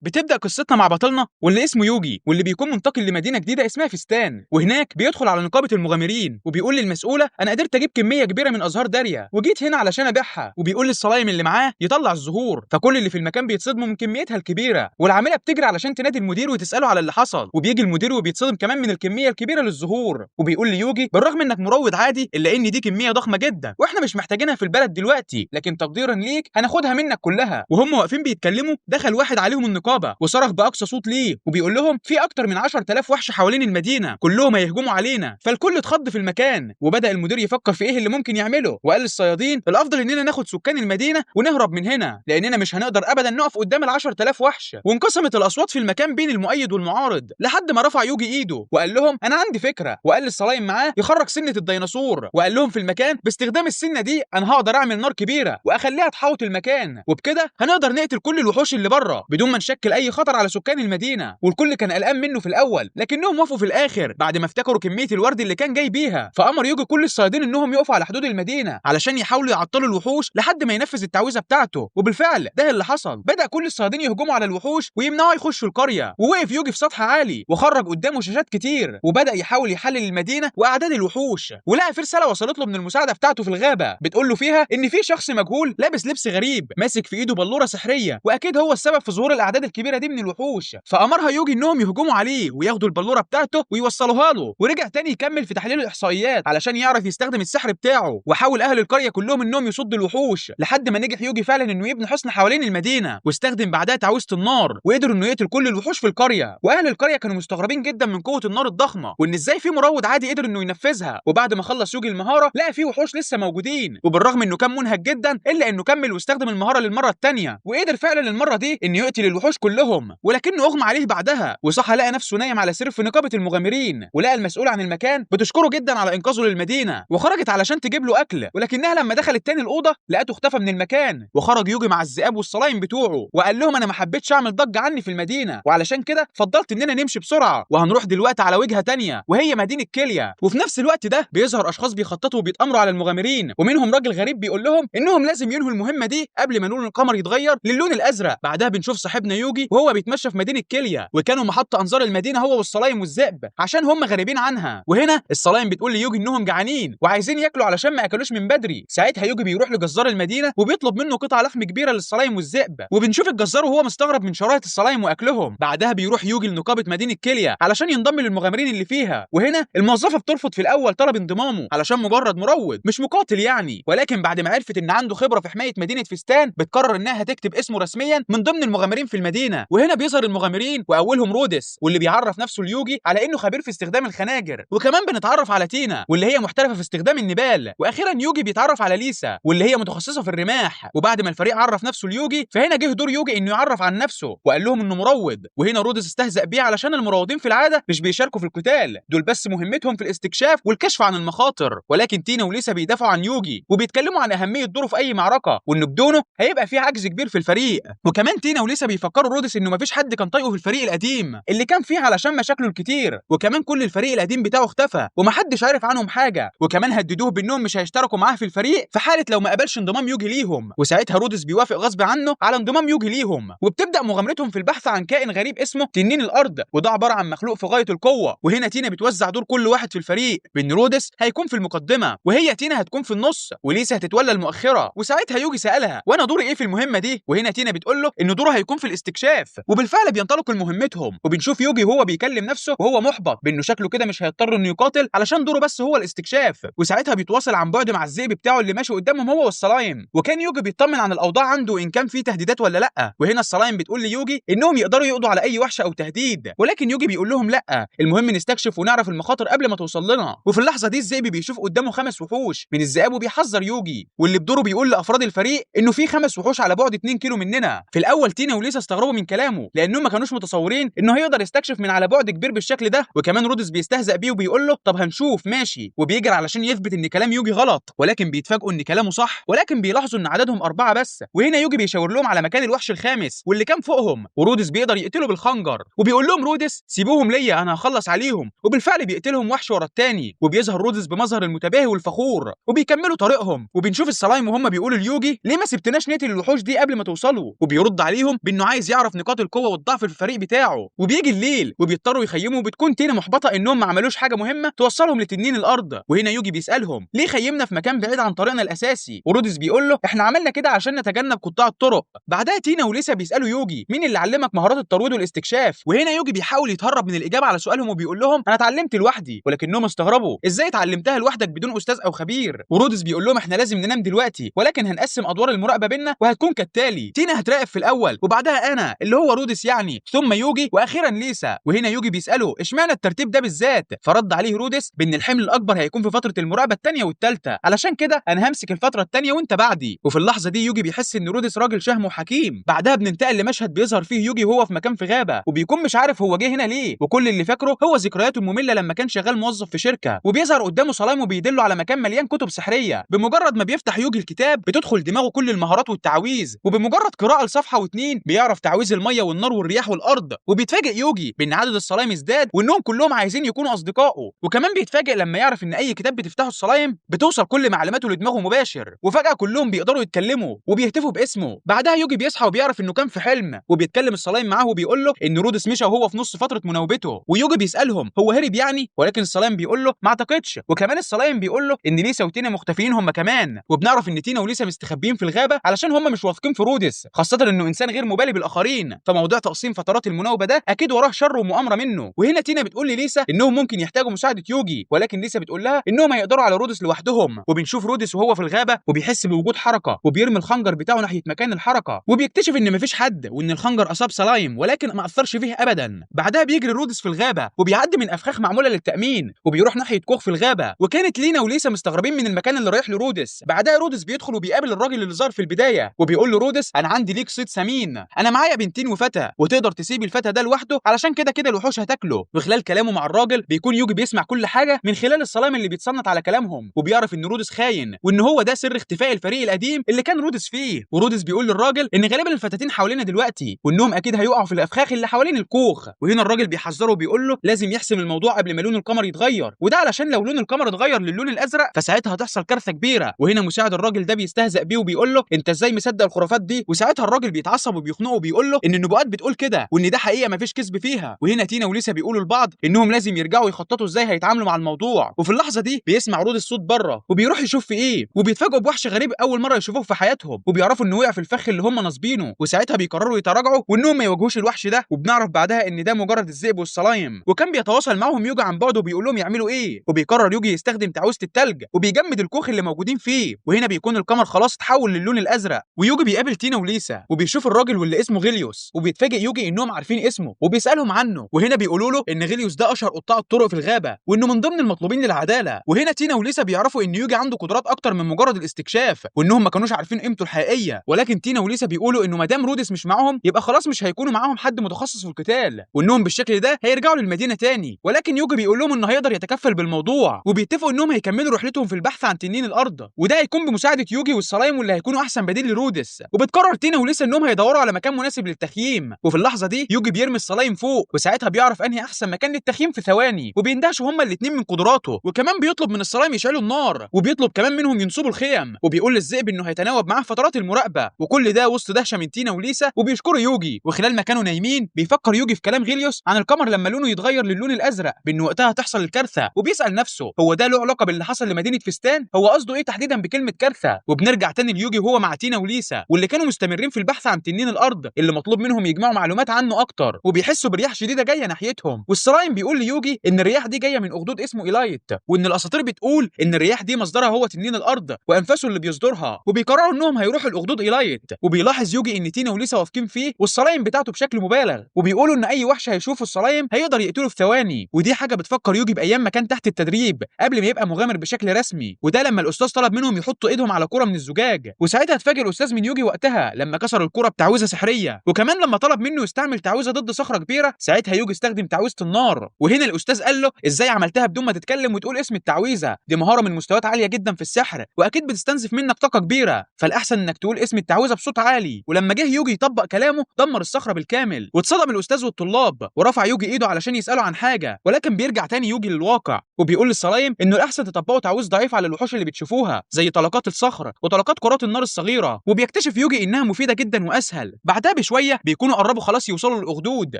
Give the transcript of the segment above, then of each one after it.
بتبدأ قصتنا مع بطلنا واللي اسمه يوجي، واللي بيكون منتقل لمدينة جديدة اسمها فيستان. وهناك بيدخل على نقابة المغامرين وبيقول للمسؤولة أنا قدرت أجيب كمية كبيرة من أزهار داريا وجيت هنا علشان أبيعها. وبيقول للصلايم اللي معاه يطلع الزهور، فكل اللي في المكان بيتصدموا من كميتها الكبيرة، والعاملة بتجري علشان تنادي المدير وتسأله على اللي حصل. وبيجي المدير وبيتصدم كمان من الكمية الكبيرة للزهور، وبيقول ليوجي بالرغم انك مروض عادي الا ان دي كمية ضخمة جدا واحنا مش محتاجينها في البلد دلوقتي، لكن تقديرا ليك هناخدها منك كلها. وهم واقفين بيتكلموا دخل واحد عليهم النقابة وصرخ باقصى صوت ليه وبيقول لهم في اكتر من 10000 وحش حوالين المدينة كلهم هيهجموا علينا. فالكل اتخض في المكان، وبدا المدير يفكر في ايه اللي ممكن يعمله، وقال للصيادين الافضل اننا ناخد سكان المدينة ونهرب من هنا لاننا مش هنقدر ابدا نقف قدام ال 10000 وحش. وانقسمت الاصوات في المكان بين المؤيد والمعارض لحد ما رفع يوجي ايده وقال لهم انا عندي فكرة، وقال للصلايم معاه يخرج سنة الديناصور، وقال لهم في المكان باستخدام السنة دي انا هقدر اعمل نار كبيرة واخليها تحوط المكان، وبكده هنقدر نقتل كل الوحوش اللي بره بدون ما نشكل اي خطر على سكان المدينة. والكل كان قلقان منه في الاول لكنهم وافقوا في الاخر بعد ما افتكروا كمية الورد اللي كان جاي بيها. فامر يوجي كل الصيادين انهم يقفوا على حدود المدينة علشان يحاولوا يعطلوا الوحوش لحد ما ينفذ التعويذه بتاعته. وبالفعل ده اللي حصل، بدا كل الصيادين يهجموا على الوحوش ويمنعوا يخشوا القرية. ووقف يوجي في سطح عالي وخرج قدامه شاشات كتير وبدا يحاول يحلل المدينة واعداد الوحوش، ولقى في رسالة وصلت له من المساعدة بتاعته في الغابة بتقول له فيها ان في شخص مجهول لابس لبس غريب ماسك في ايده بلوره سحريه واكيد هو السبب في ظهور الاعداد الكبيرة دي من الوحوش. فامرها يوجي انهم يهجموا عليه وياخدوا البلوره بتاعته ويوصلوها له. ورجع تاني يكمل في تحليل الاحصائيات علشان يعرف يستخدم السحر بتاعه، وحاول اهل القرية كلهم انهم يصدوا الوحوش لحد ما نجح يوجي فعلا انه يبني حصن حوالين المدينة، واستخدم بعدها تعويذه النار وقدر انه يقتل كل الوحوش في القرية. واهل القرية كانوا مستغربين جدا من قوة النار الضخمة وان ازاي في مروض عادي قدر انه ينفذها. وبعد ما خلص يوجي المهارة لقى في وحوش لسه موجودين، وبالرغم انه كان منهك جدا الا انه كمل واستخدم المهارة للمرة الثانية وقدر فعلا المرة دي انه يقتل الوحوش كلهم، ولكنه اغمى عليه بعدها وصحى لقى نفسه نايم على سرير في نقابة المغامرين. ولقى المسؤول عن المكان بتشكره جدا على انقاذه للمدينة، وخرجت علشان تجيب له اكل، ولكنها لما دخلت تاني الاوضة لقته اختفى من المكان. وخرج يوجي مع الذئاب والصلايم بتوعه وقال لهم انا ما حبيتش اعمل ضجه عني في المدينة، وعلشان كده فضلت اننا نمشي بسرعة وهنروح دلوقتي على وجهه تانية وهي مدينة كيليا. وفي نفس الوقت ده بيظهر اشخاص بيخططوا وبيتامروا على المغامرين، ومنهم راجل غريب بيقول لهم انهم لازم ينهوا المهمة دي قبل ما لون القمر يتغير للون الازرق. بعدها بنشوف صاحبنا يوجي وهو بيتمشى في مدينة كيليا، وكانوا محط انظار المدينة هو والصلايم والذئب عشان هم غريبين عنها. وهنا الصلايم بتقول ليوجي انهم جعانين وعايزين ياكلوا علشان ما اكلوش من بدري. ساعتها يوجي بيروح لجزار المدينة وبيطلب منه قطع لحم كبيرة للصلايم والذئب، وبنشوف الجزار وهو مستغرب من شراهه الصلايم واكلهم. بعدها بيروح يوجي لنقابه مدينة كيليا علشان ينضم للمغامرين اللي فيها، وهنا الموظفة بترفض في الاول طلب انضمامه علشان مجرد مروض مش مقاتل يعني، ولكن بعد ما عرفت ان عنده خبره في حماية مدينة فيستان بتقرر انها هتكتب اسمه رسميا من ضمن المغامرين في المدينة. وهنا بيظهر المغامرين واولهم رودس واللي بيعرف نفسه ليوجي على انه خبير في استخدام الخناجر، وكمان بنتعرف على تينا واللي هي محترفه في استخدام النبال، واخيرا يوجي بيتعرف على ليسا واللي هي متخصصة في الرماح. وبعد ما الفريق عرف نفسه ليوجي فهنا جه دور يوجي انه يعرف عن نفسه وقال لهم انه مروض. وهنا رودس استهزأ بيه علشان المروضين في العادة مش بيشاركوا في القتال، دول بس مهمتهم في الاستكشاف والكشف عن المخاطر. ولكن تينا وليسا بيدافعوا عن يوجي وبيتكلموا عن اهمية دوره في اي معركة وانه بدونه هيبقى في عجز كبير في الفريق. وكمان تينا وليسا بيفكروا رودس انه مفيش حد كان طايقة في الفريق القديم اللي كان فيه علشان مشاكله الكتير، وكمان كل الفريق القديم بتاعه اختفى ومحدش عارف عنهم حاجة، وكمان هددوه بانهم مش هيشتركوا معاه في الفريق في حاله لو ما قبلش انضمام يوجي ليهم. وساعتها رودس بيوافق غصب عنه على انضمام يوجي ليهم، وبتبدا مغامرتهم في البحث عن كائن غريب اسمه تنين الارض، وده عبارة عن مخلوق في غاية القوة. وهنا تينا بتوزع دور كل واحد في الفريق، بان رودس هيكون في المقدمة وهي تينا هتكون في النص وليسا هتتولى المؤخرة. وساعتها يوجي سالها وانا دوري ايه في المهمة دي؟ وهنا تينا بتقول له ان دوره هيكون في الاستكشاف. وبالفعل بينطلقوا لمهمتهم، وبنشوف يوجي وهو بيكلم نفسه وهو محبط بانه شكله كده مش هيضطر انه يقاتل علشان دوره بس هو الاستكشاف. وساعتها بيتواصل عن بعد مع الذئب بتاعه اللي ماشي قدامهم هو والصلايم، وكان يوجي بيطمن عن الاوضاع عنده ان كان في تهديدات ولا لا. وهنا الصلايم بتقول ليوجي انهم يقدروا يقضوا على اي وحش او تهديد، ولكن يوجي بيقول لهم لا، المهم نستكشف ونعرف المخاطر قبل ما توصل لنا. وفي اللحظة دي الذئب بيشوف قدامه 5 وحوش من الذئاب وبيحذر يوجي، واللي بدوره بيقول لافراد الفريق انه في 5 وحوش على بعد 2 كيلو مننا. في الاول تينا وليسا استغربوا من كلامه لانهم ما كانوش متصورين انه هيقدر يستكشف من على بعد كبير بالشكل ده. وكمان رودس بيستهزأ بيه وبيقول له طب هنشوف ماشي، وبيجري علشان يثبت ان كلام يوجي غلط، ولكن بيتفاجئوا ان كلامه صح، ولكن بيلاحظوا ان عددهم 4 بس. وهنا يوجي بيشاور لهم على مكان الوحش الخامس واللي كان فوقهم، ورودس بيقدر يقتله بالخنجر، وبيقول لهم رودس سيبوهم ليا انا هخلص عليهم. وبالفعل بيقتلهم وحش ورا الثاني، وبيظهر رودس بمظهر المتباهي والفخور، وبيكملوا طريقهم. وبنشوف الصلايم وهم بيقولوا ليوجي ليه ما سبتناش نقتل الوحوش دي قبل ما توصلوا، وبيرد عليهم بانه عايز عايز يعرف نقاط القوة والضعف في الفريق بتاعه. وبيجي الليل وبيضطروا يخيموا، وبتكون تينا محبطة انهم ما عملوش حاجة مهمة توصلهم لتنين الارض. وهنا يوجي بيسالهم ليه خيمنا في مكان بعيد عن طريقنا الاساسي، ورودس بيقول له احنا عملنا كده عشان نتجنب قطاع الطرق. بعدها تينا وليسا بيسالوا يوجي مين اللي علمك مهارات الترويض والاستكشاف، وهنا يوجي بيحاول يتهرب من الاجابة على سؤالهم وبيقول لهم انا اتعلمت لوحدي، ولكنهم استغربوا ازاي اتعلمتها لوحدك بدون استاذ او خبير. ورودس بيقول لهم احنا لازم ننام دلوقتي، ولكن هنقسم ادوار المراقبة بينا وهتكون كالتالي: تينا هتراقب في الاول، وبعدها انا اللي هو رودس يعني، ثم يوجي، واخيرا ليسا. وهنا يوجي بيساله اشمعنى الترتيب ده بالذات، فرد عليه رودس بان الحمل الاكبر هيكون في فترة المراقبة الثانية والثالثة، علشان كده انا همسك الفترة الثانية وانت بعدي. وفي اللحظة دي يوجي بيحس ان رودس راجل شهم وحكيم. بعدها بننتقل لمشهد بيظهر فيه يوجي وهو في مكان في غابه، وبيكون مش عارف هو جه هنا ليه، وكل اللي فاكره هو ذكرياته الممله لما كان شغال موظف في شركة. وبيظهر قدامه سلايم وبيدله على مكان مليان كتب سحريه. بمجرد ما بيفتح يوجي الكتاب بتدخل دماغه كل المهارات والتعاويذ، وبمجرد قراءة لصفحة واتنين بيعرف تعويذ المية والنار والرياح والارض. وبيتفاجئ يوجي بان عدد السلايم ازداد وانهم كلهم عايزين يكونوا اصدقائه. وكمان بيتفاجئ لما يعرف ان اي كتاب بتفتحه السلايم بتوصل كل معلوماته لدماغه مباشر، وفجاة كلهم بيقدروا يتكلموا وبيهتفوا باسمه. بعدها يوجي بيصحى وبيعرف انه كان في حلم، وبيتكلم السلايم معاه وبيقول له ان رودس مشى وهو في نص فترة مناوبته. ويوجي بيسالهم هو هرب يعني، ولكن السلايم بيقول له ما اعتقدش. وكمان السلايم بيقول له ان ليسا وتينا مختفيين هم كمان، وبنعرف ان تينا وليسا مستخبيين في الغابة علشان هم مش واثقين في رودس، خاصة انه انسان غير مبالي بالاخرين، فموضوع تقسيم فترات المناوبه ده اكيد وراه شر ومؤامره منه. وهنا تينا بتقول لليسا انهم ممكن يحتاجوا مساعدة يوجي، ولكن ليسا بتقول لها انهم هيقدروا على رودس لوحدهم. وبنشوف رودس وهو في الغابة وبيحس بوجود حركة، وبيرمي الخنجر بتاعه ناحية مكان الحركة، وبيكتشف ان مفيش حد وان الخنجر اصاب سلايم ولكن ما اثرش فيه ابدا. بعدها بيجري رودس في الغابة وبيعدي من افخاخ معمولة للتامين، وبيروح ناحية كوخ في الغابة، وكانت لينا وليسا مستغربين من المكان اللي رايح لرودس. بعدها رودس بيدخل وبيقابل الراجل اللي ظهر في البداية، وبيقول له رودس انا عندي ليك صيد ثمين، انا معايا بنتين وفتى، وتقدر تسيب الفتى ده لوحده علشان كده كده الوحوش هتاكله. وخلال كلامه مع الراجل بيكون يوجي بيسمع كل حاجة من خلال السلايم اللي بيتصنت على كلامهم، وبيعرف ان رودس خاين وان هو ده سر اختفاء الفريق القديم اللي كان رودس فيه. ورودس بيقول للراجل ان غالبا الفتاتين حوالينا دلوقتي وانهم اكيد هيقعوا في الافخاخ اللي حوالين الكوخ. وهنا الراجل بيحذره وبيقول له لازم يحسم الموضوع قبل ما لون القمر يتغير، وده علشان لو لون القمر اتغير للون الازرق فساعتها هتحصل كارثة كبيرة. وهنا مساعد الراجل ده بيستهزأ بيه وبيقول له انت ازاي مصدق الخرافات دي، وساعتها الراجل بيتعصب وبيخنقه وبيقول له ان النبوءات بتقول كده وان ده حقيقة مفيش كذب فيها. وهنا تينا وليسا بيقولوا لبعض انهم لازم يرجعوا يخططوا ازاي هيتعاملوا مع الموضوع. وفي اللحظة دي بيسمع رودس الصوت بره وبيروح يشوف في ايه، وبيتفاجئوا بوحش غريب اول مرة يشوفوه في حياتهم، وبيعرفوا انه وقع في الفخ اللي هم ناصبينه، وساعتها بيقرروا يتراجعوا وانهم ما يواجهوش الوحش ده. وبنعرف بعدها ان ده مجرد الذئب والسلايم. وكان بيتواصل معاهم يوجي عن بعد وبيقول لهم يعملوا ايه، وبيقرر يوجي يستخدم تعويذه التلج وبيجمد الكوخ اللي موجودين فيه. وهنا بيكون القمر خلاص اتحول للون الازرق. ويوجي بيقابل تينا وليسا وبيشوف الراجل واللي اسمه غيليوس، وبيتفاجئ يوجي انهم عارفين اسمه وبيسالهم عنه. وهنا بيقولوا له ان غيليوس ده اشهر قطاع الطرق في الغابة وانه من ضمن المطلوبين للعدالة. وهنا تينا وليسا بيعرفوا ان يوجي عنده قدرات اكتر من مجرد الاستكشاف وانهم ما كانوش عارفين قيمته الحقيقية، ولكن تينا وليسا بيقولوا انه ما دام رودس مش معاهم يبقى خلاص مش هيكونوا معاهم حد متخصص في القتال، وانهم بالشكل ده هيرجعوا للمدينة تاني. ولكن يوجي بيقول لهم انه هيقدر يتكفل بالموضوع، وبيتفقوا انهم هيكملوا رحلتهم في البحث عن تنين الارض، وده هيكون بمساعدة يوجي والسلايم واللي هيكونوا احسن بديل لرودس. وبتقرر تينا وليسا انهم هيدوروا على مكان مناسب للتخييم. وفي اللحظة دي يوجي بيرمي السلايم فوق، وساعتها بيعرف انهي احسن مكان للتخييم في ثواني، وبيندهشوا هما الاثنين من قدراته. وكمان بيطلب من السلايم يشعلوا النار، وبيطلب كمان منهم ينصبوا الخيم، وبيقول للذئب انه هيتناوب معاه فترات المراقبة. وكل ده وسط دهشة من تينا وليسا وبيشكروا يوجي. وخلال ما كانوا نايمين بيفكر يوجي في كلام غيليوس عن القمر لما لونه يتغير للون الازرق بان وقتها تحصل الكارثة، وبيسال نفسه هو ده له علاقة باللي حصل لمدينة فستان؟ هو قصده ايه تحديدا بكلمه كارثة؟ وبنرجع تاني ليوجي وهو مع تينا وليسا واللي كانوا مستمرين في البحث عن تنين الارض اللي مطلوب منهم يجمعوا معلومات عنه اكتر، وبيحسوا برياح شديدة جاية ناحيتهم. والسلايم بيقول ليوجي ان الرياح دي جاية من اخدود اسمه إيلايت، وان الاساطير بتقول ان الرياح دي مصدرها هو تنين الارض وانفاسه اللي بيصدرها، وبيقرروا انهم هيروحوا الاخدود إيلايت. وبيلاحظ يوجي ان تينا وليسا واثقين فيه والسلايم بتاعته بشكل مبالغ، وبيقولوا ان اي وحش هيشوفه السلايم هيقدر يقتله في ثواني. ودي حاجة بتفكر يوجي بايام ما كان تحت التدريب قبل ما يبقى مغامر بشكل رسمي، وده لما الاستاذ طلب منهم يحطوا ايدهم على كره من الزجاج، وساعتها اتفاجئ الاستاذ من يوجي وقتها لما كسر الكره بتعويذه سحريه. وكمان لما طلب منه يستعمل تعويذه ضد صخرة كبيرة ساعتها يوجي استخدم تعويذه النار. وهنا الاستاذ قال له ازاي عملتها بدون ما تتكلم وتقول اسم التعويذه؟ دي مهارة من مستويات عالية جدا في السحر واكيد بتستنزف منك طاقة كبيرة، فالاحسن انك تقول اسم التعويذه بصوت عالي. ولما جه يوجي يطبق كلامه دمر الصخرة بالكامل، واتصدم الاستاذ والطلاب، ورفع يوجي ايده علشان يساله عن حاجة، ولكن بيرجع تاني يوجي للواقع وبيقول للسلايم انه الاحسن تطبقوا تعويذ ضعيف على الوحوش اللي بتشوفوها زي طلقات الصخر وطلقات كرات النار الصغيرة. وبيكتشف يوجي انها مفيدة جدا واسهل. بعدها بشوية بيكونوا قربوا خلاص يوصلوا للاخدود،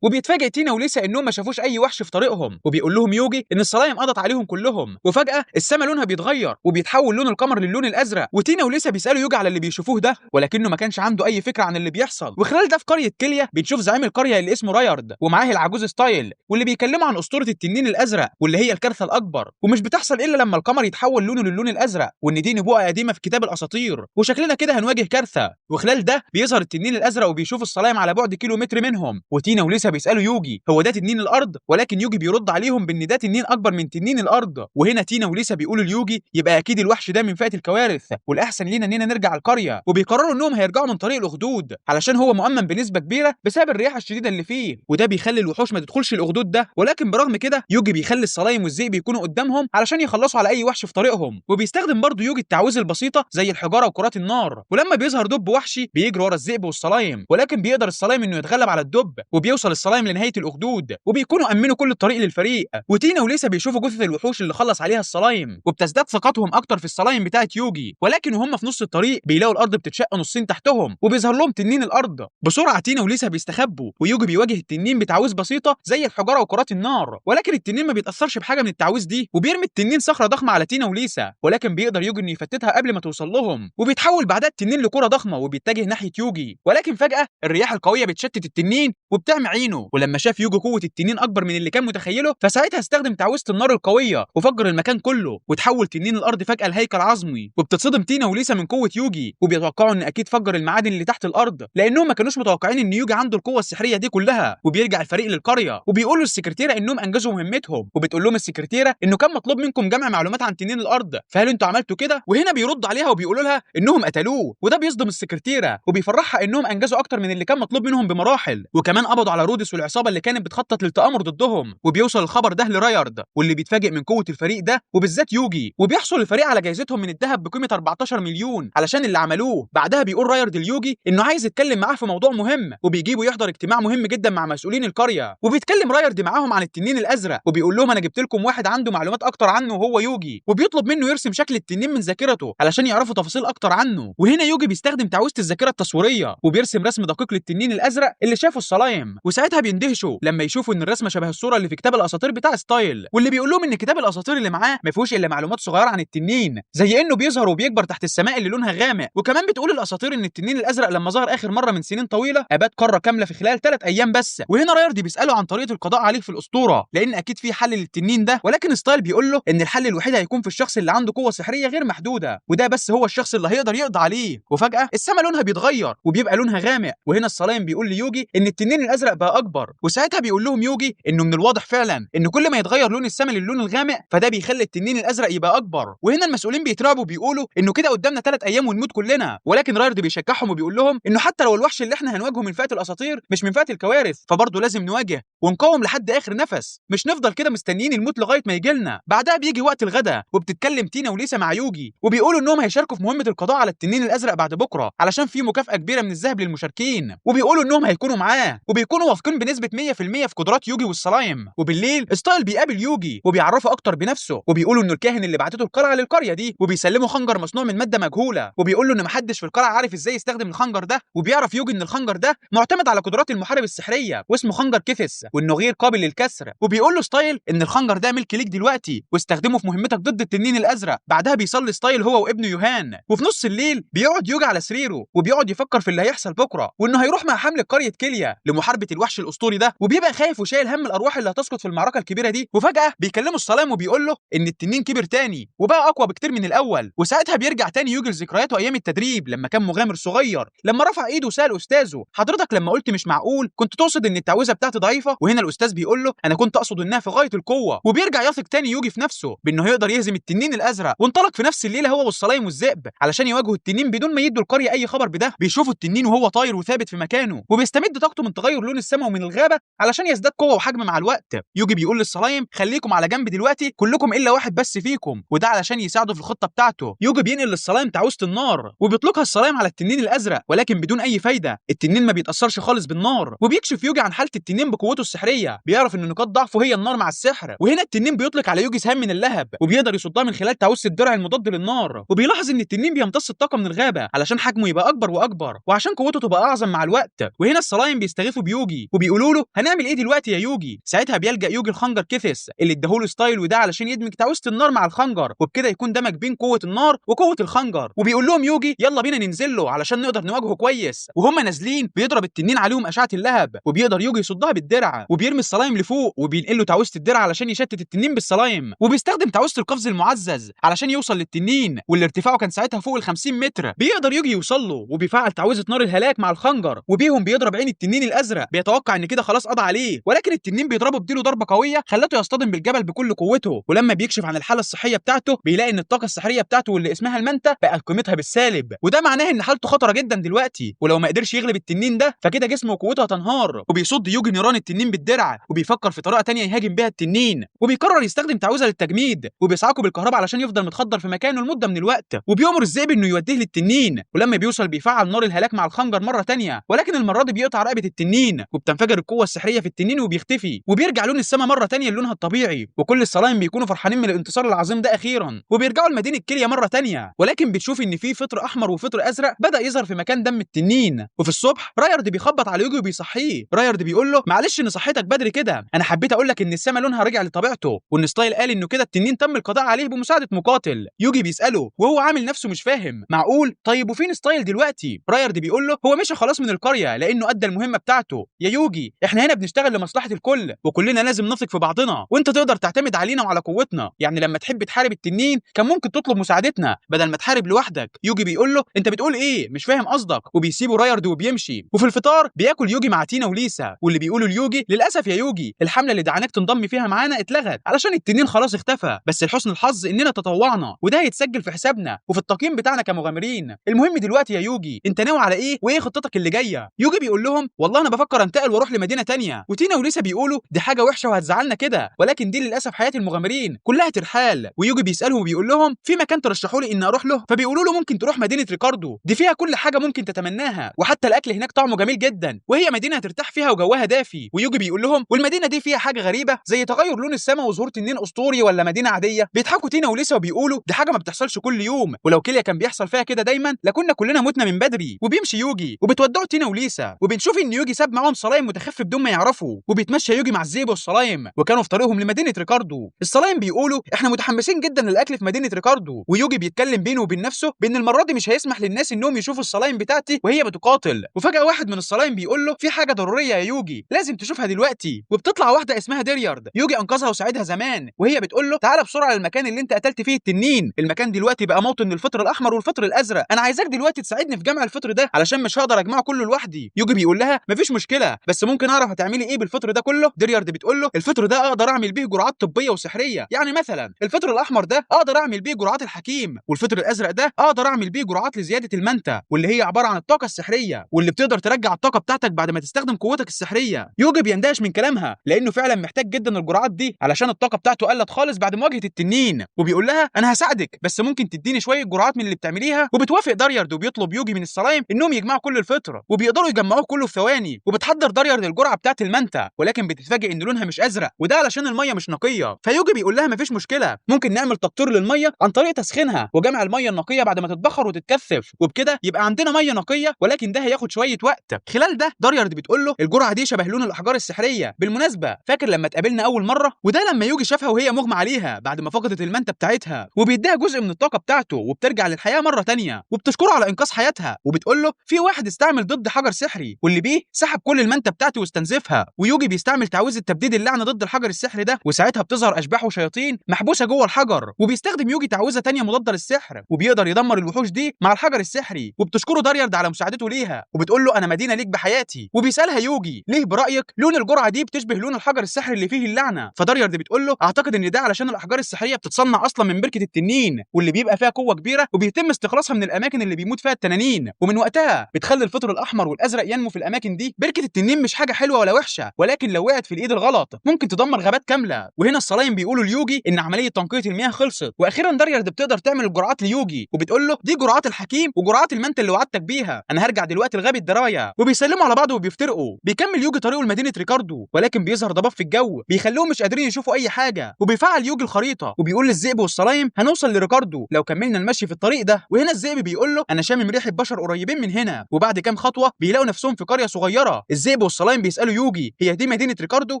وبيتفاجئ تينا وليسا انهم ما شافوش اي وحش في طريقهم، وبيقول لهم يوجي ان الصلايم قضت عليهم كلهم. وفجاة السما لونها بيتغير وبيتحول لون القمر للون الازرق، وتينا وليسا بيسالوا يوجي على اللي بيشوفوه ده، ولكنه ما كانش عنده اي فكرة عن اللي بيحصل. وخلال ده في قرية كيليا بنشوف زعيم القرية اللي اسمه رايارد ومعاه العجوز ستايل، واللي بيكلموا عن اسطورة التنين الازرق واللي هي الكارثة الاكبر، ومش بتحصل الا لما القمر يتحول لونه للون الازرق، وان دي نبوءة قديمة في كتاب الاساطير، وشكلنا كده هنواجه كارثة. وخلال ده بيظهر التنين الازرق وبيشوف الصلايم على بعد كيلومتر منهم، وتينا وليسا بيسالوا يوجي هو ده تنين الارض، ولكن يوجي بيرد عليهم بان ده تنين اكبر من تنين الارض. وهنا تينا وليسا بيقولوا ليوجي يبقى اكيد الوحش ده من فئة الكوارث، والاحسن لينا اننا نرجع القرية. وبيقرروا انهم هيرجعوا من طريق الاخدود علشان هو مؤمن بنسبة كبيرة بسبب الرياح الشديدة اللي فيه، وده بيخلي الوحوش ما تدخلش الاخدود ده. ولكن برغم كده يوجي بيخلي الصلايم والذئب يكونوا قدامهم علشان يخلصوا على اي وحش في طريقهم. وبيستخدم برضه يوجي التعويذه البسيطة زي الحجارة وكرات النار، ولما بيظهر دب وحشي بيجري ورا الذئب والصلايم، ولكن بيقدر الصلايم انه يتغلب على الدب، وبيوصل الصلايم لنهاية الاخدود، وبيكونوا امنوا كل الطريق للفريق. وتينا وليسا بيشوفوا جثث الوحوش اللي خلص عليها الصلايم، وبتزداد ثقتهم اكتر في الصلايم بتاعه يوجي. ولكن وهم في نص الطريق بيلاقوا الارض بتتشق نصين تحتهم، وبيظهر لهم تنين الارض. بسرعة تينا وليسا بيستخبوا، ويوجي بيواجه التنين بتعويذ بسيطة زي الحجارة وكرات النار، ولكن التنين ما بيتاثرش بحاجة من التعويذ دي، وبيرمي التنين صخرة ضخمة على تينا وليسا، ولكن بيقدر يوجي انه يفتتها قبل ما توصل لهم. وبيتحول بعدها التنين لكرة ضخمة وبيتجه ناحية يوجي، ولكن فجاة الرياح القوية بتشتت التنين وبتعمي عينه. ولما شاف يوجي قوة التنين اكبر من اللي كان متخيله، فساعتها استخدم تعويذه النار القوية وفجر المكان كله، وتحول تنين الارض فجاة لهيكل عظمي. وبتتصدم تينا وليسا من قوة يوجي، وبيتوقعوا ان اكيد فجر المعادن اللي تحت الارض، لانهم ما كانوش متوقعين ان يوجي عنده القوة السحريه دي كلها. وبيرجع الفريق للقريه وبيقولوا للسكرتيره انهم انجزوا مهمتهم، وبتقول لهم السكرتيره انه كان مطلوب منكم جمع معلومات عن تنين الارض، فهل انتوا عملتوا كده؟ وهنا بيرد عليها وبيقولوا لها انهم قتلوه، وده بيصدم السكرتيره وبيفرحها انهم انجزوا اكتر من اللي كان مطلوب منهم بمراحل. وكمان قبضوا على رودس والعصابه اللي كانت بتخطط للتآمر ضدهم. وبيوصل الخبر ده لرايارد واللي بيتفاجئ من قوة الفريق ده وبالذات يوجي، وبيحصل الفريق على جايزتهم من الذهب بقيمة 14 مليون علشان اللي عملوه. بعدها بيقول رايارد ليوجي انه عايز يتكلم معاه في موضوع مهم، وبيجيبه يحضر اجتماع مهم جدا مع مسؤولين القرية. وبيتكلم رايارد معاهم عن التنين الازرق، وبيقول لهم انا جبت لكم واحد عنده معلومات اكتر عنه وهو يوجي، وبيطلب منه يرسم شكل التنين من ذاكرته علشان يعرفوا تفاصيل اكتر عنه. وهنا يوجي بيستخدم تعويذه الذاكرة التصويرية وبيرسم رسم دقيق للتنين الازرق اللي شافه الصلايم. وساعتها بيندهشوا لما يشوفوا ان الرسمة شبه الصورة اللي في كتاب الاساطير بتاع ستايل، واللي بيقول لهم ان كتاب الاساطير اللي معاه ما فيهوش الا معلومات صغيرة عن التنين، زي انه بيظهر وبيكبر تحت السماء اللي لونها غامق. وكمان بتقول الاساطير ان التنين الازرق لما ظهر اخر مرة من سنين طويلة اباد قارة كاملة في خلال 3 ايام بس. وهنا رايارد بيساله عن طريقه القضاء عليه في الاسطورة، لان اكيد في حل للتنين ده، ولكن ستايل بيقول له ان الحل الوحيد هيكون في الشخص اللي عنده قوة سحريه غير محدودة، وده بس هو الشخص اللي هيقدر يقضي عليه. وفجاة السماء لونها بيتغير وبيبقى لونها غامق، وهنا الصلايم بيقول ليوجي ان التنين الازرق بقى اكبر. وساعتها بيقول لهم يوجي انه من الواضح فعلا ان كل ما يتغير لون السماء للون الغامق فده بيخلي التنين الازرق يبقى اكبر. وهنا المسؤولين بيترعبوا وبيقولوا انه كده قدامنا 3 ايام ونموت كلنا، ولكن رايرد بيشجعهم وبيقول لهم انه حتى لو الوحش اللي احنا هنواجهه من فئة الاساطير مش من فئة الكوارث، فبرضه لازم نواجه ونقاوم لحد اخر نفس، مش نفضل كده مستنيين الموت لغاية ما يجي لنا. بعدها بيجي وقت الغداء وبتتكلم تينا وليسا مع يوجي وبيقولوا انهم هيشاركوا في مهمة القضاء على التنين الازرق بعد بكره علشان في مكافاة كبيرة من الذهب للمشاركين، وبيقولوا انهم هيكونوا معاه وبيكونوا واثقين بنسبة 100% في قدرات يوجي والصلايم. وبالليل ستايل بيقابل يوجي وبيعرفه اكتر بنفسه، وبيقولوا انه الكاهن اللي بعتته القلعة للقريه دي، وبيسلمه خنجر مصنوع من مادة مجهولة، وبيقول له ان محدش في القلعة عارف ازاي يستخدم الخنجر ده. وبيعرف يوجي ان الخنجر ده معتمد على قدرات المحارب السحريه واسمه خنجر كيثس وانه غير قابل للكسر، وبيقول له ستايل ان الخنجر ده ملك ليك دلوقتي واستخدمه في مهمتك ضد التنين الازرق. بعدها بيصلي ستايل هو وابنه يوهان، وفي نص الليل بيقعد يوجي على سريره وبيقعد يفكر في اللي هيحصل بكره، وانه هيروح مع حمله قرية كيليا لمحاربة الوحش الاسطوري ده، وبيبقى خايف وشايل هم الارواح اللي هتسقط في المعركة الكبيرة دي. وفجاة بيكلمه الصلايم وبيقول له ان التنين كبر تاني وبقى اقوى بكتير من الاول. وساعتها بيرجع تاني يوجي لذكرياته ايام التدريب لما كان مغامر صغير، لما رفع ايده وسال استاذه حضرتك لما قلت مش معقول كنت تقصد ان التعويذه بتاعتي ضعيفة؟ وهنا الاستاذ بيقول له انا كنت اقصد انها في غاية القوة. وبيرجع يثق تاني يوجي في نفسه بانه هيقدر يهزم التنين الازرق، وانطلق في نفس الليلة هو والصلايم والذئب علشان يواجهوا التنين بدون ما يدوا القرية اي خبر بده. بيشوفوا التنين وهو طاير وثابت في مكانه، وبيستمد طاقته من تغير لون السماء ومن الغابة علشان يزداد قوة وحجم مع الوقت. يوجي بيقول للصلايم خليكم على جنب دلوقتي كلكم الا واحد بس فيكم، وده علشان يساعده في الخطة بتاعته. يوجي بينقل للصلايم تعويذه النار وبيطلقها الصلايم على التنين الازرق، ولكن بدون اي فايده، التنين ما بيتاثرش خالص بالنار. وبيكشف يوجي عن حاله التنين بقوته السحريه، بيعرف ان نقاط ضعفه هي النار مع السحر. وهنا التنين بيطلق على يوجي سهام من اللهب وبيقدر يصدها من خلال تعويذه الدرع المضاد للنار. وبيلاحظ ان التنين بيمتص الطاقة من الغابة علشان حجمه يبقى اكبر واكبر، وعشان قوته تبقى اعظم وتتعاظم مع الوقت. وهنا الصلايم بيستغيثوا بيوجي وبيقولوا له هنعمل ايه دلوقتي يا يوجي؟ ساعتها بيلجأ يوجي الخنجر كيثس اللي اداهوله ستايل، وده علشان يدمج تعويذه النار مع الخنجر، وبكده يكون دمج بين قوة النار وقوه الخنجر. وبيقول لهم يوجي يلا بينا ننزل له علشان نقدر نواجهه كويس. وهم نازلين بيضرب التنين عليهم اشعه اللهب، وبيقدر يوجي يصدها بالدرع، وبيرمي الصلايم لفوق وبينقل له تعويذه الدرع علشان يشتت التنين بالصلايم، وبيستخدم تعويذه القفز المعزز علشان يوصل للتنين واللي ارتفاعه كان ساعتها فوق ال 50 متر. بيقدر يوجي يوصل له وبيفعل تعويذه نار الهلاك مع الخنجر، وبيهم بيضرب عين التنين الازرق، بيتوقع ان كده خلاص قضى عليه، ولكن التنين بيضربه بديله ضربه قوية خلته يصطدم بالجبل بكل قوته. ولما بيكشف عن الحالة الصحية بتاعته بيلاقي ان الطاقة السحريه بتاعته واللي اسمها المانتا بقت قيمتها بالسالب، وده معناه ان حالته خطره جدا دلوقتي، ولو ما قدرش يغلب التنين ده فكده جسمه وقوته هتنهار. وبيصد يوجي نيران التنين بالدرع، وبيفكر في طريقه تانية يهاجم بيها التنين، وبيقرر يستخدم تعويذه للتجميد، وبيصعقه بالكهرباء علشان يفضل متخدر في مكانه لمدة من الوقت. وبيأمر الذئب انه يوديه للتنين، ولما بيوصل بيفعل نار الهلاك مع الخنجر مرة تانية، ولكن المرة دي بيقطع رقبة التنين، وبتنفجر القوة السحريه في التنين وبيختفي، وبيرجع لون السماء مرة تانية لونها الطبيعي. وكل الصلايم بيكونوا فرحانين من الانتصار العظيم ده اخيرا، وبيرجعوا لمدينة كيليا مرة تانية، ولكن بتشوف ان في فطر احمر وفطر ازرق بدا يظهر في مكان دم التنين. وفي الصبح رايرد بيخبط على يوجي وبيصحيه. رايرد بيقول له معلش ان صحيتك بدري كده، انا حبيت اقول لك ان السما لونها رجع لطبيعته، وان ستايل قال انه كده التنين تم القضاء عليه بمساعدة مقاتل. يوجي بيساله وهو عامل نفسه مش فاهم، معقول؟ طيب وفين ستايل دلوقتي؟ رايرد بيقول له هو مشى خلاص من القرية لانه ادى المهمة بتاعته. يا يوجي احنا هنا بنشتغل لمصلحة الكل، وكلنا لازم نثق في بعضنا، وانت تقدر تعتمد علينا وعلى قوتنا، يعني لما تحب تحارب التنين كان ممكن تطلب مساعدتنا بدل ما تحارب لوحدك. يوجي بيقول له انت بتقول ايه؟ مش فاهم قصدك. وبيسيبه رايرد وبيمشي. وفي الفطار بياكل يوجي مع تينا وليسا، واللي بيقولوا ليوجي للاسف يا يوجي الحملة اللي دعاناك تنضم فيها معانا اتلغت علشان التنين خلاص اختفى، بس لحسن الحظ اننا تطوعنا وده هيتسجل في حسابنا وفي التقييم بتاعنا كمغامرين. المهم دلوقتي يا يوجي انت ناوي على ايه وايه خطتك اللي جاية؟ يوجي بيقول لهم والله انا بفكر انتقل واروح لمدينة تانية. وتينا وليسا بيقولوا دي حاجة وحشة وهتزعلنا كده، ولكن دي للاسف حياة المغامرين كلها ترحال. ويوجي بيسالهم وبيقول لهم في مكان ترشحوا لي ان اروح له؟ فبيقولوا له ممكن تروح مدينة ريكاردو، دي فيها كل حاجة ممكن تتمناها، وحتى الاكل هناك طعمه جميل جدا، وهي مدينة هترتاح فيها وجوها دافي. ويوجي بيقول لهم والمدينة دي فيها حاجة غريبة زي تغير لون السماء وظهور تنين اسطوري ولا مدينة عادية؟ بيضحكوا تينا وليسا وبيقولوا دي حاجة ما بتحصلش كل يوم، ولو كيليا كان بيحصل فيها كده دايما لكنا كلنا متنا من بدري. وبيمشي يوجي وبتودعوا تينا وليسا، وبنشوف ان يوجي ساب معاهم صلايم متخفي بدون ما يعرفوا، وبيتمشى يوجي مع الذئب والصلايم، وكانوا في طريقهم لمدينة ريكاردو. الصلايم بيقولوا احنا متحمسين جدا للاكل في مدينة ريكاردو، ويوجي بيتكلم بينه وبين نفسه بان المرة دي مش هيسمح للناس انهم يشوفوا الصلايم بتاعتي وهي بتقاتل. وفجاة واحد من الصلايم بيقول له في حاجة ضرورية يا يوجي لازم تشوفها دلوقتي. وبتطلع واحدة اسمها ديريارد، يوجي انقذها وساعدها زمان، وهي بتقول له تعالى بسرعة للمكان اللي انت قتلت فيه التنين، المكان دلوقتي بقى موطن للفطر الاحمر والفطر الازرق، انا عايزاك دلوقتي تساعدني في جمع الفطر ده علشان مش هقدر اجمعه كله لوحدي. يوجي بيقول لها مفيش مشكلة، بس ممكن اعرف هتعملي ايه بالفطر ده كله؟ ديريارد بتقول له الفطر ده اقدر اعمل بيه جرعات طبية وسحريه، يعني مثلا الفطر الاحمر ده اقدر اعمل بيه جرعات الحكيم، والفطر الازرق ده اقدر اعمل بيه جرعات لزيادة المانتا واللي هي عبارة عن الطاقة السحريه واللي بتقدر ترجع الطاقة بتاعتك بعد ما تستخدم قوتك السحريه. يوجي بيندهش من كلامها لانه فعلا محتاج جدا الجرعات دي علشان الطاقة بتاعته قلت خالص بعد مواجهة التنين، وبيقول لها انا هساعدك بس ممكن تديني شوية جرعات من اللي بتعمليها. وبتوافق داريارد وبيطلب يوجي من الصلايم انهم يجمعوا كل الفطر، وبيقدروا يجمعوه كله في ثواني. وبتحضر داريارد الجرعة بتاعت المانتا، ولكن بتتفاجئ ان لونها مش ازرق، وده علشان المية مش نقية. فيوجي بيقول لها مفيش مشكلة، ممكن نعمل تقطير للمية عن طريق تسخينها وجمع المية النقية بعد ما تتبخر وتتكثف، وبكده يبقى عندنا مية نقية، ولكن ده هياخد شوية وقت. خلال ده داريارد بتقول له الجرعة دي شبه لون الاحجار السحريه، بالمناسبة فاكر لما اتقابلنا اول مرة؟ وده لما يوجي شافها وهي مغمى عليها بعد ما فقدت المانتا بتاعتها، وبيديها جزء من الطاقة بتاعته وبترجع للحياة مرة تانية، وبتشكره على انقاذ حياتها، وبتقول له في واحد استعمل ضد حجر سحري واللي بيه سحب كل المانتا بتاعته واستنزفها. ويوجي بيستعمل تعويذه تبديد اللعنة ضد الحجر السحري ده، وساعتها بتظهر اشباح وشياطين محبوسة جوه الحجر. وبيستخدم يوجي تعويذه تانية مضادة للسحر، وبيقدر يدمر الوحوش دي مع الحجر السحري. وبتشكره داريارد على مساعدته ليها، وبتقول له انا مدينة ليك بحياتي. وبيسالها يوجي ليه برايك لون الجرعة دي بتشبه لون الحجر السحري اللي فيه اللعنة؟ فداريارد بتقول له اعتقد ان ده علشان الاحجار السحريه بتتصنع اصلا من بركة التنين واللي بيبقى فيها قوة كبيرة، وبيتم استخلاصها من الاماكن اللي بيموت فيها التنانين، ومن وقتها بتخلي الفطر الاحمر والازرق ينمو في الاماكن دي. بركة التنين مش حاجة حلوة ولا وحشة، ولكن لو وقعت في الايد الغلط ممكن تدمر غابات كاملة. وهنا الصلايم بيقولوا ليوجي ان عملية تنقية المياه خلصت، واخيرا داريارد بتقدر تعمل الجرعات ليوجي، وبتقول له دي جرعات الحكيم وجرعات المانتا اللي وعدتك بيها، انا هرجع دلوقتي لغابه درايا. وبيسلموا على بعض وبيفترقوا. بيكمل يوجي طريقه لمدينة ريكاردو، ولكن بيظهر ضباب في الجو بيخليهم مش قادرين يشوفوا اي حاجة. وبيفعل يوجي الخريطة وبيقول للذئب والصلايم هنوصل لريكاردو لو كملنا المشي في الطريق ده. وهنا الذئب بيقول له انا شامم ريحه بشر قريبين من هنا. وبعد كام كام خطوة بيلاقوا نفسهم في قرية صغيرة. الذئب والصلايم بيسالوا يوجي هي دي مدينة ريكاردو؟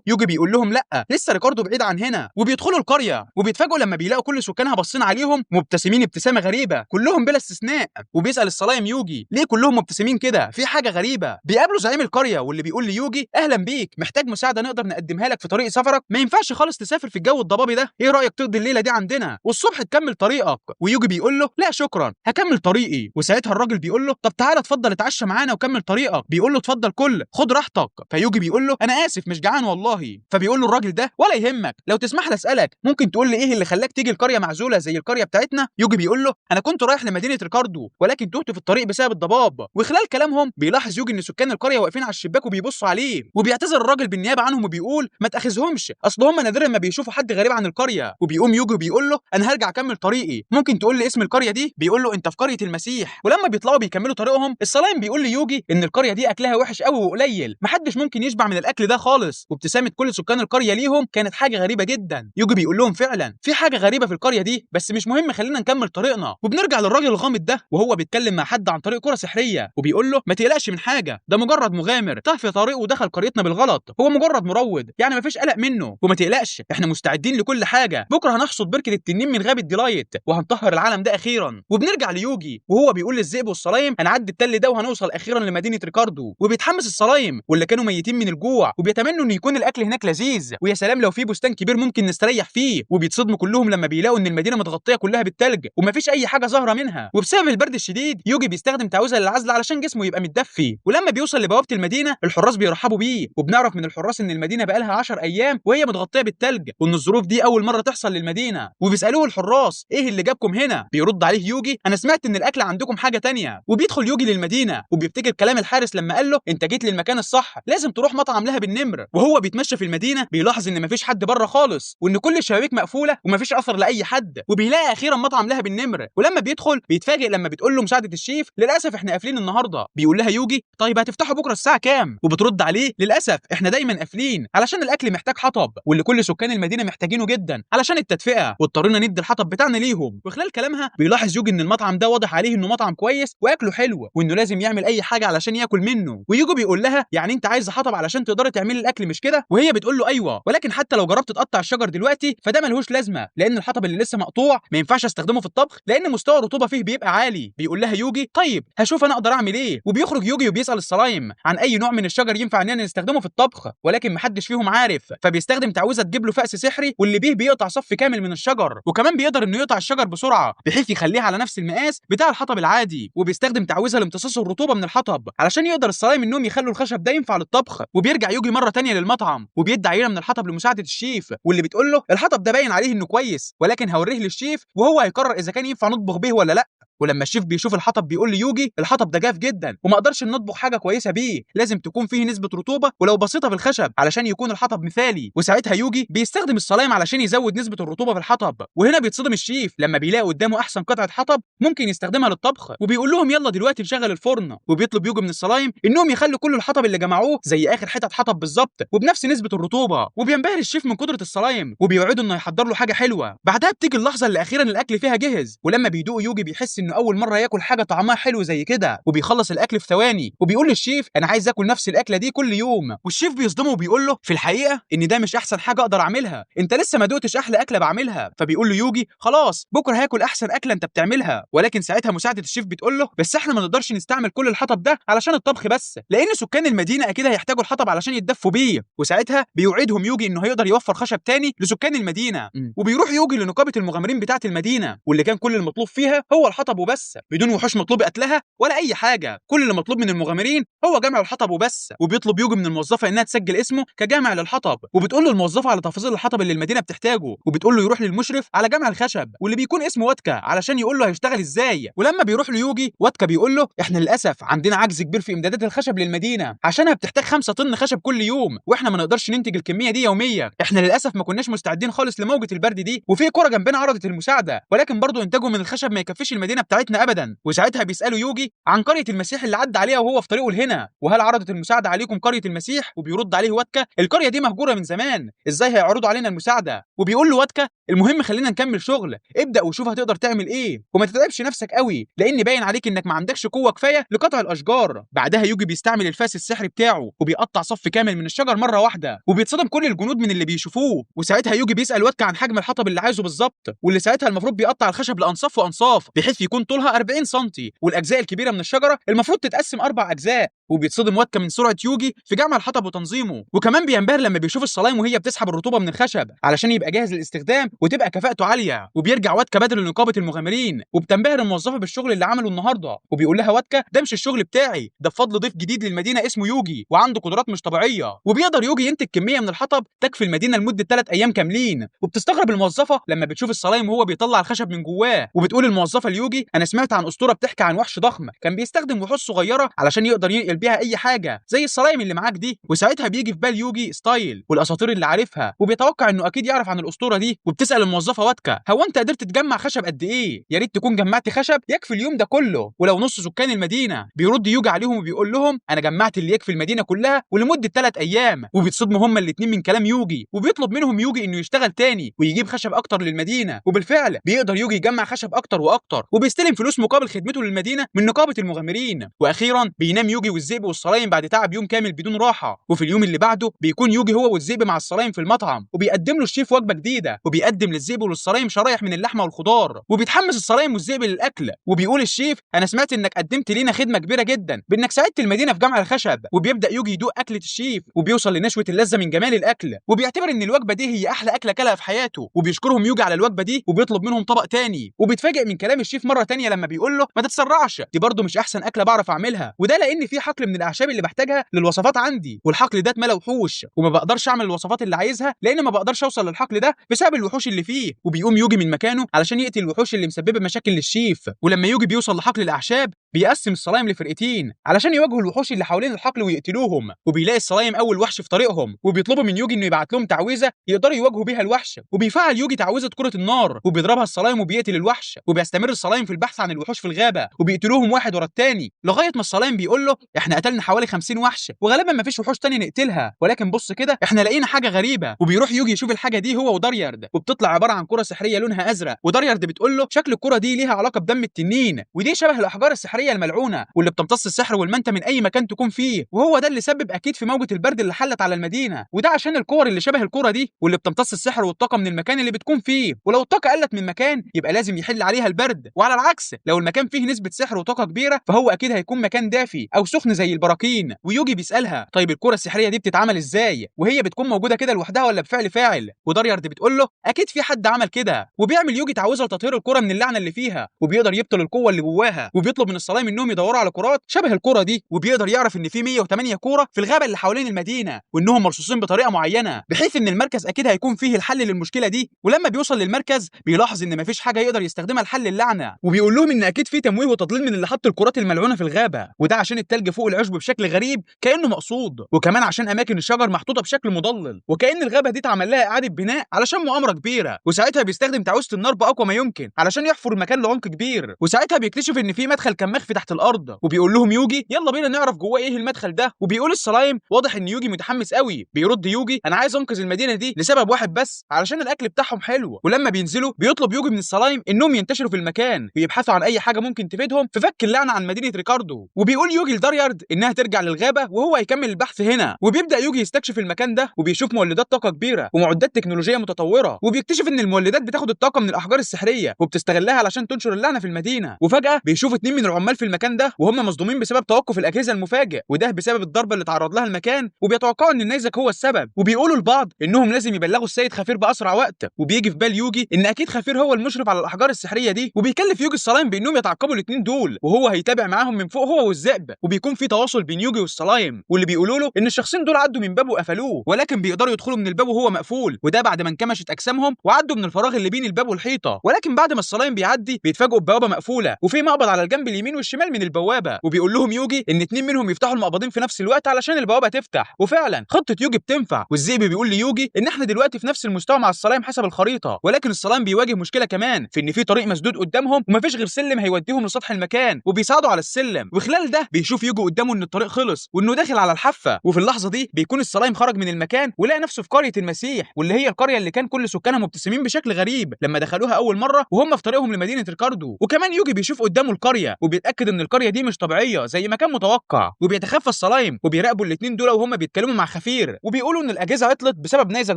يوجي بيقول لهم لا، لسه ريكاردو بعيد عن هنا. وبيدخلوا القرية وبيتفاجئوا لما بيلاقوا كل سكانها باصين عليهم مبتسمين ابتسامة غريبة كلهم بلا استثناء. وبيسال الصلايم يوجي ليه كلهم مبتسمين كده، في حاجة غريبة. بيقابلوا زعيم القرية واللي بيقول ليوجي اهلا بيك، محتاج مساعدة نقدر نقدمها لك في طريق سفرك؟ ما ينفعش خالص تسافر في الجو الضبابي ده، ايه رايك تقضي الليلة دي عندنا والصبح تكمل طريقك؟ ويوجي بيقول له لا شكرا، هكمل طريقي. وساعتها الراجل بيقول له طب تعالى اتفضل اتعشى معانا وكمل طريقك. بيقول له اتفضل كل، خد راحتك. فيوجي بيقول له انا اسف مش جعان والله. فبيقول له الراجل ده ولا يهمك، لو تسمح لي اسالك ممكن تقول لي ايه اللي خلاك تيجي القرية معزولة زي القرية بتاعتنا؟ يوجي بيقول له انا كنت رايح لمدينة ريكاردو ولكن تهت في الطريق بسبب الضباب. وخلال كلامهم بيلاحظ يوجي ان سكان القرية واقفين على الشباك وبيبصوا عليه، وبيعتذر الراجل بالنيابة عنهم وبيقول ما تاخذهمش، اصل هم نادرا ما بيشوفوا حد غريب عن القرية. وبيقوم يوجي وبيقول له انا هرجع اكمل طريقي، ممكن تقول لي اسم القرية دي؟ بيقول له انت في قرية المسيح. ولما بيطلعوا بيكملوا طريقهم الصلايم بيقول ليوجي ان القرية دي اكلها وحش قوي وقليل، محدش ممكن يشبع من الاكل ده خالص. وابتسامه كل سكان القرية ليهم كانت حاجة غريبة جدا. يوجي بيقول لهم فعلا في حاجة غريبة في القرية دي، بس مش مهم خلينا نكمل طريقنا. وبنرجع للراجل الغامض ده وهو بيتكلم مع حد عن طريق كره سحريه وبيقول له ما تقلقش من حاجة، ده مجرد مغامر تاه في طريقه ودخل قريتنا بالغلط، هو مجرد مروض يعني مفيش قلق منه، وما تقلقش احنا مستعدين لكل حاجة، بكره هنحصد بركة التنين من غابه ديلايت وهنطهر العالم ده اخيرا. وبنرجع ليوجي وهو بيقول للذئب والصلايم هنعدي التل ده وهنوصل اخيرا لمدينة ريكاردو. وبيتحمس الصلايم واللي كانوا ميتين من الجوع وبيتمنوا ان يكون الاكل هناك لذيذ، ويا سلام لو في بستان كبير ممكن نستريح فيه. وبيتصدموا كلهم لما بيلاقوا ان المدينة متغطيه كلها بالتلج ومفيش اي حاجة ظاهره منها. وبسبب البرد الشديد يوجي بيستخدم تعويذه للعزل علشان جسمه يبقى متدفي. ولما بيوصل لبوابه المدينة الحراس بيرحبوا بيه، وبنعرف من الحراس ان المدينة بقالها 10 ايام وهي متغطيه بالتلج، وان الظروف دي اول مرة تحصل للمدينة. وبيسالوه الحراس ايه اللي جابكم هنا؟ بيرد عليه يوجي انا سمعت ان الاكل عندكم حاجة تانية. وبيدخل يوجي للمدينة وبيفتكر كلام الحارس لما قال له انت جيت للمكان الصح، لازم تروح مطعم لهب النمر. وهو بيتمشى في المدينة بيلاحظ ان مفيش حد بره خالص، وان كل الشبابيك مقفولة ومفيش اثر لاي حد. وبيلاقي اخيرا مطعم لهب النمر، ولما بيدخل بيتفاجئ لما بتقول له مساعدة الشيف للاسف احنا قافلين النهارده. بيقول لها يوجي طيب هتفتحوا بكره الساعة كام؟ وبترد عليه للاسف احنا دايما قافلين علشان الاكل محتاج حطب، واللي كل سكان المدينة محتاجينه جدا علشان التدفئه، واضطرينا ندي الحطب بتاعنا ليهم. وخلال كلامها بيلاحظ يوجي ان المطعم ده واضح عليه انه مطعم كويس واكله حلو، وانه لازم يعمل اي حاجة علشان ياكل منه. ويوجي بيقول لها يعني انت عايز حطب علشان تقدري تعملي الاكل مش كده؟ وهي بتقول له ايوه، ولكن حتى لو جربت تقطع الشجر دلوقتي فده ملهوش لازمه، لان الحطب اللي لسه مقطوع ما ينفعش استخدمه في الطبخ لان مستوى الرطوبة فيه بيبقى عالي. بيقول لها يوجي طيب هشوف انا اقدر اعمل ايه. وبيخرج يوجي وبيسال الصلايم عن اي نوع من الشجر ينفع اننا نستخدمه في الطبخ، ولكن محدش فيهم عارف. فبيستخدم تعويذه تجيب له فأس سحري واللي بيه بيقطع صف كامل من الشجر، وكمان بيقدر انه يقطع الشجر بسرعة بحيث يخليه على نفس المقاس بتاع الحطب العادي. وبيستخدم تعويذه لامتصاص الرطوبة من الحطب علشان يقدر الصلايم انهم يخلوا الخشب ده ينفع للطبخ. وبيرجع يوجي مرة تانية للمطعم وبيدي عينه من الحطب لمساعده الشيف، واللي بتقول له الحطب ده باين عليه انه كويس، ولكن هوريه للشيف وهو هيقرر اذا كان ينفع نطبخ بيه ولا لا. ولما الشيف بيشوف الحطب بيقول ليوجي الحطب ده جاف جدا وما اقدرش ان اطبخ حاجة كويسة بيه، لازم تكون فيه نسبه رطوبة ولو بسيطة في الخشب علشان يكون الحطب مثالي. وساعتها يوجي بيستخدم الصلايم علشان يزود نسبه الرطوبة في الحطب. وهنا بيتصدم الشيف لما بيلاقي قدامه احسن قطعه حطب ممكن يستخدمها للطبخ، وبيقول لهم يلا دلوقتي نشغل الفرن. وبيطلب يوجي من الصلايم انهم يخلوا كل الحطب اللي جمعوه زي اخر حتت حطب بالظبط وبنفس نسبه الرطوبة. وبينبهر الشيف من قدره الصلايم وبيوعده انه يحضر له حاجة حلوة. بعدها بتيجي اللحظة اللي اخيرا الاكل فيها جهز، ولما بيدوق يوجي بيحس انه اول مرة ياكل حاجة طعمها حلو زي كده، وبيخلص الاكل في ثواني. وبيقول للشيف انا عايز اكل نفس الاكلة دي كل يوم. والشيف بيصدمه وبيقول له في الحقيقة ان ده مش احسن حاجة اقدر اعملها، انت لسه ما دوقتش احلى اكله بعملها. فبيقول له يوجي خلاص بكره هاكل احسن اكله انت بتعملها. ولكن ساعتها مساعدة الشيف بتقول له بس احنا ما نقدرش نستعمل كل الحطب ده علشان الطبخ بس، لان سكان المدينة اكيد هيحتاجوا الحطب علشان يتدفوا بيه. وساعتها بيوعدهم يوجي انه هيقدر يوفر خشب تاني لسكان المدينة. وبيروح يوجي لنقابه المغامرين بتاعه المدينة، واللي كان كل المطلوب فيها هو الحطب وبس، بدون وحوش مطلوب قتلها ولا اي حاجة. كل اللي مطلوب من المغامرين هو جمع الحطب وبس. وبيطلب يوجي من الموظفة انها تسجل اسمه كجامع للحطب، وبتقول له الموظفة على تفاصيل الحطب اللي المدينة بتحتاجه، وبتقول له يروح للمشرف على جمع الخشب واللي بيكون اسمه واتكا علشان يقول له هيشتغل ازاي. ولما بيروح ليوجي واتكا بيقول له احنا للاسف عندنا عجز كبير في امدادات الخشب للمدينة عشانها بتحتاج 5 طن خشب كل يوم، واحنا ما نقدرش ننتج الكمية دي يوميا. احنا للاسف ما كناش مستعدين خالص لموجه البرد دي، وفي كره جنبنا عرضت المساعدة، ولكن برضه انتاجه من الخشب ما يكفيش المدينة بتاعتنا ابدا. وساعتها بيسالوا يوجي عن قرية المسيح اللي عدى عليها وهو في طريقه لهنا، وهل عرضت المساعدة عليكم قرية المسيح؟ وبيرد عليه واتكا القرية دي مهجورة من زمان، ازاي هيعرضوا علينا المساعدة؟ وبيقول له واتكا المهم خلينا نكمل شغل، ابدا وشوف هتقدر تعمل ايه، وما تتعبش نفسك قوي لان باين عليك انك ما عندكش قوة كفاية لقطع الاشجار. بعدها يوجي بيستعمل الفاس السحري بتاعه وبيقطع صف كامل من الشجر مرة واحدة، وبيتصدم كل الجنود من اللي بيشوفوه. وساعتها يوجي بيسال واتكا عن حجم الحطب اللي عايزه بالظبط، واللي ساعتها المفروض بيقطع الخشب لانصاف وانصاف بحيث يكون طولها 40 سم، والاجزاء الكبيرة من الشجرة المفروض تتقسم 4 اجزاء. وبيتصدم واتكا من سرعة يوجي في جمع الحطب وتنظيمه، وكمان بينبهر لما بيشوف الصلايم وهي بتسحب الرطوبة من الخشب علشان يبقى جاهز للاستخدام وتبقى كفاءته عالية. وبيرجع واتكا بدل لنقابه المغامرين، وبتنبهر الموظفة بالشغل اللي عمله النهارده، وبيقول لها واتكا ده مش الشغل بتاعي، ده بفضل ضيف جديد للمدينة اسمه يوجي وعنده قدرات مش طبيعية، وبيقدر يوجي ينتج كمية من الحطب تكفي المدينة لمدة 3 ايام كاملين. وبتستغرب الموظفة لما بتشوف الصلايم وهو بيطلع الخشب من جواه، وبتقول الموظفة ليوجي انا سمعت عن اسطورة بتحكي عن وحش ضخم كان بيستخدم وحوش صغيرة علشان يقدر ينقل بيها اي حاجة زي الصلايم اللي معاك دي. وساعتها بيجي في بال يوجي ستايل والاساطير اللي عارفها، وبيتوقع انه اكيد يعرف عن الاسطورة دي. وبتسال الموظفة واتكا هو انت قدرت تجمع خشب قد ايه؟ يا ريت تكون جمعت خشب يكفي اليوم ده كله ولو نص سكان المدينة. بيرد يوجي عليهم وبيقول لهم انا جمعت اللي يكفي المدينة كلها ولمده 3 ايام. وبيتصدموا هما الاثنين من كلام يوجي، وبيطلب منهم يوجي انه يشتغل تاني ويجيب خشب اكتر للمدينة. وبالفعل بيقدر يوجي يجمع خشب اكتر واكتر، وبيستلم فلوس مقابل خدمته للمدينة من نقابة المغامرين. واخيرا بينام يوجي والذئب والصلايم بعد تعب يوم كامل بدون راحة. وفي اليوم اللي بعده بيكون يوجي هو والذئب مع الصلايم في المطعم، وبيقدم له الشيف وجبة جديدة، وبيقدم للذئب وللصلايم شرايح من اللحمة والخضار، وبيتحمس الصلايم والذئب للاكل. وبيقول الشيف انا سمعت انك قدمت لينا خدمة كبيرة جدا بانك ساعدت المدينة في جمع الخشب. وبيبدا يوجي يدوق اكله الشيف، وبيوصل لنشوة اللذة من جمال الاكل، وبيعتبر ان الوجبة دي هي احلى اكله كلها في حياته. وبيشكرهم يوجي على الوجبة دي وبيطلب منهم طبق تاني. وبيتفاجئ من كلام الشيف مرة تانية لما بيقول له ما تتسرعش، دي برضه مش احسن اكله بعرف اعملها، وده لان في حقل من الاعشاب اللي بحتاجها للوصفات عندي، والحقل ده اتملى وحوش وما بقدرش اعمل الوصفات اللي عايزها لان ما بقدرش اوصل للحقل ده بسبب الوحوش اللي فيه. وبيقوم يوجي من مكانه علشان يقتل الوحوش اللي مسببه مشاكل للشيف. ولما يوجي بيوصل لحقل الاعشاب بيقسم الصلايم لفرقتين علشان يواجهوا الوحوش اللي حوالين الحقل ويقتلوهم. وبيلاقي الصلايم اول وحش في طريقهم، وبيطلبوا من يوجي انه يبعت لهم تعويذه يقدروا يواجهوا بيها الوحش. وبيفعل يوجي تعويذه كره النار وبيضربها الصلايم وبيقتل الوحش. وبيستمر الصلايم في البحث عن الوحوش في الغابة وبيقتلوهم واحد ورا الثاني، لغاية ما الصلايم بيقول له احنا قتلنا حوالي 50 وحش وغالبا ما فيش وحوش تاني نقتلها، ولكن بص كده احنا لقينا حاجة غريبة. وبيروح يوجي يشوف الحاجة دي هو وداريارد، وبتطلع عبارة عن كره سحريه لونها ازرق. وداريارد بتقول له شكل الكره دي ليها علاقة بدم التنين، ودي شبه الاحجار السحريه الملعونة واللي بتمتص السحر والمنته من اي مكان تكون فيه، وهو ده اللي سبب اكيد في موجه البرد اللي حلت على المدينة، وده عشان الكور اللي شبه الكره دي واللي بتمتص السحر والطاقة من المكان اللي بتكون فيه، ولو الطاقة قلت من مكان يبقى لازم يحل عليها البرد، وعلى العكس لو المكان فيه نسبه سحر وطاقة كبيرة فهو اكيد هيكون مكان دافي او سخن زي البراكين. ويوجي بيسالها طيب الكره السحريه دي بتتعمل ازاي، وهي بتكون موجودة كده لوحدها ولا بفعل فاعل؟ وداريارد بتقول له اكيد في حد عمل كده. وبيعمل يوجي تعويذه لتطهير الكره من اللعنة اللي فيها، وبيقدر يبطل القوة اللي جواها، وبيطلب من الصلايم انهم يدوروا على كرات شبه الكره دي. وبيقدر يعرف ان في 108 كورة في الغابة اللي حوالين المدينة، وانهم مرصوصين بطريقة معينة بحيث ان المركز اكيد هيكون فيه الحل للمشكلة دي. ولما بيوصل للمركز بيلاحظ ان مفيش حاجة يقدر يستخدمها لحل اللعنة، وبيقول لهم ان اكيد في تمويه وتضليل من اللي حط الكرات الملعونة في الغابة، وده عشان التلج فوق العشب بشكل غريب كانه مقصود، وكمان عشان اماكن الشجر محطوطة بشكل مضلل، وكأن الغابة دي اتعمل لها اعاده بناء علشان مؤامرة كبيرة. وساعتها بيستخدم تعويذه النار باقوى ما يمكن علشان يحفر المكان لعمق كبير. وساعتها بيكتشف ان في مدخل كان مخفي تحت الارض، وبيقول لهم يوجي يلا بينا نعرف جواه ايه المدخل ده. وبيقول الصلايم واضح ان يوجي متحمس قوي. بيرد يوجي انا عايز انقذ المدينة دي لسبب واحد بس، علشان الاكل بتاعهم حلو. ولما بينزلوا بيطلب يوجي من الصلايم انهم ينتشروا في المكان ويبحثوا عن اي حاجة ممكن تفيدهم في فك اللعنة عن مدينة ريكاردو. وبيقول يوجي لداريارد انها ترجع للغابه وهو هيكمل البحث هنا. وبيبدا يوجي يستكشف المكان ده، وبيشوف مولدات طاقة كبيرة ومعدات تكنولوجية متطورة، وبيكتشف ان المولدات بتاخد الطاقة من الاحجار السحريه وبتستغلها علشان تنشر اللعنة في المدينة. وفجاة بيشوف 2 من العمال في المكان ده وهم مصدومين بسبب توقف الاجهزة المفاجئ، وده بسبب الضربة اللي تعرض لها المكان، وبيتوقعوا ان النيزك هو السبب. وبيقولوا لبعض انهم لازم يبلغوا السيد خفير باسرع وقت. وبيجي في بال يوجي ان اكيد خفير هو المشرف على الاحجار السحريه دي، وبيكلف يوجي الصلايم بانهم يتعقبوا الاثنين دول، وهو هيتابع معاهم من فوق هو والذئب. وبيكون في تواصل بين يوجي والصلايم، واللي بيقولوا له ان الشخصين دول عدوا من باب وقفلوه، ولكن بيقدروا يدخلوا من الباب وهو مقفول، وده بعد ما انكمشت اجسامهم وعدوا من الفراغ اللي بين الباب والحيطه. ولكن بعد ما الصلايم بيعدي بيتفاجئوا ببوابه مقفولة وفي مقبض على الجنب اليمين اليمين والشمال من البوابة. وبيقول لهم يوجي ان 2 منهم يفتحوا المقبضين في نفس الوقت علشان البوابة تفتح. وفعلا خطه يوجي بتنفع، والذئب بيقول ليوجي ان احنا دلوقتي في نفس المستوى مع الصلايم حسب الخريطة، ولكن الصلايم بيواجه مشكلة كمان في ان في طريق مسدود قدامهم ومفيش غير سلم هيوديهم لسطح المكان، وبيصعدوا على السلم. وخلال ده بيشوف يوجي قدامه ان الطريق خلص وانه داخل على الحافة. وفي اللحظة دي بيكون الصلايم خرج من المكان ولقى نفسه في قرية المسيح، واللي هي القرية اللي كان كل سكانها مبتسمين بشكل غريب لما دخلوها اول مرة وهم في طريقهم لمدينة ريكاردو. وكمان يوجي بيشوف قدامه القرية وبيتاكد ان القرية دي مش طبيعية زي ما كان متوقع، وبيتخفى الصلايم وبيراقبوا الاثنين دول وهم بيتكلموا مع خفير، وبيقولوا ان الاجهزة عطلت بسبب نيزك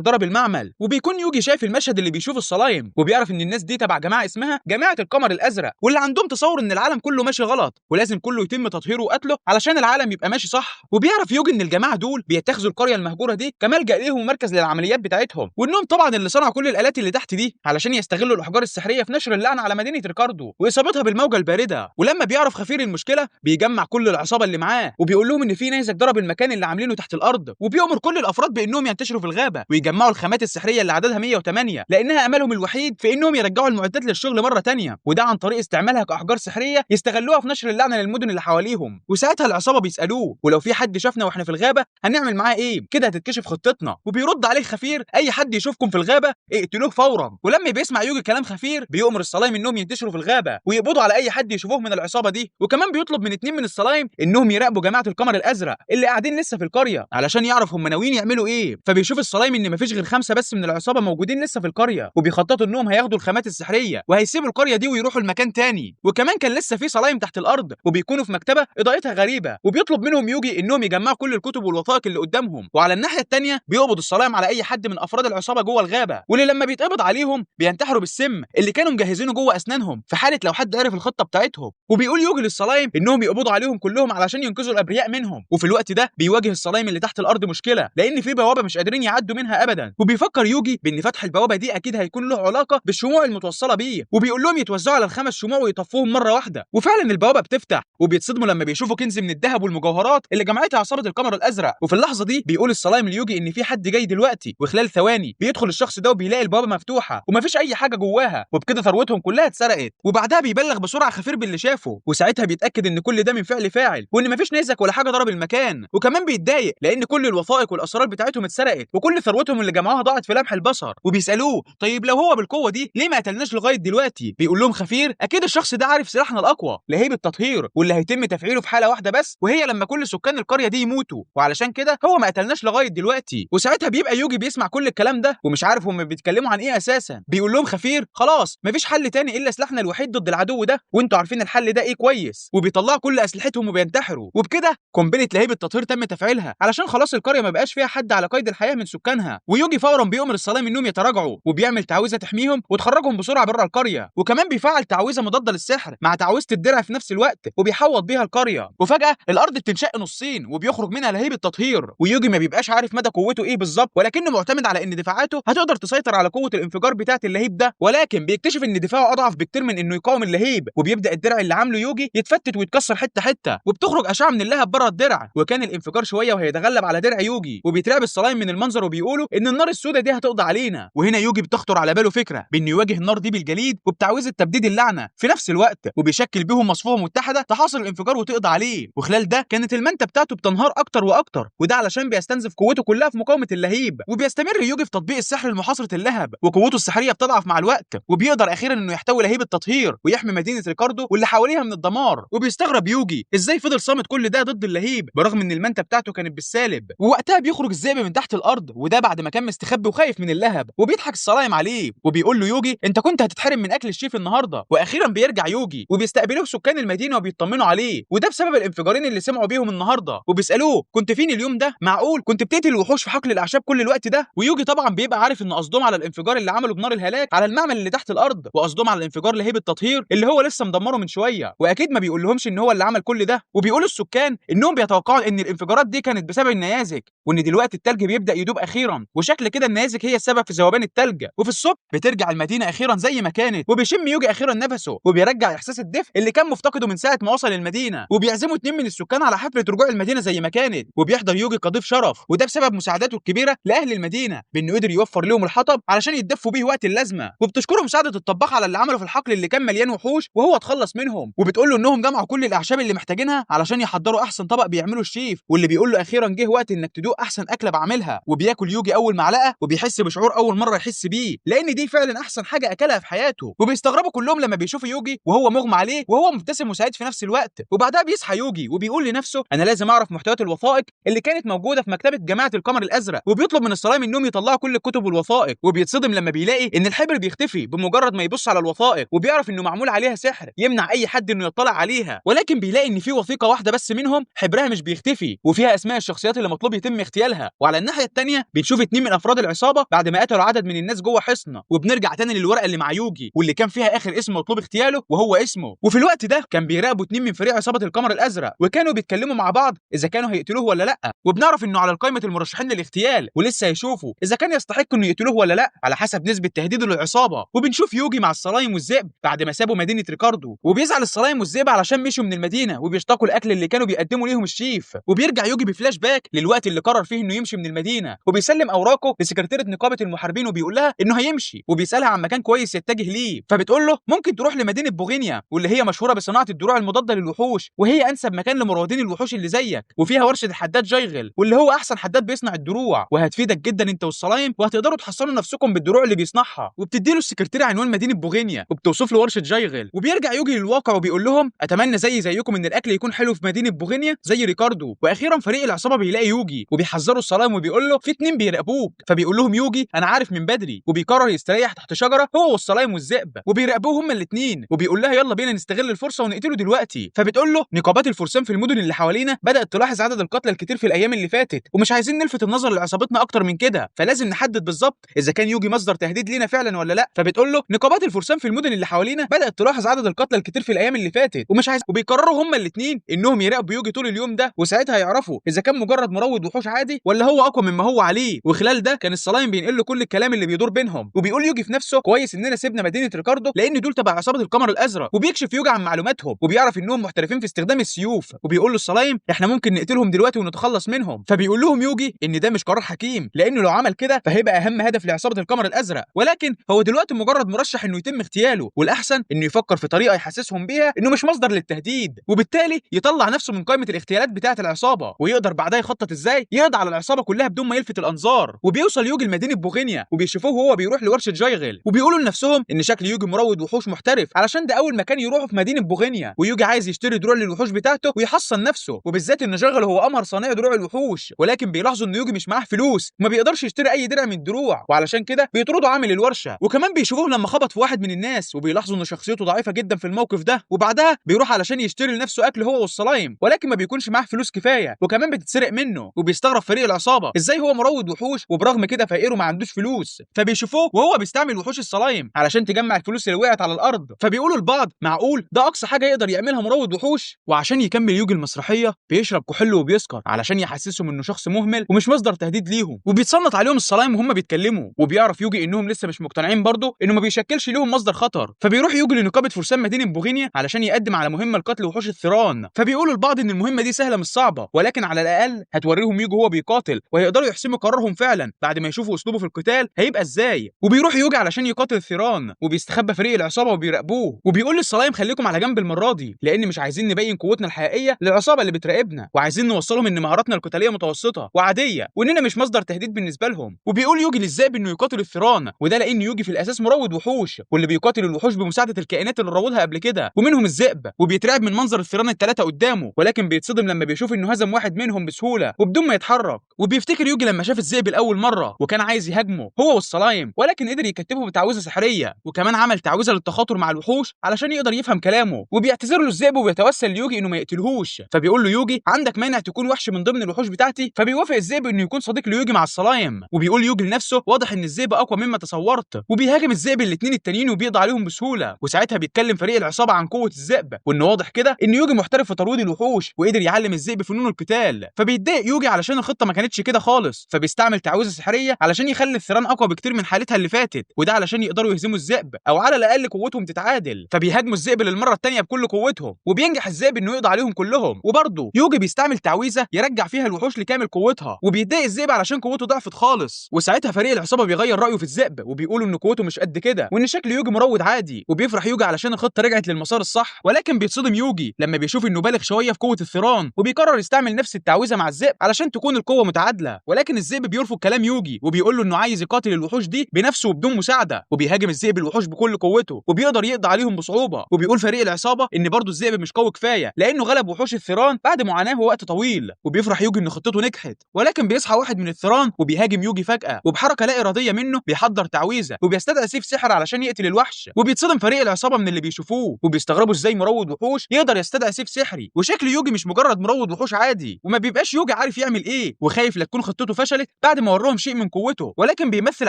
ضرب المعمل. وبيكون يوجي شايف المشهد اللي بيشوف الصلايم، وبيعرف ان الناس دي تبع جماعة اسمها جماعة القمر الازرق، واللي عندهم تصور ان العالم كله ماشي غلط ولازم كله يتم تطهيره وقتله علشان العالم يبقى ماشي صح. وبيعرف يوجي ان الجماعة دول بيتخذوا القرية المهجورة دي كملجأ ليهم ومركز للعمليات بتاعتهم، وانهم طبعا اللي صنعوا كل الالات اللي تحت دي علشان يستغلوا الاحجار السحريه في نشر اللعنة على مدينة ريكاردو واصابتها بالموجة البارده. ولما بيعرف خفير المشكلة بيجمع كل العصابة اللي معاه وبيقول لهم ان في نيزك ضرب المكان اللي عاملينه تحت الارض، وبيأمر كل الافراد بانهم ينتشروا في الغابة ويجمعوا الخامات السحريه اللي عددها 108 لانها املهم الوحيد في انهم يرجعوا المعدات للشغل مرة ثانية، وده عن طريق استعمالها كاحجار سحريه يستغلوها في نشر اللعنة للمدن اللي حواليهم. وساعتها العصابة بيسالوه ولو في حد شافنا واحنا في الغابة هنعمل معاه ايه؟ كده هتتكشف خطتنا. وبيرد عليه خفير اي حد يشوفكم في الغابة اقتلوه فورا. ولما بيسمع يوجي كلام خفير بيؤمر الصلايم انهم ينتشروا في الغابة ويقبضوا على اي حد يشوفوه من العصابة دي. وكمان بيطلب من 2 من الصلايم انهم يراقبوا جماعة القمر الازرق اللي قاعدين لسه في القرية علشان يعرف هم ناويين يعملوا ايه. فبيشوف الصلايم ان مفيش غير 5 بس من العصابة موجودين لسه في القرية، وبيخططوا انهم هياخدوا الخامات السحريه وهيسيبوا القرية دي ويروحوا المكان تاني. وكمان كان لسه في صلايم تحت الارض وبيكونوا في مكتبه اضاءتها غريبة، وبيطلب منهم يوجي انهم يجمعوا كل الكتب والوثائق اللي قدامهم. وعلى الناحية الثانية بيقبض الصلايم على اي حد من افراد العصابة جوه الغابة، واللي لما بيتقبض عليهم بينتحروا بالسم اللي كانوا مجهزينه جوه اسنانهم في حاله لو حد عرف الخطة بتاعتهم. وبيقول يوجي للصلايم انهم يقبضوا عليهم كلهم علشان ينقذوا الابرياء منهم. وفي الوقت ده بيواجه الصلايم اللي تحت الارض مشكلة لان في بوابه مش قادرين يعدوا منها ابدا، وبيفكر يوجي بان فتح البوابة دي اكيد هيكون له علاقة بالشموع المتوصله بيه، وبيقول لهم يتوزعوا على ال5 شموع ويطفوهم مرة واحدة. وفعلا البوابة بتفتح وبيتصدموا لما بيشوفوا كنز من الذهب والمجوهرات اللي جمعتها عصابة القمر الازرق. وفي اللحظة دي بيقول الصلايم ليوجي ان في حد جاي دلوقتي، وخلال ثواني بيدخل الشخص ده وبيلاقي البوابة مفتوحة ومفيش اي حاجة جواها، وبكده ثروتهم كلها اتسرقت. وبعدها بيبلغ بسرعة خفير باللي شافه، وساعتها بيتاكد ان كل ده من فعل فاعل وان مفيش نيزك ولا حاجة ضرب المكان. وكمان بيتضايق لان كل الوثائق والاسرار بتاعتهم اتسرقت وكل ثروتهم اللي جمعوها ضاعت في لمح البصر. وبيسالوه طيب لو هو بالقوة دي ليه ما قتلناش لغاية دلوقتي؟ بيقول لهم خفير اكيد الشخص ده عارف سلاحنا الاقوى لهيب التطهير، واللي هيتم تفعيله في حاله واحدة بس، وهي لما كل سكان القرية دي يموتوا، وعلشان كده هو ما قتلناش لغاية دلوقتي. وساعتها بيبقى يوجي بيسمع كل الكلام ده ومش عارف هم بيتكلموا عن ايه اساسا. بيقول لهم خفير خلاص مفيش حل تاني الا سلاحنا الوحيد ضد العدو ده، وانتوا عارفين الحل ده ايه كويس. وبيطلعوا كل اسلحتهم وبينتحروا. وبكده قنبلة لهيب التطهير تم تفعيلها علشان خلاص القرية ما بقاش فيها حد على قيد الحياة من سكانها. ويوجي فورا بيؤمر الصلايم انهم يتراجعوا، وبيعمل تعويذه تحميهم وتخرجهم بسرعة بره القرية. وكمان بيفعل تعويذه مضادة للسحر مع تعويذه الدرع في نفس الوقت وبيحوط بيها القرية. وفجاة الارض بتنشق نصين وبيخرج منها لهيب التطهير. ويوجي ما بيبقاش عارف مدى قوته ايه بالظبط، ولكنه معتمد على ان دفاعاته هتقدر تسيطر على قوة الانفجار بتاعه اللهيب ده، ولكن بيكتشف ان دفاعه اضعف بكتير من انه يقاوم اللهيب. وبيبدا الدرع اللي عامله يوجي يتفتت ويتكسر حتة حتة، وبتخرج اشعه من اللهب بره الدرع، وكان الانفجار شوية وهيتغلب على درع يوجي. وبيترعب الصلايم من المنظر وبيقولوا ان النار السوداء دي هتقضي علينا. وهنا يوجي بتخطر على باله فكرة بانه يواجه النار دي بالجليد وبتعويذه تبديد اللعنة في نفس الوقت، وبيشكل بيهم مصفوفة متحدة تحاصر الانفجار وتقضي عليه. وخلال ده كانت المنته بتاعته بتنهار اكتر واكتر، وده علشان بيستنزف قوته كلها في مقاومة اللهيب. وبيستمر يوجي في تطبيق السحر لمحاصره اللهب، وقوته السحريه بتضعف مع الوقت، وبيقدر اخيرا انه يحتوي لهيب التطهير ويحمي مدينة ريكاردو واللي حواليها من الدمار. وبيستغرب يوجي ازاي فضل صامت كل ده ضد اللهيب برغم ان المنته بتاعته كانت بالسالب. ووقتها بيخرج الذئب من تحت الارض، وده بعد ما كان مستخبي وخايف من اللهب، وبيضحك الصلايم عليه وبيقول له يوجي انت كنت هتتحرم من اكل الشيف النهارده. واخيرا بيرجع يوجي وبيستقبلوه سكان المدينة وبيطمنوا عليه، وده بسبب الانفجارين اللي سمعوا بيهم النهارده. وبيسالوه كنت فين اليوم ده؟ معقول كنت بتقتل الوحوش في حقل الاعشاب كل الوقت ده؟ ويوجي طبعا بيبقى عارف ان قصدهم على الانفجار اللي عمله بنار الهلاك على المعمل اللي تحت الارض، وقصدهم على الانفجار لهيب التطهير اللي هو لسه مدمرة من شوية، واكيد ما بيقولهمش ان هو اللي عمل كل ده. وبيقولوا السكان انهم بيتوقعوا ان الانفجارات دي كانت بسبب النيازك، وان دلوقتي التلج بيبدا يدوب اخيرا، وشكل كده النيازك هي السبب في ذوبان التلج. وفي الصبح بترجع المدينة اخيرا زي ما كانت، وبيشم يوجي اخيرا نفسه وبيرجع احساس الدفء اللي كان مفتقده من ساعة ما وصل المدينة. وبيعزموا 2 من السكان على حفلة رجوع المدينة زي ما كانت، وبيحضر يوجي كضيف شرف، وده بسبب مساعداته الكبيرة لاهل المدينة بانه قدر يوفر لهم الحطب علشان يتدفوا بيه وقت اللازمة. وبتشكره مساعدة الطباخ على اللي عمله في الحقل اللي كان مليان وحوش وهو اتخلص منهم. وبيقول وبتقول له انهم جمعوا كل الاعشاب اللي محتاجينها علشان يحضروا احسن طبق بيعمله الشيف، واللي بيقول له اخيرا جه وقت انك تدوق احسن اكله بعملها. وبياكل يوجي اول معلقه وبيحس بشعور اول مرة يحس بيه، لان دي فعلا احسن حاجة اكلها في حياته. وبيستغربوا كلهم لما بيشوفوا يوجي وهو مغمى عليه وهو مبتسم وسعيد في نفس الوقت. وبعدها بيصحى يوجي وبيقول لنفسه انا لازم اعرف محتويات الوثائق اللي كانت موجودة في مكتبه جماعة القمر الازرق، وبيطلب من السلايم انهم يطلعوا كل الكتب والوثائق. وبيتصدم لما بيلاقي ان الحبر بيختفي بمجرد ما يبص على الوثائق، وبيعرف انه معمول عليها سحر يمنع اي حد انه يطلع عليها. ولكن بيلاقي ان في وثيقة واحدة بس منهم حبرها مش بيختفي، وفيها اسماء الشخصيات اللي مطلوب يتم اغتيالها. وعلى الناحية الثانية بنشوف 2 من افراد العصابة بعد ما قتلوا عدد من الناس جوه حصن. وبنرجع تاني للورقه اللي مع يوجي واللي كان فيها اخر اسم مطلوب اغتياله وهو اسمه. وفي الوقت ده كان بيراقبوا 2 من فريق عصابة القمر الازرق، وكانوا بيتكلموا مع بعض اذا كانوا هيقتلوه ولا لا. وبنعرف انه على قائمة المرشحين للاغتيال، ولسه هيشوفوا اذا كان يستحق انه يقتلوه ولا لا على حسب نسبه تهديده للعصابه. وبنشوف يوجي مع السلايم والذئب بعد ما سابوا مدينة ريكاردو، وبيزعل السلايم والذئب علشان مشوا من المدينة وبيشتاقوا الاكل اللي كانوا بيقدموا ليهم الشيف. وبيرجع يوجي بفلاش باك للوقت اللي قرر فيه انه يمشي من المدينة، وبيسلم اوراقه لسكرتيره نقابة المحاربين وبيقول لها انه هيمشي، وبيسالها عن مكان كويس يتجه ليه، فبتقول له ممكن تروح لمدينة بوغينيا واللي هي مشهورة بصناعة الدروع المضادة للوحوش، وهي انسب مكان لمراودين الوحوش اللي زيك، وفيها ورشه الحداد جايغل واللي هو احسن حداد بيصنع الدروع، وهتفيدك جدا انت والسلايم وهتقدروا تحصنوا نفسكم بالدروع اللي بيصنعها. وبتدي له السكرتيره عنوان مدينة بوغينيا وبتوصف له ورشه جايغل. وبيرجع يوجي للواقع وبيقول لهم اتمنى زيكم ان الاكل يكون حلو في مدينة بوغينيا زي ريكاردو. واخيرا فريق العصابة بيلاقي يوجي وبيحذروا السلايم وبيقول له في 2 بيراقبوك، فبيقول لهم يوجي انا عارف من بدري، وبيقرر يستريح تحت شجرة هو والسلايم والذئب وبيراقبوه هما الاثنين، وبيقول لها يلا بينا نستغل الفرصة ونقتله دلوقتي. فبتقول له نقابات الفرسان في المدن اللي حوالينا بدات تلاحظ عدد القتلى الكتير في الايام اللي فاتت، ومش عايزين نلفت النظر لعصابتنا اكتر من كده، فلازم نحدد بالظبط اذا كان يوجي مصدر تهديد لينا فعلا ولا لا. فبتقول له نقابات الفرسان في المدن اللي حوالينا بدات تلاحظ عدد القتلى الكتير في الايام اللي فاتت ومش عايز، وبيقرروا هما الاثنين انهم يراقبوا يوجي طول اليوم ده، وساعتها يعرفوا اذا كان مجرد مروض وحوش عادي ولا هو اقوى مما هو عليه. وخلال ده كان السلايم بينقل له كل الكلام اللي بيدور بينهم، وبيقول يوجي في نفسه كويس اننا سيبنا مدينة ريكاردو لان دول تبع عصابة القمر الازرق. وبيكشف يوجي عن معلوماتهم وبيعرف انهم محترفين في استخدام السيوف، وبيقول له السلايم احنا ممكن نقتلهم دلوقتي ونتخلص منهم. فبيقول لهم يوجي ان ده مش قرار حكيم، لانه لو عمل كده فهيبقى اهم هدف لعصابه القمر الازرق، ولكن هو دلوقتي مجرد مرشح انه يتم اغتياله، والاحسن انه يفكر في طريقه يحسسهم بيها انه مش مصدر للتهديد، وبالتالي يطلع نفسه من قائمة الاغتيالات بتاعه العصابة، ويقدر بعدها يخطط ازاي يقضي على العصابة كلها بدون ما يلفت الانظار. وبيوصل يوجي لمدينة بوغينيا وبيشوفوه وهو بيروح لورشه جايغل، وبيقولوا لنفسهم ان شكل يوجي مروض وحوش محترف علشان ده اول مكان يروحه في مدينة بوغينيا، ويوجي عايز يشتري دروع للوحوش بتاعته ويحصن نفسه، وبالذات ان جايغل هو امهر صانع دروع الوحوش. ولكن بيلاحظوا ان يوجي مش معاه فلوس وما بيقدرش يشتري اي درع من الدروع، وعلشان كده بيطردوا عامل الورشة. وكمان بيشوفوه لما خبط في واحد من الناس وبيلاحظوا ان شخصيته ضعيفة جدا في الموقف ده. وبعدها بيروح علشان يشتري لنفسه اكل هو والسلايم، ولكن ما بيكونش معاه فلوس كفاية وكمان بتتسرق منه. وبيستغرب فريق العصابة ازاي هو مروض وحوش وبرغم كده فقير وما عندوش فلوس، فبيشوفوه وهو بيستعمل وحوش السلايم علشان تجمع الفلوس اللي وقعت على الارض، فبيقولوا لبعض معقول ده اقصى حاجة يقدر يعملها مروض وحوش؟ وعشان يكمل يوجي المسرحية بيشرب كحول وبيسكر علشان يحسسهم انه شخص مهمل ومش مصدر تهديد ليهم. وبيتصنت عليهم السلايم وهم بيتكلموا، وبيعرف يوجي انهم لسه مش مقتنعين برضه انه ما بيشكلش ليهم مصدر خطر. فبيروح يوجي لنقابه فرسان مدينة بوغينيا علشان يقدم على مهمة لقتل وحوش الثيران، فبيقولوا لبعض ان المهمة دي سهلة مش صعبة، ولكن على الاقل هتوريهم يوجي وهو بيقاتل وهيقدروا يحسموا قرارهم فعلا بعد ما يشوفوا اسلوبه في القتال هيبقى ازاي. وبيروح يوجي علشان يقاتل الثيران، وبيستخبى فريق العصابة وبيراقبوه، وبيقول للسلايم خليكم على جنب المرة دي لان مش عايزين نبين قوتنا الحقيقية للعصابه اللي بتراقبنا، وعايزين نوصلهم ان مهاراتنا القتالية متوسطه وعاديه واننا مش مصدر تهديد بالنسبة لهم. وبيقول يوجي للذئب انه يقاتل الثيران، وده لان يوجي في الاساس مروض وحوش واللي بيقاتل الوحوش بمساعدة الكائنات اللي روضها قبل كده ومنهم الذئب. وبيترعب من منظر الثيران الثلاثة قدامه، ولكن بيتصدم لما بيشوف انه هزم واحد منهم بسهولة وبدون ما يتحرك. وبيفتكر يوجي لما شاف الذئب لاول مرة وكان عايز يهاجمه هو والسلايم، ولكن قدر يكتفه بتعويذه سحريه، وكمان عمل تعويذه للتخاطر مع الوحوش علشان يقدر يفهم كلامه. وبيعتذر له الذئب وبيتوسل ليوجي انه ما يقتلهوش، فبيقول له يوجي عندك مانع تكون وحش من ضمن الوحوش بتاعتي؟ فبيوافق الذئب انه يكون صديق ليوجي مع السلايم. وبيقول يوجي لنفسه واضح ان الذئب اقوى مما تصورت، وبيهاجم الذئب الاثنين التانيين وبيقضي عليهم بسهولة. وساعتها بيتكلم فريق العصابة عن قوة الذئب، وان واضح كده ان يوجي محترف في ترويض الوحوش وقدر يعلم الذئب فنون القتال. فبيتضايق يوجي علشان الخطة ما كانتش كده خالص، فبيستعمل تعويذه سحريه علشان يخلي الثيران اقوى بكتير من حالتها اللي فاتت، وده علشان يقدروا يهزموا الذئب او على الاقل قوتهم تتعادل. فبيهاجموا الذئب للمرة الثانية بكل قوتهم، وبينجح الذئب انه يقضي عليهم كلهم. وبرضه يوجي بيستعمل تعويذه يرجع فيها الوحوش لكامل قوتها، وبيتضايق الذئب علشان قوته ضعفت خالص. وساعتها فريق العصابة بيغير رايه في الذئب وبيقولوا ان قوته مش قد كده وان شكل يوجي مروض عادي. وبيفرح يوجي علشان الخطة رجعت للمسار الصح، الصح. ولكن بيتصدم يوجي لما بيشوف انه بالغ شوية في قوة الثيران، وبيقرر يستعمل نفس التعويذه مع الذئب علشان تكون القوة متعادله. ولكن الذئب بيرفض كلام يوجي وبيقول له انه عايز يقاتل الوحوش دي بنفسه وبدون مساعدة، وبيهاجم الذئب الوحوش بكل قوته وبيقدر يقضي عليهم بصعوبة. وبيقول فريق العصابة ان برضه الذئب مش قوي كفاية لانه غلب وحوش الثيران بعد معاناة ووقت طويل. وبيفرح يوجي ان خطته نجحت، ولكن بيصحى واحد من الثيران وبيهاجم يوجي فجاة، وبحركه لا ارادية منه بيحضر تعويذه وبيستدعي سيف سحر علشان يقتل الوحش. وبيتصدم فريق العصابة من اللي بيشوفوه وبيستغربوا ازاي مروض وحوش يقدر يستدعي سيف سحري، وشكل يوجي مش مجرد مروض وحوش عادي. وما بيبقاش يوجي عارف يعمل ايه وخايف لا تكون خطته فشلت بعد ما وراهم شيء من قوته، ولكن بيمثل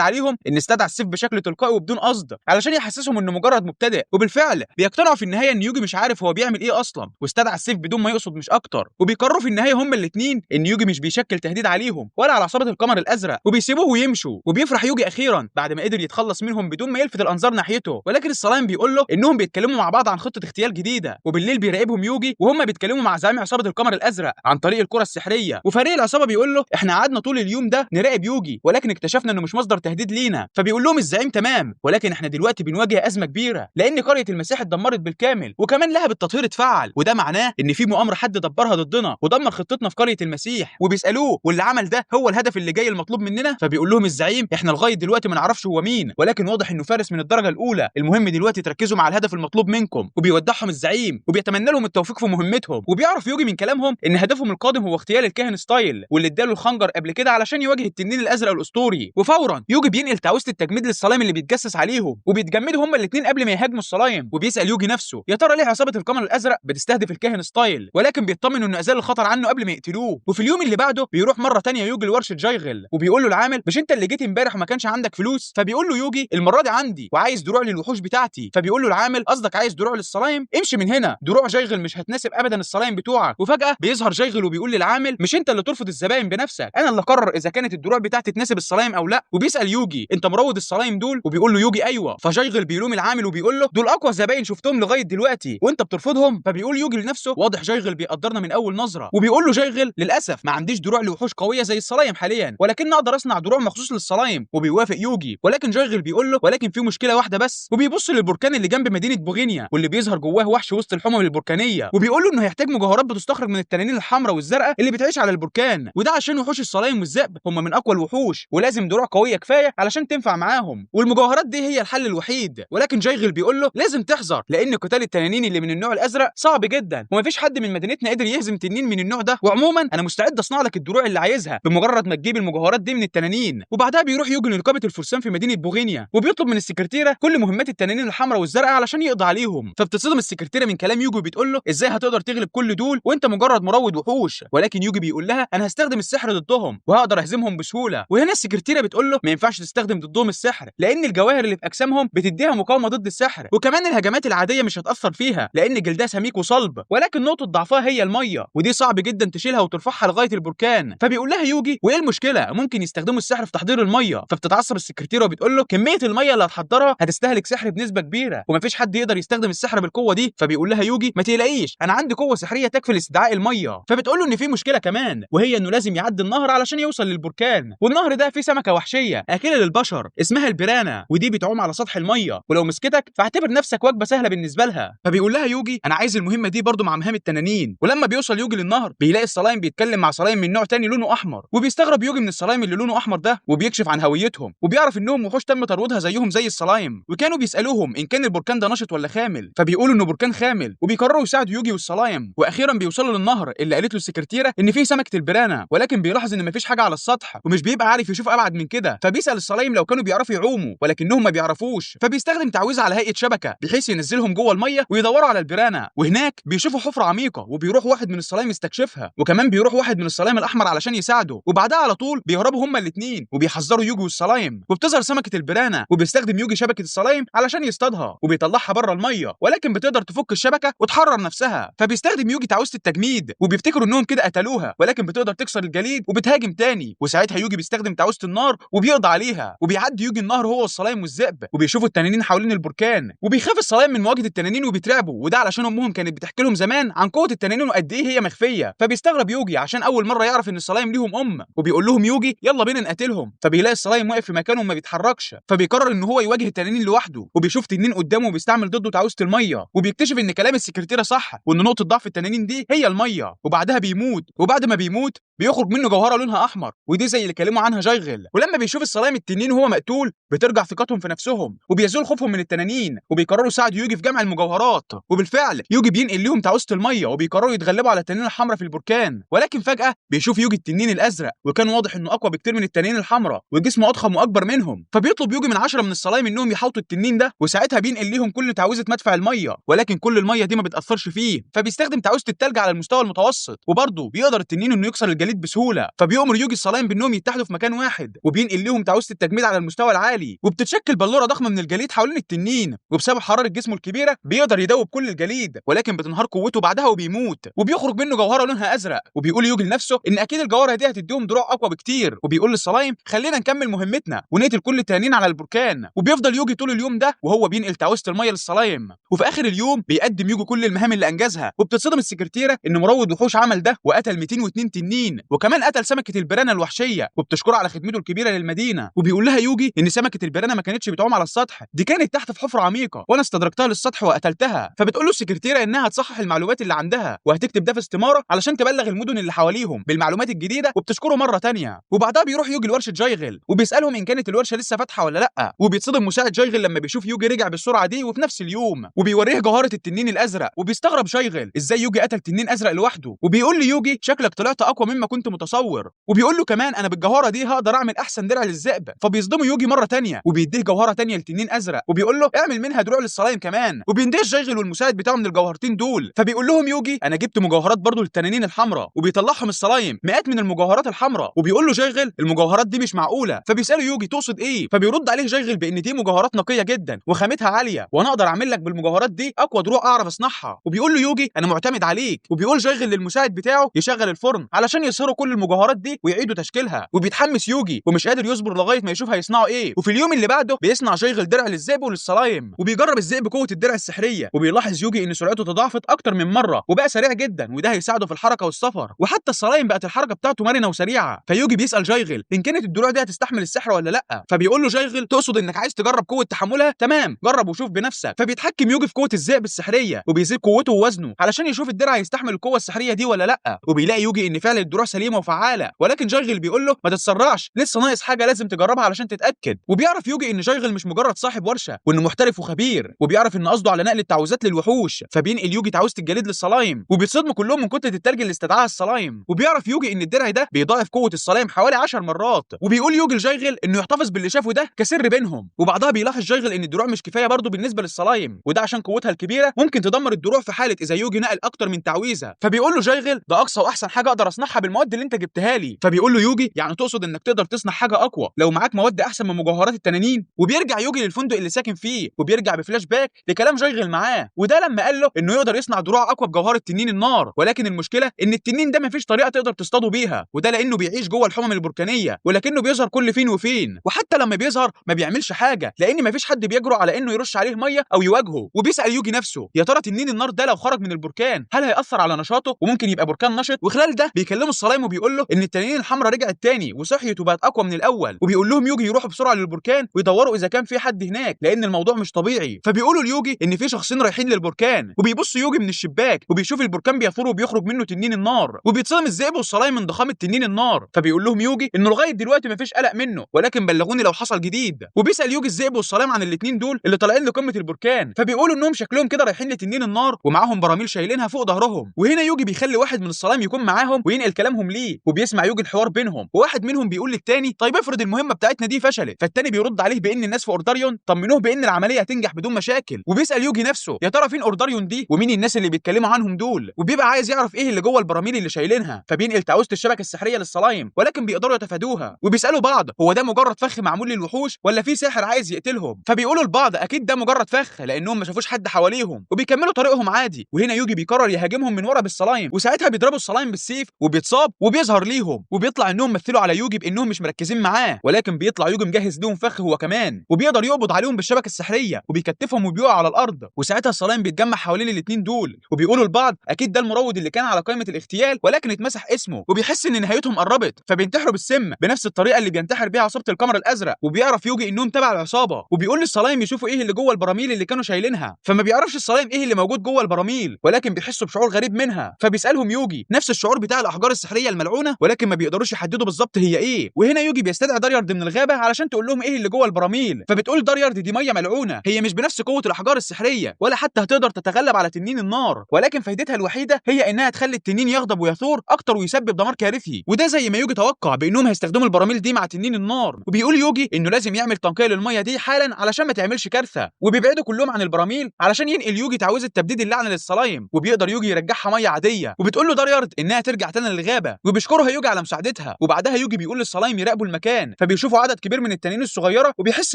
عليهم ان استدعى السيف بشكل تلقائي وبدون قصد علشان يحسسهم انه مجرد مبتدئ. وبالفعل بيقتنعوا في النهاية ان يوجي مش عارف هو بيعمل ايه اصلا واستدعى السيف بدون ما يقصد مش اكتر. وبيقرروا في النهاية هم الاثنين ان يوجي مش بيشكل تهديد عليهم ولا على عصابة القمر الازرق، وبيسيبوه ويمشوا. وبيفرح يوجي اخيرا بعد ما قدر يتخلص منهم بدون ما يلفت الانظار ناحيته. ولكن الصلايم بيقول له انهم بيتكلموا مع بعض عن خطه اغتيال جديدة. وبالليل بيراقبهم يوجي وهم بيتكلموا مع زعيم عصابة القمر الازرق عن طريق الكره السحريه. وفريق العصابة بيقول له احنا قعدنا طول اليوم ده نراقب يوجي ولكن اكتشفنا انه مش مصدر تهديد لينا. فبيقول لهم الزعيم تمام، ولكن احنا دلوقتي بنواجه ازمة كبيرة لان قرية المسيح اتدمرت بالكامل وكمان لهب التطهير اتفعل، وده معناه ان في مؤامرة حد دبرها ضدنا ودمر خطتنا في قرية المسيح. وبيسالوه واللي عمل ده هو الهدف اللي جاي المطلوب مننا؟ فبيقول لهم الزعيم احنا لغاية دلوقتي ما نعرفش هو مين، ولكن واضح انه فارس من الدرجة الاولى، المهم دلوقتي تركزوا مع الهدف المطلوب منكم. وبيودعهم الزعيم وبيتمنى لهم التوفيق في مهمتهم. وبيعرف يوجي من كلامهم ان هدفهم القادم هو اغتيال الكاهن ستايل واللي اداله الخنجر قبل كده علشان يواجه التنين الازرق الاسطوري. وفورا يوجي بينقل تعويذه التجميد للصلايم اللي بيتجسس عليهم، وبيتجمدوا هما الاثنين قبل ما يهاجموا الصلايم. وبيسال يوجي نفسه يا ترى ليه عصابة القمر الازرق بتستهدف الكاهن ستايل، ولكن بيطمن انه ازال الخطر عنه قبل ما يقتلوه. وفي اليوم اللي بعده بيروح مرة ثانية يوجي لورشه جايغل وبيقول له العامل مش انت اللي جيت امبارح وما كانش عندك فلوس؟ فبيقول له يوجي المرة دي عندي وعايز دروع للوحوش بتاعتي. فبيقول له العامل قصدك عايز دروع للصلايم؟ امشي من هنا، دروع جايغل مش هتناسب ابدا الصلايم بتوعك. وفجاة بيظهر جايغل وبيقول للعامل مش انت اللي ترفض الزباين بنفسك، انا اللي اقرر اذا كانت الدروع بتاعتي تناسب الصلايم او لا. وبيسال يوجي انت مروض الصلايم دول؟ وبيقول له يوجي ايوه. فجايغل بيلوم العامل وبيقول له دول اقوى زباين شفتهم لغاية دلوقتي وانت بترفضهم. فبيقول يوجي لنفسه واضح جايغل بيقدرنا من اول نظره. وبيقول له جايغل للاسف ما عنديش دروع لوحوش قوية زي الصلايم حاليا، ولكن اقدر اصنع دروع مخصوص للصلايم. وبيوافق يوجي، ولكن جايغل بيقول له ولكن في مشكلة واحدة بس. وبيبص للبركان اللي جنب مدينة بوغينيا واللي بيظهر جواه وحش وسط الحمم البركانيه، وبيقول له انه هيحتاج مجوهرات بتستخرج من التنانين الحمراء والزرقاء اللي بتعيش على البركان، وده عشان وحوش الصلايم والذئب هم من اقوى الوحوش ولازم دروع قوية كفاية علشان تنفع معاهم، والمجوهرات دي هي الحل الوحيد. ولكن جايغل بيقول له لازم تحذر لان قتال التنانين اللي من النوع الازرق صعب جدا ومفيش حد من مدينتنا قدر يهزم تنين من النوع ده، وعموما انا مستعد اصنع لك الدروع اللي عايزها بمجرد ما تجيب المجوهرات دي من التنانين. وبعدها بيروح يوجي لنقابه الفرسان في مدينة بوغينيا وبيطلب من السكرتيره كل مهمات التنانين الحمراء والزرقاء علشان يقضي عليهم. فبتتصدم السكرتيره من كلام يوجي وبتقول له ازاي هتقدر تغلب كل دول وانت مجرد مروض وحوش؟ ولكن يوجي بيقول لها انا هستخدم السحر ضدهم وهقدر اهزمهم بسهولة. وهنا السكرتيره بتقول له ما ينفعش تستخدم ضدهم السحر لان الجواهر اللي في اجسامهم بتديها مقاومة ضد السحر، وكمان الهجمات العادية مش هتاثر فيها لان جلدها سميك وصلب، ولكن نقطة ضعفها هي المية ودي صعب جدا تشيلها وترفعها لغاية البركان. فبيقول لها يوجي وايه المشكلة، ممكن يستخدموا السحر في تحضير المية. فبتتعصب السكرتيره وبتقول له كمية المية اللي هتحضرها هتستهلك سحر بنسبة كبيرة ومفيش حد يقدر يستخدم السحر بالقوة دي. فبيقول لها يوجي ما تقلقيش انا عندي قوة سحريه تكفي لاستدعاء المية. فبتقول له ان في مشكلة كمان وهي انه لازم يعدي النهر علشان يوصل للبركان، والنهر ده فيه سمكة وحشية اكله للبشر اسمها البيرانا، ودي بتعوم على سطح المية ولو مسكتك فاعتبر نفسك وجبة سهلة بالنسبة لها. فبيقول لها يوجي انا عايز المهمة دي برضو مع مهام التنانين. ولما بيوصل يوجي للنهر بيلاقي الصلايم بيتكلم مع صلايم من نوع تاني لونه احمر، وبيستغرب يوجي من الصلايم اللي لونه احمر ده وبيكشف عن هويتهم وبيعرف انهم وحوش تم ترويضها زيهم زي الصلايم، وكانوا بيسالوهم ان كان البركان ده نشط ولا خامل، فبيقولوا انه بركان خامل، وبيقرروا يساعدوا يوجي والصلايم. واخيرا بيوصلوا للنهر اللي قالت له السكرتيره ان فيه سمكة البيرانا، ولكن بيلاحظ ان مفيش حاجة على السطح ومش بيبقى عارف يشوف ابعد من كده. فبيسال الصلايم لو كانوا بيعرفوا يعوموا ولكنهم ما بيعرفوش، فبيستخدم تعويذه على هيئة شبكة بحيث ينزلهم جوه المية ويدوروا على البيرانا. وهناك بيشوفوا حفره عميقة وبيروح واحد من الصلايم يستكشفها، وكمان بيروح واحد من الصلايم الاحمر علشان يساعده. وبعدها على طول بيهربوا هما الاثنين وبيحذروا يوجي والصلايم، وبتظهر سمكة البيرانا وبيستخدم يوجي شبكة الصلايم علشان يصطادها وبيطلعها بره المية، ولكن بتقدر تفك الشبكة وتحرر نفسها. فبيستخدم يوجي تعويذه التجميد وبيفتكروا انهم كده قتلوها، ولكن بتقدر تكسر الجليد وبتهاجم تاني، وساعتها يوجي بيستخدم تعويذه النار وبيقضي عليها. وبيعدي يوجي النهر هو والصلايم والذئب وبيشوفوا التنانين حوالين البركان، وبيخاف الصلايم من مواجهة التنانين وبيترعبوا، وده علشان امهم كانت بتحكي لهم زمان عن قوة التنانين وقد ايه هي مخفية. فبيستغرب يوجي عشان اول مرة يعرف ان الصلايم ليهم ام، وبيقول لهم يوجي يلا بينا نقاتلهم. فبيلاقي الصلايم واقف في مكانه وما بيتحركش، فبيقرر ان هو يواجه التنانين لوحده، وبيشوف تنين قدامه وبيستعمل ضده تعويذه المية، المية، وبيكتشف ان كلام السكرتيره صح وان نقطة ضعف التنانين دي هي المية. وبعدها بيموت، وبعد ما بيموت بيخرج منه جوهره لونها احمر، ودي زي اللي كلموا عنها جايغل. ولما بيشوف الصلايم التنين وهو مقتول بترجع ثقتهم في نفسهم وبيزول خوفهم من التنانين، وبيقرروا يساعدوا يوجي في جمع المجوهرات. وبالفعل يوجي بينقل لهم تعويذه المية وبيقرروا يتغلبوا على التنين الحمراء في البركان. ولكن فجاة بيشوف يوجي التنين الازرق، وكان واضح انه اقوى بكتير من التنين الحمراء وجسمه اضخم واكبر منهم. فبيطلب يوجي من 10 من الصلايم انهم يحاوطوا التنين ده، وساعتها بينقل لهم كل تعويذه مدفع المية، ولكن كل المية دي ما بتاثرش فيه. فبيستخدم تعويذه التلج على المستوى المتوسط، وبرضه بيقدر التنين انه يكسر الجليد بسهولة. فبيؤمر يوجي الصلايم بانهم يتحدوا في مكان واحد، وبينقل لهم تعويذه التجميد على المستوى العالي، وبتتشكل بلوره ضخمة من الجليد حوالين التنين، وبسبب حرارة جسمه الكبيرة بيقدر يدوب كل الجليد، ولكن بتنهار قوته بعدها وبيموت. وبيخرج منه جوهره لونها ازرق، وبيقول يوجي لنفسه ان اكيد الجوهرة دي هتديهم دروع اقوى بكتير. وبيقول للصلايم خلينا نكمل مهمتنا ونقتل كل التنانين على البركان. وبيفضل يوجي طول اليوم ده وهو بينقل تعويذه المية للصلايم. وفي اخر اليوم بيقدم يوجي كل المهام اللي انجزها، وبتتصدم السكرتيره ان مروض وحوش عمل ده وقتل 202 تنين، وكمان قتل سمكة البرانا الوحشية، وبتشكره على خدمته الكبيرة للمدينة. وبيقول لها يوجي ان سمكة البرانا ما كانتش بتعوم على السطح، دي كانت تحت في حفره عميقة وانا استدركتها للسطح وقتلتها. فبتقول له السكرتيره انها هتصحح المعلومات اللي عندها وهتكتب ده في استماره علشان تبلغ المدن اللي حواليهم بالمعلومات الجديدة، وبتشكره مرة ثانية. وبعدها بيروح يوجي لورشه جايغل وبيسالهم ان كانت الورشة لسه فاتحة ولا لا، وبيتصدم مساعد جايغل لما بيشوف يوجي رجع بالسرعة دي وفي نفس اليوم، وبيوريه جوهره التنين الازرق. وبيستغرب جايغل ازاي يوجي قتل تنين ازرق لوحده، وبيقول ليوجي شكلك طلعت اقوى مما كنت متصور، وبيقول له كمان انا بالجوهره دي هقدر اعمل احسن درع للذئب. فبيصدمه يوجي مرة ثانية وبيديه جوهره ثانية لتنين ازرق، وبيقول له اعمل منها دروع للصلايم كمان. وبيندهش جايغل والمساعد بتاعه من الجوهرتين دول، فبيقول لهم يوجي انا جبت مجوهرات برضو للتنانين الحمراء، وبيطلعهم الصلايم مئات من المجوهرات الحمراء. وبيقول له جايغل المجوهرات دي مش معقولة، فبيساله يوجي تقصد ايه؟ فبيرد عليه جايغل بان دي مجوهرات نقية جدا وخامتها عالية، وانا اقدر اعمل لك بالمجوهرات دي اقوى دروع اعرف اصنعها. وبيقول له يوجي انا معتمد عليك. وبيقول جايغل للمساعد بتاعه يشغل الفرن علشان يصهروا كل المجوهرات دي ويعيدوا تشكيلها. وبيتحمس يوجي ومش قادر يصبر لغاية ما يشوف هيصنعوا ايه. وفي اليوم اللي بعده بيصنع جايغل درع للذئب وللصلايم، وبيجرب الذئب قوة الدرع السحريه، وبيلاحظ يوجي ان سرعته تضاعفت اكتر من مرة وبقى سريع جدا، وده هيساعده في الحركة والسفر، وحتى الصلايم بقت الحركة بتاعته مرنه وسريعة. فيوجي بيسال جايغل ان كانت الدروع دي هتستحمل السحر ولا لا، فبيقول له جايغل تقصد انك عايز تجرب قوة تحملها؟ تمام، جرب وشوف بنفسك. فبيتحكم يوجي في قوة الذئب السحريه وبيزيد قوته ووزنه علشان يشوف الدرع هيستحمل القوة السحريه دي ولا لا. وبيلاقي يوجي ان فعلا الدروع سليمة وفعاله، ولكن جايغل بيقول له ما تتسرعش، لسه ناقص حاجة لازم تجربها علشان تتاكد. وبيعرف يوجي ان جايغل مش مجرد صاحب ورشه وانه محترف وخبير، وبيعرف ان قصده على نقل التعويذات للوحوش. فبينقل يوجي تعويذه الجليد للصلايم، وبيتصدموا كلهم من كتلة التلج اللي استدعاها الصلايم. وبيعرف يوجي ان الدرع ده بيضاعف قوة الصلايم حوالي 10 مرات. وبيقول يوجي لجايغل انه يحتفظ باللي شافه ده كسر بينهم. وبعدها بيلاحظ جايغل ان الدروع مش كفاية برضه بالنسبة للصلايم، وده عشان قوتها الكبيرة ممكن تدمر الدروع في حاله اذا يوجي نقل اكتر من تعويذه. فبيقول له جايغل ده اقصى واحسن حاجة اقدر اصنعها بالمواد اللي انت جبتها لي. فبيقول له يوجي يعني تقصد انك تقدر تصنع حاجة اقوى لو معاك مواد احسن من مجوهرات التنانين؟ وبيرجع يوجي للفندق اللي ساكن فيه، وبيرجع بفلاش باك لكلام جايغل معاه، وده لما قال له انه يقدر يصنع دروع اقوى بجوهره تنين النار، ولكن المشكلة ان التنين ده مفيش طريقه تقدر تصطاده بيها، وده لانه بيعيش جوه الحمم البركانيه، ولكنه بيظهر كل فين وفين، وحتى لما بيظهر ما بيعملش حاجة لان مفيش حد بيجرؤ على انه يرش عليه مية او يواجهه. وبيسال يوجي نفسه يا ترى تنين النار ده لو خرج من البركان هل هيأثر على نشاطه وممكن يبقى بركان نشط؟ وخلال ده بيكلموا الصلايم وبيقول له ان التنانين الحمراء رجعت تاني وصحيت وبقت اقوى من الاول، وبيقول لهم يوجي يروحوا بسرعة للبركان ويدوروا اذا كان في حد هناك لان الموضوع مش طبيعي. فبيقولوا ليوجي ان في شخصين رايحين للبركان، وبيبص يوجي من الشباك وبيشوف البركان بيثور وبيخرج منه تنين النار، وبيتصدم الذئب والصلايم من ضخامه تنين النار. فبيقول لهم يوجي انه لغاية دلوقتي مفيش قلق منه، ولكن بلغوني لو حصل جديد. وبيسال يوجي الذئب والصلايم عن الاثنين دول اللي طالعين لقمة البركان، فبيقولوا انهم شكلهم كده رايحين لتنين النار ومعاهم براميل شايلينها فوق ظهرهم. وهنا يوجي بيخلي واحد من الصلايم يكون معاهم وينقل كلامهم ليه، وبيسمع يوجي الحوار بينهم، وواحد منهم بيقول للتاني طيب افرض المهمة بتاعتنا دي فشلت، فالتاني بيرد عليه بان الناس في اورداريون طمنوه بان العملية هتنجح بدون مشاكل. وبيسال يوجي نفسه يا ترى فين اورداريون دي ومين الناس اللي بيتكلموا عنهم دول، وبيبقى عايز يعرف ايه اللي جوه البراميل اللي شايلينها. فبينقل تعويذه الشبكة السحريه للصلايم، ولكن بيقدروا يتفادوها، وبيسالوا بعض هو ده مجرد فخ معمول للوحوش ولا في ساحر عايز يقتلهم؟ فبيقولوا لبعض اكيد ده مجرد فخ لانهم ما شافوش حد حواليهم، وبيكملوا طريقهم عادي. وهنا يوجي بيقرر يهاجمهم من ورا بالصلايم، وساعتها بيضربوا الصلايم بالسيف وبيتصاب وبيظهر ليهم، وبيطلع انهم مثلوا على يوجي بانهم مش مركزين معاه، ولكن بيطلع يوجي مجهز لهم فخ هو كمان، وبيقدر يقبض عليهم بالشبكه السحريه وبيكتفهم وبيقع على الارض. وساعتها الصلايم بيتجمع حوالين الاثنين دول وبيقولوا لبعض اكيد ده المروض اللي كان على قائمة الاغتيال ولكن اتمسح اسمه، وبيحس ان نهايتهم قربت، فبينتحروا بالسم بنفس الطريقة اللي بينتحر بيها عصابة القمر الازرق. وبيعرف يوجي انهم تبع العصابة، وبيقول للصلايم يشوفوا ايه اللي جوه البراميل اللي كانوا شايلينها. فما بيعرفش السلايم ايه اللي موجود جوه البراميل، ولكن بيحسوا بشعور غريب منها. فبيسالهم يوجي نفس الشعور بتاع الاحجار السحريه الملعونة، ولكن ما بيقدروش يحددوا بالظبط هي ايه. وهنا يوجي بيستدعي داريارد من الغابة علشان تقول لهم ايه اللي جوه البراميل. فبتقول داريارد دي مية ملعونة، هي مش بنفس قوة الاحجار السحريه ولا حتى هتقدر تتغلب على تنين النار، ولكن فايدتها الوحيدة هي انها تخلي التنين يغضب ويثور اكتر ويسبب دمار كارثي. وده زي ما يوجي توقع بانهم هيستخدموا البراميل دي مع تنين النار. وبيقول يوجي انه لازم يعمل تنقية للمية دي حالا علشان ما تعملش كارثة. وبيبعدوا كلهم عن البراميل علشان ينقل يوجي تعويذه تبديد اللعنة للسلايم، وبيقدر يوجي يرجعها مية عادية. وبتقول له داريارد انها ترجع تاني للغابه، وبيشكرها يوجي على مساعدتها. وبعدها يوجي بيقول للسلايم يراقبوا المكان، فبيشوفوا عدد كبير من التنانين الصغيرة وبيحس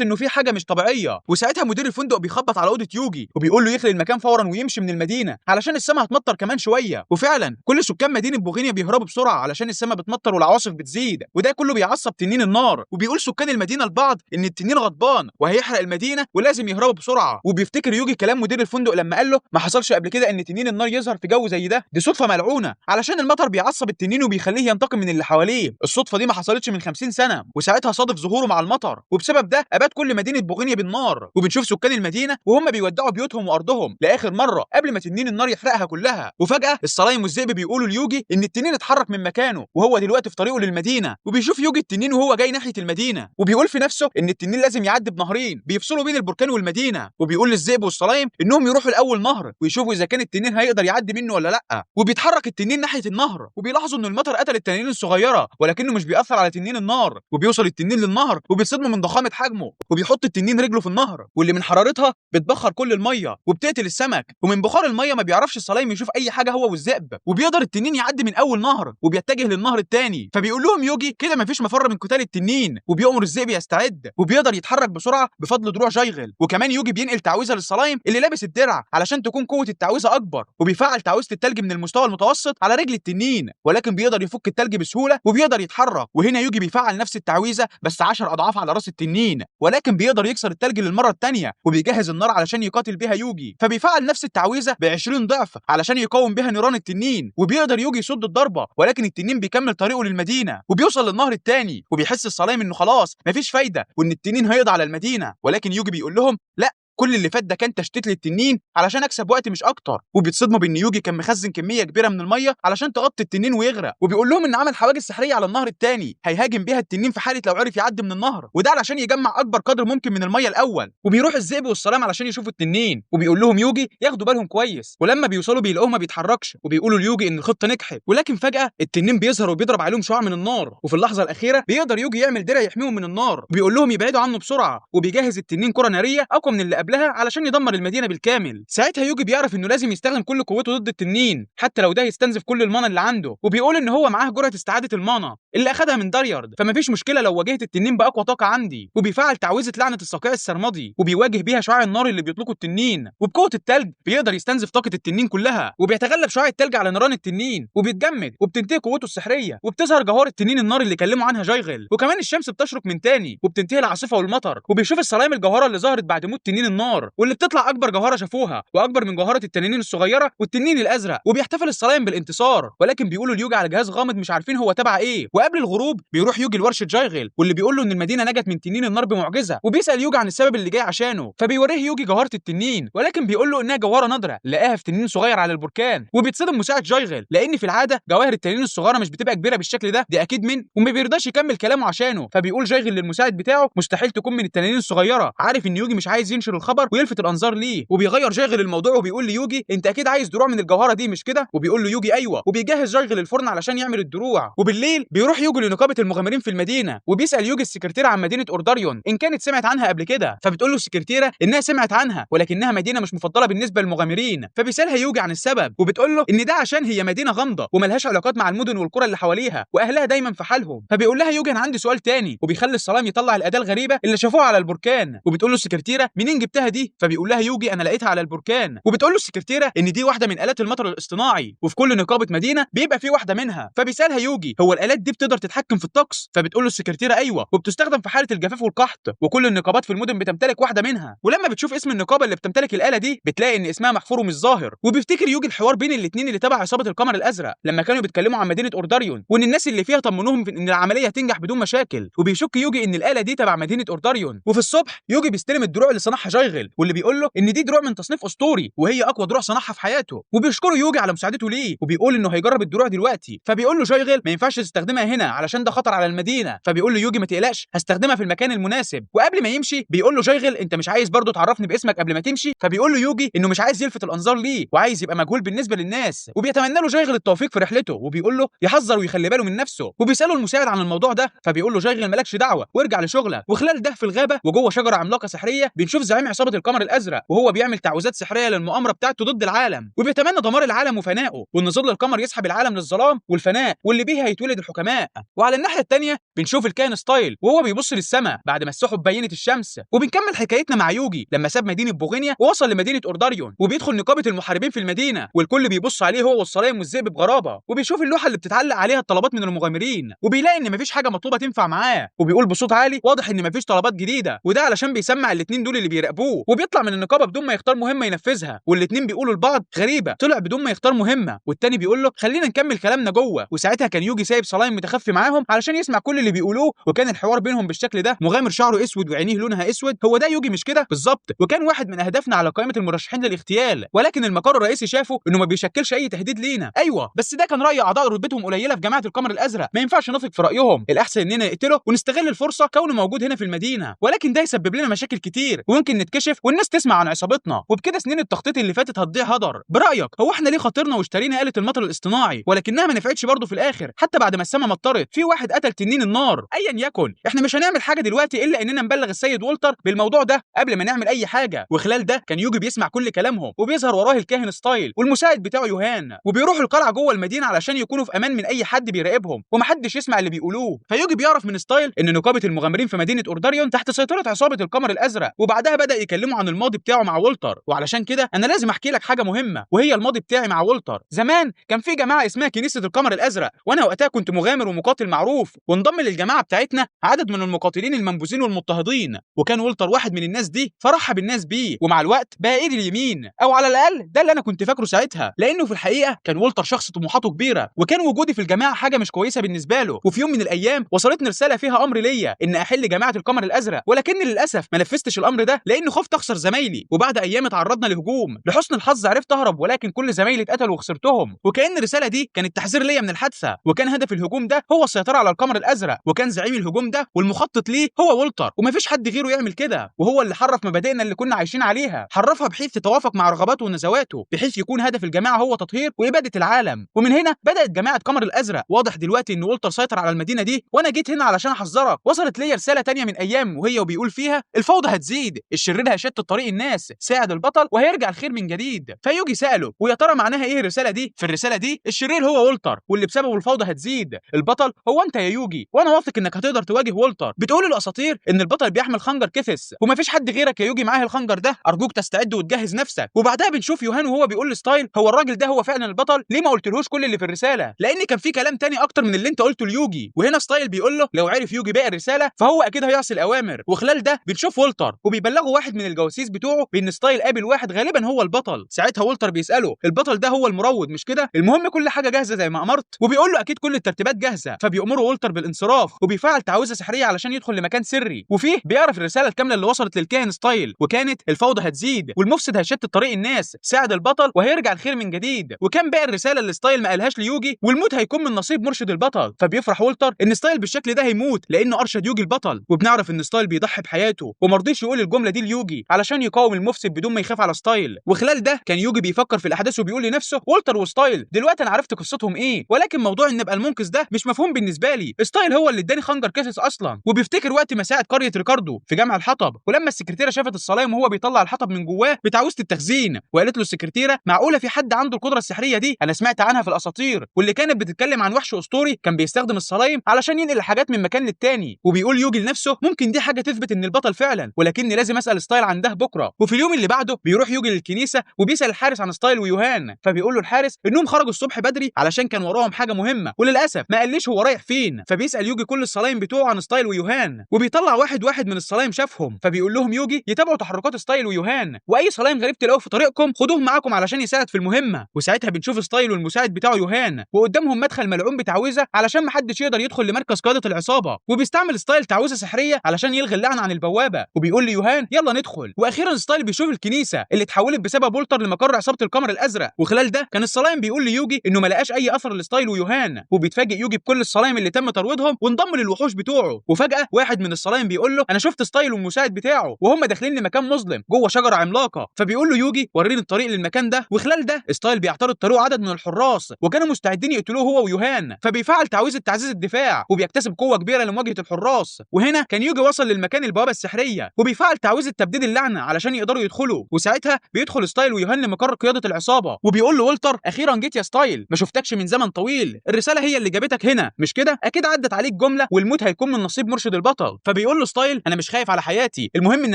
انه في حاجة مش طبيعية. وساعتها مدير الفندق بيخبط على اوضة يوجي وبيقول له يخلي المكان فورا ويمشي من المدينة علشان السماء هتمطر كمان شوية. وفعلا كل سكان مدينة بوغينيا بيهربوا بسرعة علشان السماء بتمطر والعواصف بتزيد، وده كله بيعصب تنين النار. وبيقول سكان المدينة لبعض ان التنين غضبان وهيحرق المدينة ولازم يهربوا بسرعة. وبيفتكر يوجي كلام مدير الفندق لما قال له ما حصلش قبل كده ان تنين النار يظهر في جو زي ده، دي صدفة ملعونة علشان المطر بيعصب التنين وبيخليه ينتقم من اللي حواليه. الصدفة دي ما حصلتش من 50 سنة، وساعتها صادف ظهوره مع المطر، وبسبب ده اباد كل مدينة بوغينيا بالنار. وبنشوف سكان المدينة وهم بيودعوا بيوتهم وارضهم لاخر مرة قبل ما تنين النار يحرقها كلها. وفجاة السلايم والذئب بيقولوا ليوجي ان التنين اتحرك من مكانه وهو دلوقتي في طريقه للمدينة. وبيشوف يوجي التنين وهو جاي ناحية المدينة، وبيقول في نفسه ان التنين لازم يعدي بنهرين بيفصلوا بين البركان والمدينة. وبيقول للذئب والسلايم انهم يروحوا لاول نهر ويشوفوا اذا كان التنين هيقدر يعدي منه ولا لا. وبيتحرك التنين ناحية النهر، وبيلاحظوا ان المطر قتل التنانين الصغيرة ولكنه مش بيأثر على تنين النار. وبيوصل التنين للنهر وبيتصدموا من ضخامه حجمه، وبيحط التنين رجله في النهر واللي من حرارتها بتبخر كل المية وبتقتل السمك. ومن بخار المية ما بيعرفش السلايم يشوف اي حاجة هو والذئب. وبيقدر التنين يعدي من اول نهر وبيتجه للنهر الثاني. فبيقول لهم يوجي كده مفيش مفر من قتال التنين، وبيأمر الذئب يستعد. وبيقدر يتحرك بسرعة بفضل دروع جايغل. وكمان يوجي بينقل تعويذه للسلايم اللي لابس الدرع علشان تكون قوة التعويذه اكبر، وبيفعل تعويذه التلج من المستوى المتوسط على رجل التنين، ولكن بيقدر يفك التلج بسهولة وبيقدر يتحرك. وهنا يوجي بيفعل نفس التعويذه بس 10 اضعاف على راس التنين، ولكن بيقدر يكسر التلج للمرة الثانية، وبيجهز النار علشان يقاتل بيها يوجي. فبيفعل نفس التعويذه ب 20 ضعف علشان يقاوم بيها نيران التنين، وبيقدر يوجي يصد الضربة، ولكن التنين بيكمل طريقه للمدينة وبيوصل للنهر الثاني. وبيحس السلايم انه خلاص مفيش فايده وان التنين هيقضي على المدينة، ولكن يوجي بيقول لهم لا، كل اللي فات ده كان تشتيت للتنين علشان اكسب وقت مش اكتر. وبيتصدموا بان يوجي كان مخزن كمية كبيرة من المية علشان تغطي التنين ويغرق. وبيقول لهم ان عمل حواجز سحريه على النهر الثاني هيهاجم بيها التنين في حاله لو عرف يعدي من النهر، وده علشان يجمع اكبر قدر ممكن من المية الاول. وبيروح الذئب والسلام علشان يشوفوا التنين، وبيقول لهم يوجي ياخدوا بالهم كويس. ولما بيوصلوا بيلاقوه ما بيتحركش، وبيقولوا ليوجي ان الخطة نجحت. ولكن فجاة التنين بيظهر وبيضرب عليهم شعاع من النار، وفي اللحظة الاخيرة بيقدر يوجي يعمل درع يحميهم من النار، وبيقول لهم يبعدوا عنه بسرعة. وبيجهز التنين كره نارية اقوى من اللي قبلها علشان يدمر المدينة بالكامل. ساعتها يوجي بيعرف انه لازم يستخدم كل قوته ضد التنين حتى لو ده يستنزف كل ال mana اللي عنده، وبيقول ان هو معاه جرعة استعاده ال mana اللي اخدها من داريارد، فمفيش مشكلة لو واجهت التنين باقوى طاقة عندي. وبيفعل تعويذه لعنه الصقيع السرمدي، وبيواجه بيها شعاع النار اللي بيطلقه التنين، وبقوة التلج بيقدر يستنزف طاقة التنين كلها، وبيتغلب شعاع التلج على نيران التنين وبيتجمد، وبتنتهي قوته السحريه، وبتظهر جوهره تنين النار اللي كلموا عنها جايغل. وكمان الشمس بتشرق من تاني وبتنتهي العاصفة والمطر، وبيشوف السلايم الجوهرة اللي ظهرت بعد موت تنين النار، واللي بتطلع اكبر جوهره شافوها واكبر من جوهره التنانين الصغيرة والتنين الازرق. وبيحتفل السلايم بالانتصار، ولكن بيقولوا ليوجي على جهاز غامض مش عارفين هو تبع ايه. وقبل الغروب بيروح يوجي لورشه جايغل واللي بيقول له ان المدينة نجت من تنين النار بمعجزه، وبيسال يوجي عن السبب اللي جاي عشانه. فبيوريه يوجي جوهره التنين، ولكن بيقول له انها جوهره نادرة لقاها في تنين صغير على البركان. وبيتصدم مساعد جايغل لان في العادة جواهر التنين الصغيرة مش بتبقى كبيرة بالشكل ده، دي اكيد من، وما بيرضاش يكمل كلامه عشانه. فبيقول جايغل للمساعد بتاعه مستحيل تكون من التنانين الصغيرة، عارف ان يوجي مش عايز ينشر الخبر ويلفت الانظار ليه. وبيغير جايغل الموضوع وبيقول ليوجي انت اكيد عايز دروع من الجوهرة دي مش كده؟ وبيقول له يوجي ايوه. وبيجهز جايغل الفرن علشان يعمل الدروع. وبالليل بيروح يوجي لنقابه المغامرين في المدينة، وبيسال يوجي السكرتيره عن مدينة اورداريون ان كانت سمعت عنها قبل كده. فبتقول له السكرتيره انها سمعت عنها ولكنها مدينة مش مفضلة بالنسبة للمغامرين. فبيسالها يوجي عن السبب، وبتقول له ان ده عشان هي مدينة غامضة وملهاش علاقات مع المدن والقرى اللي حواليها واهلها دايما في حالهم. فبيقول لها يوجي انا عندي سؤال تاني، وبيخلي السلام يطلع الاداة الغريبة اللي شافوها على البركان. وبتقول له السكرتيره منين جبتها دي؟ فبيقول لها يوجي انا لقيتها على البركان. وبتقول له السكرتيره ان دي واحدة من الات المطر الاصطناعي، وفي كل نقابة مدينة بيبقى في واحدة منها. فبيسالها يوجي هو الالات دي بتقدر تتحكم في الطقس؟ فبتقول له السكرتيره ايوه، وبتستخدم في حاله الجفاف والقحط، وكل النقابات في المدن بتمتلك واحدة منها. ولما بتشوف اسم النقابة اللي بتمتلك الاله دي بتلاقي ان اسمها محفور ومش ظاهر. وبيفتكر يوجي الحوار بين الاثنين اللي تبع عصابة القمر الازرق لما كانوا بيتكلموا عن مدينة اورداريون، وان الناس اللي فيها طمنوهم في ان العملية هتنجح بدون مشاكل. وبيشك يوجي ان الاله دي تبع مدينة اورداريون. وفي الصبح يوجي بيستلم الدروع اللي صنعها جايغل جايغل، واللي بيقول له ان دي دروع من تصنيف اسطوري وهي اقوى دروع صنعها في حياته، وبيشكره يوجي على مساعدته ليه، وبيقول انه هيجرب الدروع دلوقتي. فبيقول له جايغل ما ينفعش تستخدمها هنا علشان ده خطر على المدينة. فبيقول له يوجي ما تقلقش هستخدمها في المكان المناسب. وقبل ما يمشي بيقول له جايغل انت مش عايز برضه تعرفني باسمك قبل ما تمشي؟ فبيقول له يوجي انه مش عايز يلفت الانظار ليه وعايز يبقى مجهول بالنسبة للناس. وبيتمنى له جايغل التوفيق في رحلته، وبيقول له يحذر ويخلي باله من نفسه. وبيساله المساعد عن الموضوع ده، فبيقول له جايغل مالكش دعوه وارجع لشغلك. وخلال ده في الغابة وجوه شجرة عملاقة سحريه بنشوف زعيم عصابة القمر الازرق وهو بيعمل تعويذات سحريه للمؤامره بتاعته ضد العالم، وبيتمنى دمار العالم وفنائه، وان ظل القمر يسحب العالم للظلام والفناء واللي بيها هيتولد الحكماء. وعلى الناحية الثانية بنشوف الكائن ستايل وهو بيبص للسماء بعد ما السحب بينت الشمس. وبنكمل حكايتنا مع يوجي لما ساب مدينة بوغينيا ووصل لمدينة اورداريون، وبيدخل نقابة المحاربين في المدينة والكل بيبص عليه هو والصلايم والذئب بغرابة، وبيشوف اللوحة اللي بتتعلق عليها الطلبات من المغامرين، وبيلاقي ان مفيش حاجة مطلوبه تنفع معاه، وبيقول بصوت عالي واضح ان مفيش طلبات جديدة، وده علشان بيسمع الاثنين دول اللي بيراقبوه. وبيطلع من النقابة بدون ما يختار مهمة ينفذها، والاثنين بيقولوا لبعض غريبة طلع بدون ما يختار مهمة، والتاني بيقول له خلينا نكمل كلامنا جوه. وساعتها كان يوجي سايب صلايم متخفي معاهم علشان يسمع كل اللي بيقولوه، وكان الحوار بينهم بالشكل ده: مغامر شعره اسود وعينيه لونها اسود، هو ده يوجي مش كده بالظبط؟ وكان واحد من اهدافنا على قائمة المرشحين للاغتيال، ولكن المقر الرئيسي شافه انه ما بيشكلش اي تهديد لينا. ايوه بس ده كان راي اعضاء رتبتهم قليله في جماعة القمر الازرق، ما ينفعش نثق في رايهم، الاحسن اننا نقتله ونستغل الفرصة كونه موجود هنا في المدينة، ولكن ده يسبب لنا مشاكل كتير وممكن نتكشف والناس تسمع عن عصابتنا، وبكده سنين التخطيط اللي فاتت هتضيع هدر. برايك هو احنا ليه خاطرنا واشترينا آلة المطر الاصطناعي ولكنها ما نفعتش برضه في الاخر؟ حتى بعد ما السما مطرت في واحد قتل تنين النار. ايا يكن احنا مش هنعمل حاجة دلوقتي الا اننا نبلغ السيد والتر بالموضوع ده قبل ما نعمل اي حاجة. وخلال ده كان يوجي بيسمع كل كلامهم، وبيظهر وراه الكاهن ستايل والمساعد بتاعه يوهان، وبيروحوا القلعة جوه المدينة علشان يكونوا في امان من اي حد بيراقبهم ومحدش يسمع اللي بيقولوه. فيوجي بيعرف من ستايل ان نقابة المغامرين في مدينة اورداريون تحت سيطرة عصابة القمر الازرق، وبعدها بدا يكلمه عن الماضي بتاعه مع والتر. وعلشان كده انا لازم احكي لك حاجة مهمة، وهي الماضي بتاعي مع والتر. زمان كان في جماعة اسمها كنيسة القمر الازرق، وانا وقتها كنت مغامر ومقاتل معروف، وانضم للجماعة بتاعتنا عدد من المقاتلين المنبوذين والمضطهدين، وكان والتر واحد من الناس دي، فرحب الناس بيه، ومع الوقت بقى ايدي اليمين، او على الاقل ده اللي انا كنت فاكره ساعتها، لانه في الحقيقة كان والتر شخص طموحاته كبيرة، وكان وجودي في الجماعة حاجة مش كويسة بالنسبة له. وفي يوم من الايام وصلتني رسالة فيها امر ليا ان احل جماعة القمر الازرق، ولكن للاسف ما نفذتش الامر ده لانه خفت اخسر زمايلي. وبعد ايام اتعرضنا لهجوم، لحسن الحظ عرفت اهرب، ولكن كل زمايلي اتقتلوا وخسرتهم، وكأن الرسالة دي كانت تحذير ليا من الحادثة. وكان هدف الهجوم ده هو السيطرة على القمر الازرق، وكان زعيم الهجوم ده والمخطط ليه هو والتر، ومفيش حد غيره يعمل كده، وهو اللي حرف مبادئنا اللي كنا عايشين عليها، حرفها بحيث تتوافق مع رغباته ونزواته، بحيث يكون هدف الجماعة هو تطهير واباده العالم. ومن هنا بدات جماعة قمر الازرق. واضح دلوقتي ان والتر سيطر على المدينة دي، وانا جيت هنا علشان احذرك. وصلت ليا رسالة تانية من ايام وهي وبيقول فيها الفوضى هتزيد، الشرير هيشتت طريق الناس، ساعد البطل وهيرجع الخير من جديد. فيوجي ساله ويا ترى معناها ايه الرسالة دي؟ في الرسالة دي الشرير هو والتر واللي بسببه الفوضى هتزيد، البطل هو انت يا يوجي، وانا واثق انك هتقدر تواجه والتر. بتقول الاساطير ان البطل بيحمل خنجر كيثس ومفيش حد غيرك يا يوجي معاه الخنجر ده، ارجوك تستعد وتجهز نفسك. وبعدها بنشوف يوهان وهو بيقول لستايل هو الراجل ده هو فعلا البطل؟ ليه ما قلتلهوش كل اللي في الرسالة؟ لان كان في كلام تاني اكتر من اللي انت قلته ليوجي. وهنا ستايل بيقول له لو عرف يوجي باقي الرسالة فهو اكيد هيعصي الاوامر. وخلال ده بنشوف والتر وبيبلغه واحد من الجواسيس بتوعه بان ستايل قابل واحد غالبا هو البطل. ساعتها والتر بيساله البطل ده هو المروض مش كده؟ المهم كل حاجة جاهزة زي ما امرت؟ وبيقول له اكيد كل الترتيبات جاهزة. فبيأمره والتر بالانصراف، وبيفعل تعويذه سحريه علشان يدخل لمكان سري، وفيه بيعرف الرسالة الكاملة اللي وصلت للكاهن ستايل، وكانت الفوضى هتزيد والمفسد هيشتت طريق الناس، ساعد البطل وهيرجع الخير من جديد. وكان باقي الرسالة اللي ستايل ما قالهاش ليوجي، والموت هيكون من نصيب مرشد البطل. فبيفرح والتر ان ستايل بالشكل ده هيموت لانه ارشد يوجي البطل. وبنعرف ان ستايل بيضحي بحياته ومرضيش يقول الجملة دي ليوجي علشان يقاوم المفسد بدون ما يخاف على ستايل. وخلال ده كان يوجي بيفكر في الاحداث وبيقول لنفسه والتر وستايل دلوقتي انا عرفت قصتهم ايه، ولكن موضوع ان ابقى المنقذ ده مش مفهوم بالنسبة لي، ستايل هو اللي اداني خنجر كيسس اصلا. وبيفتكر وقت ما ساعد قرية ريكاردو في جمع الحطب، ولما السكرتيره شافت الصلايم وهو بيطلع الحطب من جواه بتعويذه التخزين، وقالت له السكرتيره معقولة في حد عنده القدرة السحريه دي؟ انا سمعت عنها في الاساطير، واللي كانت بتتكلم عن وحش اسطوري كان بيستخدم الصلايم علشان ينقل الحاجات من مكان للتاني. وبيقول يوجي لنفسه ممكن دي حاجة تثبت ان البطل فعلا، ولكني لازم اسال ستايل عن ده بكره. وفي اليوم اللي بعده بيروح يوجي للكنيسة وبيسال الحارس عن ستايل ويوهان، فبيقول له الحارس انهم خرجوا الصبح بدري علشان كان وراهم حاجة مهمة، وللاسف ما قاليش هو رايح فين. فبيسال يوجي كل الصلايم بتوعه عن ستايل ويوهان، وبيطلع واحد واحد من الصلايم شافهم، فبيقول لهم يوجي يتابعوا تحركات ستايل ويوهان، واي صلايم غريب تلاقوه في طريقكم خدوه معاكم علشان يساعد في المهمة. وساعتها بنشوف ستايل والمساعد بتاعه يوهان، وقدامهم مدخل ملعون بتعويذه علشان محدش يقدر يدخل لمركز قيادة العصابة. وبيستعمل ستايل تعويذه سحريه علشان يلغي اللعنة عن البوابة، وبيقول ليوهان يلا ندخل. واخيرا ستايل بيشوف الكنيسة اللي اتحولت بسبب وولتر لمقر عصابة القمر الازرق. وخلال ده كان الصلايم بيقول ليوجي انه ما لقاش اي اثر لستايل ويوهان، وبيتفاجئ يوجي بكل الصلايم اللي تم ترويضهم وانضموا للوحوش بتوعه. وفجاة واحد من الصلايم بيقول له انا شفت ستايل والمساعد بتاعه وهم داخلين لمكان مظلم جوه شجرة عملاقة، فبيقول له يوجي وريني الطريق للمكان ده. وخلال ده ستايل بيعترض طريقه عدد من الحراس وكانوا مستعدين يقتلوه هو ويوهان، فبيفعل تعويذه تعزيز الدفاع وبيكتسب قوة كبيرة لمواجهة الحراس. وهنا كان يوجي وصل للمكان البوابة السحريه وبيفعل تعويذه تبديد اللعنة علشان يقدروا يدخلوا. وساعتها بيدخل ستايل ويوهان لمقر قيادة العصابة وبيقول له ولتر اخيرا جيت يا ستايل، ما شفتكش من زمن طويل، الرسالة هي اللي جابتك هنا مش كده؟ اكيد عدت عليك جملة والموت هيكون من نصيب مرشد البطل. فبيقول له ستايل انا مش خايف على حياتي، المهم ان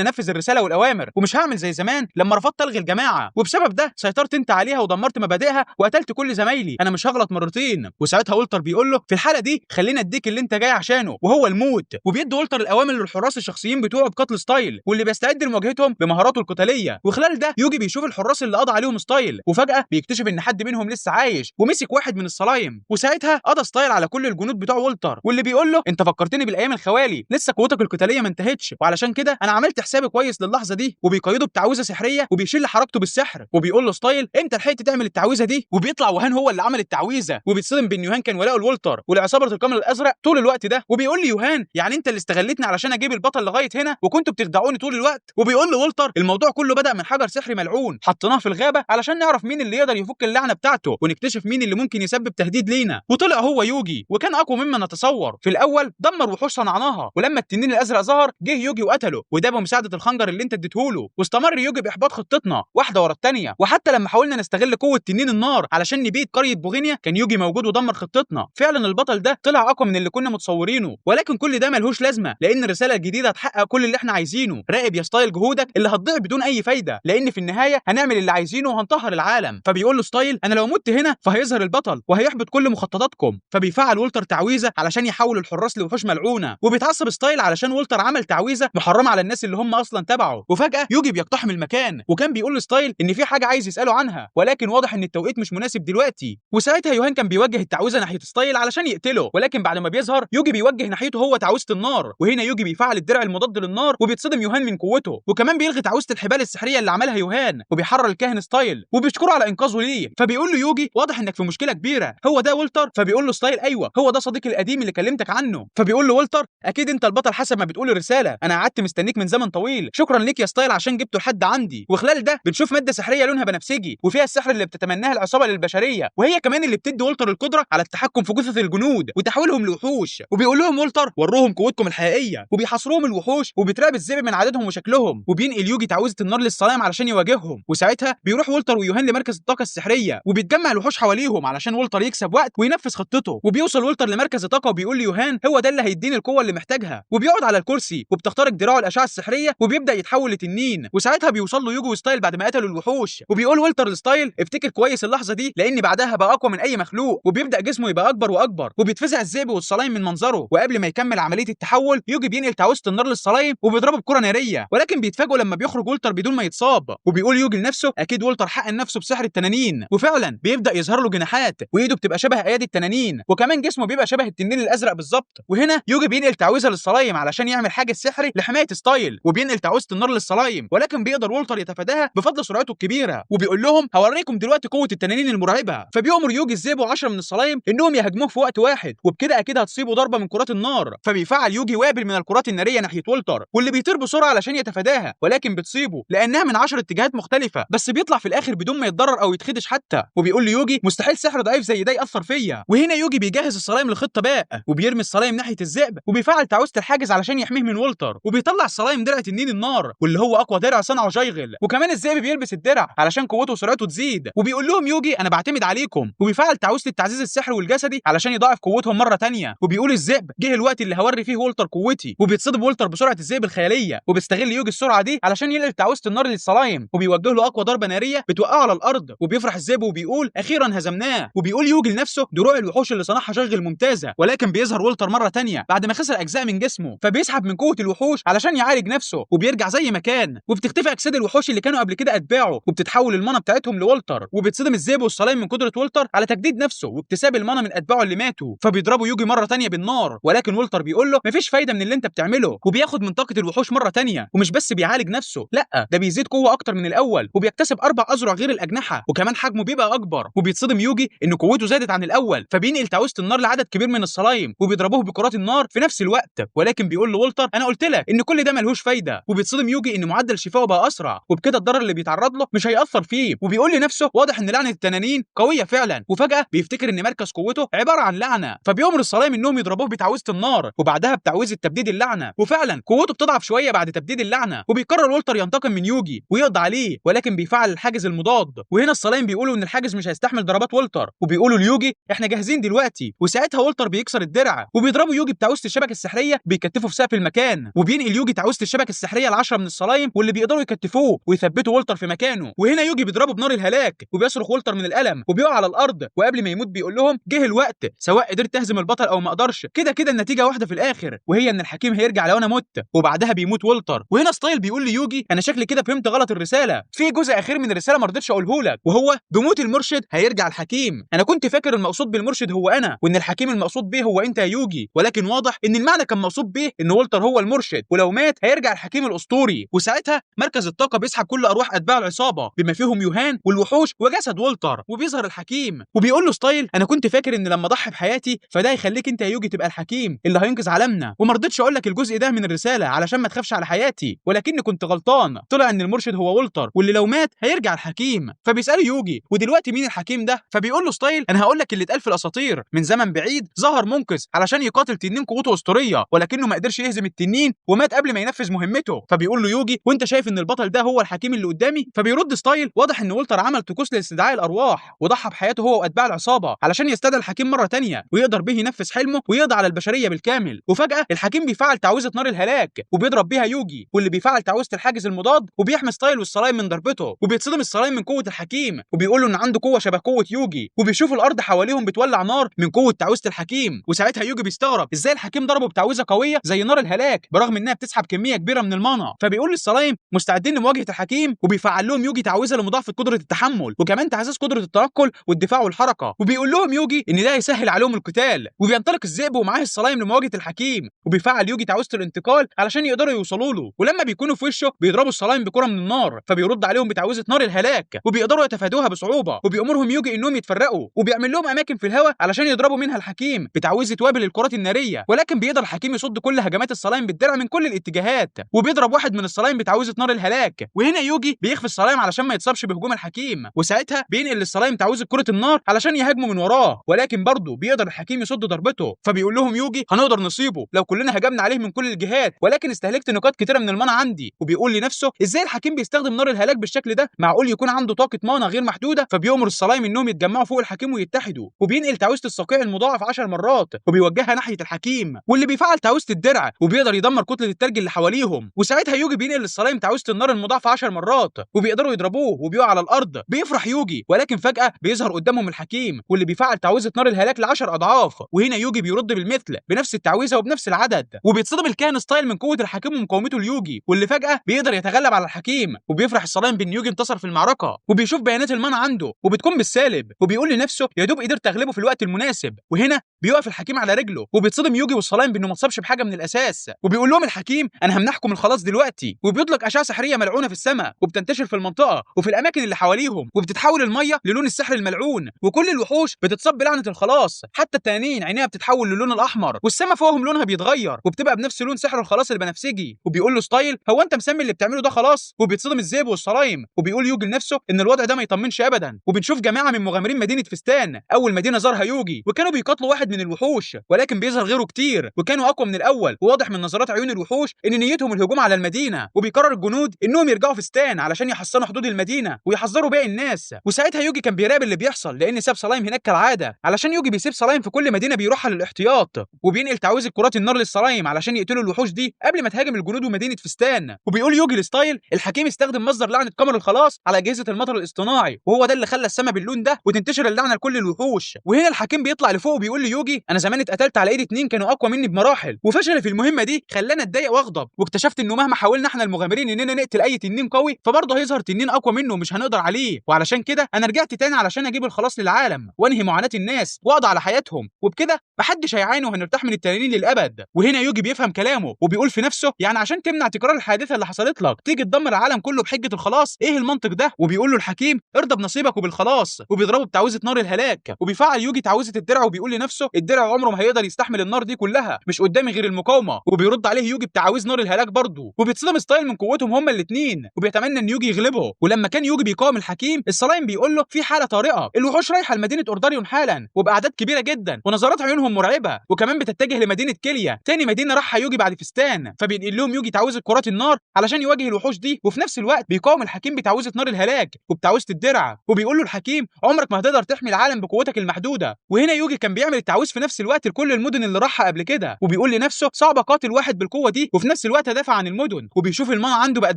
انفذ الرسالة والاوامر ومش هعمل زي زمان لما رفضت الغي الجماعة وبسبب ده سيطرت انت عليها ودمرت مبادئها وقتلت كل زمايلي، انا مش هغلط مرتين. وساعتها ولتر بيقول له في الحالة دي خلينا اديك اللي انت جاي عشانه وهو الموت. وبيدي ولتر الاوامر للحراس الشخصيين بتوعه بقتل ستايل واللي بيستعد لمواجهتهم بمهاراته القتالية. وخلال ده يوجي بيشوف الحراس اللي قضى عليهم ستايل، وفجاة بيكتشف ان حد منهم لسه عايش ومسك واحد من الصلايم. وساعتها قضى ستايل على كل الجنود بتوع ولتر واللي بيقول له انت فكرتني بالايام الخوالي، لسه قوتك القتالية ما انتهتش وعلشان كده انا عملت حسابي كويس للحظة دي. وبيقيده بتعويذه سحريه وبيشيل حركته بالسحر وبيقول له ستايل امتى لحقت تعمل التعويذه دي؟ وبيطلع وهان هو اللي عمل التعويذه، وبيتصدم بان يوهان كان ولاءه لولتر ولعصابه القمر الازرق طول الوقت ده. وبيقول لي يوهان يعني انت اللي استغلتني علشان اجيب البطل لغاية هنا وكنتوا بتخدعوني طول الوقت. وبيقول له ولتر الموضوع كله بدا من حجر سحري ملعون حطيناه في الغابة علشان نعرف مين اللي يقدر يفك اللعنة بتاعته ونكتشف مين اللي ممكن يسبب تهديد لينا، وطلع هو يوجي وكان اقوى مما نتصور. في الاول دمر وحوش صنعناها ولما التنين الازرق ظهر جه يوجي وقتله وده بمساعدة الخنجر اللي انت اديتهوله. واستمر يوجي باحباط خطتنا واحدة ورا الثانية، وحتى لما حاولنا نستغل قوة تنين النار علشان نبيد قرية بوغينيا كان يوجي موجود ودمر خطتنا. فعلا البطل ده طلع اقوى من اللي كنا متصورينه، ولكن كل ده ملهوش لازمه لان الرسالة الجديدة هتحقق كل اللي احنا عايزينه. راقب يا ستايل جهودك اللي هتضيع بدون اي فايده لان في النهاية هنعمل اللي عايزينه وهنطهر العالم. فبيقول له ستايل انا لو مت هنا فهيظهر البطل وهيحبط كل مخططاتكم. فبيفعل ولتر تعويذه علشان يحول الحراس لوحوش ملعونة، وبيتعصب ستايل علشان ولتر عمل تعويذه محرمة على الناس اللي هم اصلا تبعه. وفجاة يوجي بيقتحم المكان وكان بيقول لستايل ان في حاجة عايز يساله عنها ولكن واضح ان التوقيت مش مناسب دلوقتي. وساعتها يوهان كان بيوجه التعويذه ناحية ستايل علشان يقتله، ولكن بعد ما بيظهر يوجي بيوجه ناحيته هو تعويذه النار، وهنا يوجي بيفعل الدرع المضاد للنار وبيتصدم يوهان من قوته، وكمان بيلغي تعويذه الحبال السحريه اللي عملها يوهان وبيحرر الكاهن ستايل وبيشكره على انقاذه ليه. فبيقول له يوجي واضح انك في مشكلة كبيرة، هو ده ولتر؟ فبيقول له ستايل ايوه هو ده صديقي القديم اللي كلمتك عنه. فبيقول له ولتر اكيد انت البطل حسب ما بتقول الرسالة، انا قعدت مستنيك من زمن طويل، شكرا ليك يا ستايل عشان جبته لحد عندي. وخلال ده بنشوف مادة سحريه لونها بنفسجي وفيها السحر اللي بتتمناها العصابة للبشرية، وهي كمان اللي بتدي ولتر القدرة على التحكم في جثث الجنود وتحويلهم لوحوش. وبيقول لهم ولتر وروهم قوتكم الحقيقية، وبيحاصروهم الوحوش وبيترعب الذئب من عددهم وشكلهم. وبينقل يوجي تعويذه النار للصلايم علشان يواجههم. وساعتها بيروح ولتر ويوهان لمركز الطاقة السحريه وبيتجمع الوحوش حواليهم علشان ولتر يكسب وقت وينفذ خطته. وبيوصل ولتر لمركز الطاقة وبيقول ليوهان هو ده اللي هيديني القوة اللي محتاجها، وبيقعد على الكرسي وبتخترق دراعه الاشعة السحريه وبيبدا يتحول لتنين. وساعتها بيوصل له يوجي وستايل بعد ما قتلوا الوحوش، وبيقول ولتر لستايل افتكر كويس اللحظة دي لان بعدها بقى اقوى من اي مخلوق، وبيبدا جسمه يبقى اكبر واكبر وبيتفزع الذئب والصلايم من منظره. وقبل ما يكمل عملية التحول يوجي بينقل تعويذه النار للصلايم وبيضربه بكره نارية، ولكن بيتفاجئوا لما بيخرج ولتر بدون ما يتصاب. وبيقول يوجي لنفسه اكيد ولتر حقن نفسه بسحر التنانين، وفعلا بيبدا يظهر له جناحات وايده بتبقى شبه ايادي التنانين وكمان جسمه بيبقى شبه التنين الازرق بالظبط. وهنا يوجي بينقل تعويذه للصلايم علشان يعمل حاجز سحري لحماية ستايل، وبينقل تعويذه النار للصلايم ولكن بيقدر ولتر يتفاداها بفضل سرعته الكبيرة. وبيقول لهم هوريكم دلوقتي قوة التنانين المرعبة. فبيأمر يوجي الذئب و10 من الصلايم انهم يهاجموه في وقت واحد، وبكده اكيد هتصيبه ضربه من كرات النار. فبيفعل يوجي وابل من الكرات النارية ناحية ولتر واللي بيطير بسرعة علشان يتفاداها، ولكن بتصيبه لانها من 10 اتجاهات مختلفة، بس بيطلع في الاخر بدون ما يتضرر او يتخدش حتى. وبيقول ليوجي مستحيل سحر ضعيف زي ده ياثر فيا. وهنا يوجي بيجهز الصلايم لخطة باء وبيرمي الصلايم ناحية الذئب وبيفعل تعويذه الحاجز علشان يحميه من ولتر، وبيطلع الصلايم درع تنين النار واللي هو اقوى درع صنعه جايغل، وكمان الذئب بيلبس الدرع علشان قوته وسرعته تزيد. وبيقول لهم يوجي انا بعتمد عليكم، وبيفعل تعويذه التعزيز السحري والجسدي علشان يضاعف قوتهم مرة ثانية. وبيقول الذئب جه الوقت اللي هوري فيه ولتر قوتي، وبيتصدم ولتر بسرعة الذئب الخيالية، وبيستغل يوجي السرعة دي علشان ينقل تعويذه النار للصلايم، وبيوجه له اقوى ضربه نارية بتوقعه على الارض. وبيفرح الذئب وبيقول اخيرا هزمناه. وبيقول يوجي لنفسه دروع الوحوش اللي صنعها جايغل ممتازة، ولكن بيظهر ولتر مرة ثانية بعد ما خسر اجزاء من جسمه، فبيسحب من قوة الوحوش علشان يعالج نفسه وبيرجع زي ما كان. وبتختفي اجساد الوحوش اللي كانوا قبل كده اتباعه وبتتحول ال mana بتاعتهم لولتر. وبيتصدم الذئب والصلايم من قدره ولتر على تجديد نفسه واكتساب ال mana من اتباعه اللي ماتوا، فبيضربوا يوجي مرة ثانية بالنار، ولكن ولتر بيقول له مفيش فايده من اللي انت بتعمله، وبياخد من طاقة الوحوش مرة ثانية. ومن ومش بس بيعالج نفسه، لا ده بيزيد قوة اكتر من الاول، وبيكتسب 4 اذرع غير الاجنحة، وكمان حجمه بيبقى اكبر. وبيتصدم يوجي ان قوته زادت عن الاول، فبينقل تعويذه النار لعدد كبير من الصلايم وبيضربوه بكرات النار في نفس الوقت. ولكن بيقول لولتر انا قلت لك ان كل ده ملهوش فايده. وبيتصدم يوجي ان معدل شفائه بقى اسرع، وبكده الضرر اللي بيتعرض له مش هيأثر فيه. وبيقول لنفسه واضح ان لعنه التنانين قوية فعلا. وفجاة بيفتكر ان مركز قوته عبارة عن لعنه، فبيأمر الصلايم انهم يضربوه بتعويذه النار وبعدها بتعويذه تبديد اللعنة. وفعلا قوته بتضعف شوية بعد تبديد اللعنة. وبيقرر والتر ينتقم من يوجي ويقضي عليه، ولكن بيفعل الحاجز المضاد. وهنا الصلايم بيقولوا ان الحاجز مش هيستحمل ضربات والتر، وبيقولوا ليوجي احنا جاهزين دلوقتي. وساعتها والتر بيكسر الدرع وبيضربوا يوجي بتعويذه الشبكة السحريه، بيكتفوا في سقف المكان. وبينقل يوجي تعويذه الشبكة السحريه ل10 من الصلايم واللي بيقدروا يكتفوه ويثبتوا والتر في مكانه. وهنا يوجي بيضربه بنار الهلاك وبيصرخ والتر من الالم وبيقع على الارض. وقبل ما يموت بيقول لهم جه الوقت، سواء قدرت تهزم البطل او ما اقدرش، كده كده النتيجة واحدة في الاخر، وهي ان الحكيم هيرجع لو انا مت. وبعدها بيموت والتر. وهنا ستايل بيقول ليوجي انا شكلي كده فهمت غلط الرسالة، في جزء اخير من الرسالة ما رضيتش اقوله لك، وهو بموت المرشد هيرجع الحكيم. انا كنت فاكر المقصود بالمرشد هو انا، وان الحكيم المقصود به هو انت يا يوجي، ولكن واضح ان المعنى كان مقصود به ان والتر هو المرشد، ولو مات هيرجع الحكيم الاسطوري. وساعتها مركز الطاقة بيسحب كل ارواح اتباع العصابة بما فيهم يوهان والوحوش وجسد والتر. وبيظهر الحكيم وبيقول له ستايل انا كنت فاكر ان لما اضحي بحياتي فده هيخليك انت يا يوجي تبقى الحكيم اللي هينقذ عالمنا، وما رضيتش اقول لك الجزء ده من الرسالة علشان ما تخافش على حياتي، ولكني كنت غلطان، طلع ان المرشد هو والتر واللي لو مات هيرجع الحكيم. فبيساله يوجي ودلوقتي مين الحكيم ده؟ فبيقول له ستايل انا هقول لك اللي اتقال في الاساطير، من زمن بعيد ظهر منقذ علشان يقاتل تنين قوته اسطورية، ولكنه ما قدرش يهزم التنين ومات قبل ما ينفذ مهمته. فبيقول له يوجي وانت شايف ان البطل ده هو الحكيم اللي قدامي؟ فبيرد ستايل واضح ان والتر عمل طقوس لاستدعاء الارواح وضحى بحياته هو واتباع العصابة علشان يستدعي الحكيم مرة ثانية ويقدر به ينفذ حلمه ويقضي على البشرية بالكامل. وفجاة الحكيم بيفعل تعويذه نار الهلاك وبيضرب بيها يوجي، واللي بيفعل تعويذه الحاجز المضاد وبيحمي ستايل والصلايم من ضربته. وبيتصدم الصلايم من قوة الحكيم وبيقول له ان عنده قوة شبه قوة يوجي، وبيشوف الارض حواليهم بتولع نار من قوة تعويذه الحكيم. وساعتها يوجي بيستغرب ازاي الحكيم ضربه بتعويذه قوية زي نار الهلاك برغم انها بتسحب كمية كبيرة من المانا. فبيقول للصلايم مستعدين لمواجهة الحكيم، وبيفعل لهم يوجي تعويذه لمضاعفه قدره التحمل وكمان تعزيز قدره التنقل والدفاع والحركة. وبيقول لهم يوجي ان ده هيسهل عليهم القتال. وبينطلق الذئب ومعاه الصلايم لمواجهة الحكيم، وبيفعل يوجي تعويذه الانتقال علشان يقدروا يوصلوا له. ولما بيكونوا في وشه بيضربوا الصلايم بكره من النار، فبيرد عليهم بتعويذه نار الهلاك وبيقدروا يتفادوها بصعوبة. وبيأمرهم يوجي انهم يتفرقوا، وبيعمل لهم اماكن في الهواء علشان يضربوا منها الحكيم بتعويذه وابل الكرات النارية، ولكن بيقدر الحكيم يصد كل هجمات الصلايم بالدرع من كل الاتجاهات، وبيضرب واحد من الصلايم بتعويذه نار الهلاك. وهنا يوجي بيخفي الصلايم علشان ما يتصابش بهجوم الحكيم، وساعتها بينقل للصلايم تعويذه كره النار علشان يهاجموا من وراه، ولكن برضه بيقدر الحكيم يصد ضربته. فبيقول لهم يوجي هنقدر نصيبه لو كلنا هجمنا عليه من كل الجهات، ولكن استهلكت نقاط كتيرة من المانا عندي. وبيقول لنفسه ازاي الحكيم بيستخدم نار الهلاك بالشكل ده، معقول يكون عنده طاقة مانا غير محدودة؟ فبيؤمر الصلايم انهم يتجمعوا فوق الحكيم ويتحدوا. وبينقل تعويذه الصقيع المضاعف 10 مرات وبيوجهها ناحية الحكيم، واللي بيفعل تعويذه الدرع وبيقدر يدمر كتلة التلج اللي حواليهم. وساعتها يوجي بينقل للصلايم تعويذه النار المضاعفه 10 مرات وبيقدروا يضربوه وبيقع على الارض. بيفرح يوجي، ولكن فجاة بيظهر قدامهم الحكيم واللي بيفعل تعويذه نار الهلاك ل10 اضعاف. وهنا يوجي بيرد بالمثل بنفس التعويذه وبنفس العدد. وبيتصدم الكاهن ستايل من قوة الحكيم ومقاومته ليوجي، واللي فجاة بيقدر يتغلب على الحكيم. وبيفرح الصلايم بان يوجي انتصر في المعركة، وبيشوف بيانات المانا عنده وبتكون بالسالب، وبيقول لنفسه يا دوب قدرت اغلبه في الوقت المناسب. وهنا بيقف الحكيم على رجله وبيتصدم يوجي والصلايم بانه ما اتصابش بحاجة من الاساس. وبيقول لهم الحكيم انا همنحكم الخلاص دلوقتي، وبيطلق اشعه سحريه ملعونة في السماء وبتنتشر في المنطقة وفي الاماكن اللي حواليهم، وبتتحول المية للون السحر الملعون، وكل الوحوش بتتصاب بلعنه الخلاص، حتى التنانين عينيها بتتحول للون الاحمر، والسما فوقهم لونها بيتغير وبتبقى بنفس لون سحر الخلاص البنفسجي. وبيقول له ستايل هو انت مسمي اللي بتعمله ده خلاص؟ وبيتصدم الذئب والصلايم، وبيقول يوجي لنفسه ان الوضع ده ما يطمنش ابدا. وبنشوف جماعة من مغامرين مدينة فستان، اول مدينة زارها يوجي، وكانوا بيقاتلوا واحد من الوحوش، ولكن بيظهر غيره كتير وكانوا اقوى من الاول. وواضح من نظرات عيون الوحوش ان نيتهم الهجوم على المدينة. وبيقرر الجنود انهم يرجعوا فستان علشان يحصنوا حدود المدينة ويحذروا باقي الناس. وساعتها يوجي كان بيراقب اللي بيحصل لان ساب صلايم هناك كالعادة، علشان يوجي بيسيب صلايم في كل مدينة بيروحها للاحتياط. وبينقل تعويذه كرات النار للصلايم علشان يقتلوا الوحوش دي قبل ما تهاجم الجنود ومدينة فستان. وبيقول يوجي لستايل الحكيم استخدم مصدر لعنه قمر الخلاص على اجهزة المطر الاصطناعي، وهو ده اللي خلى السما باللون ده وتنتشر اللعنة لكل الوحوش. وهنا الحكيم بيطلع لفوق وبيقول ليوجي انا زمان اتقتلت على ايد 2 كانوا اقوى مني بمراحل، وفشل في المهمة دي خلانا اتضايق واغضب، واكتشفت انه مهما حاولنا احنا المغامرين اننا نقتل اي تنين قوي فبرضه هيظهر تنين اقوى منه ومش هنقدر عليه. وعلشان كده انا رجعت تاني علشان اجيب الخلاص للعالم وانهي معاناة الناس واقضي على حياتهم، وبكده محدش هيعاني وهنرتاح من التنانين للابد. وهنا يوجي بيفهم كلامه وبيقول في نفسه يعني عشان تمنع تكرار الحادثة اللي حصلت لك، تيجي تدمر العالم كله بحجة الخلاص؟ ايه المنطق ده؟ وبيقول له الحكيم ارضى بنصيبك وبالخلاص، وبيضربه بتعويذه نار الهلاك. وبيفعل يوجي تعويذه الدرع وبيقول لنفسه الدرع عمره ما هيقدر يستحمل النار دي كلها، مش قدامي غير المقاومة. وبيرد عليه يوجي بتعاويذ نار الهلاك برضه. وبيتصدم ستايل من قوتهم هما الاثنين، وبيتمنى ان يوجي يغلبه. ولما كان يوجي بيقاوم الحكيم، الصلايم بيقول له في حاله طارئة، الوحوش رايحة لمدينة اورداريون حالا وباعداد كبيرة جدا ونظرات عيونهم مرعبة، وكمان بتتجه لمدينة كيليا، تاني مدينة راحها يوجي بعد فستان. فبينقل لهم يوجي تعويذه كرات النار علشان يواجه الوحوش دي، وفي نفس الوقت بيقاوم الحكيم بتعويذه نار الهلاك وبتعويذه الدرع. وبيقول له الحكيم عمرك ما هتقدر تحمي العالم بقوتك المحدودة. وهنا يوجي كان بيعمل التعويذ في نفس الوقت لكل المدن اللي راحها قبل كده، وبيقول لنفسه صعب اقاتل واحد بالقوة دي وفي نفس الوقت ادافع عن المدن. وبيشوف ال mana عنده بقت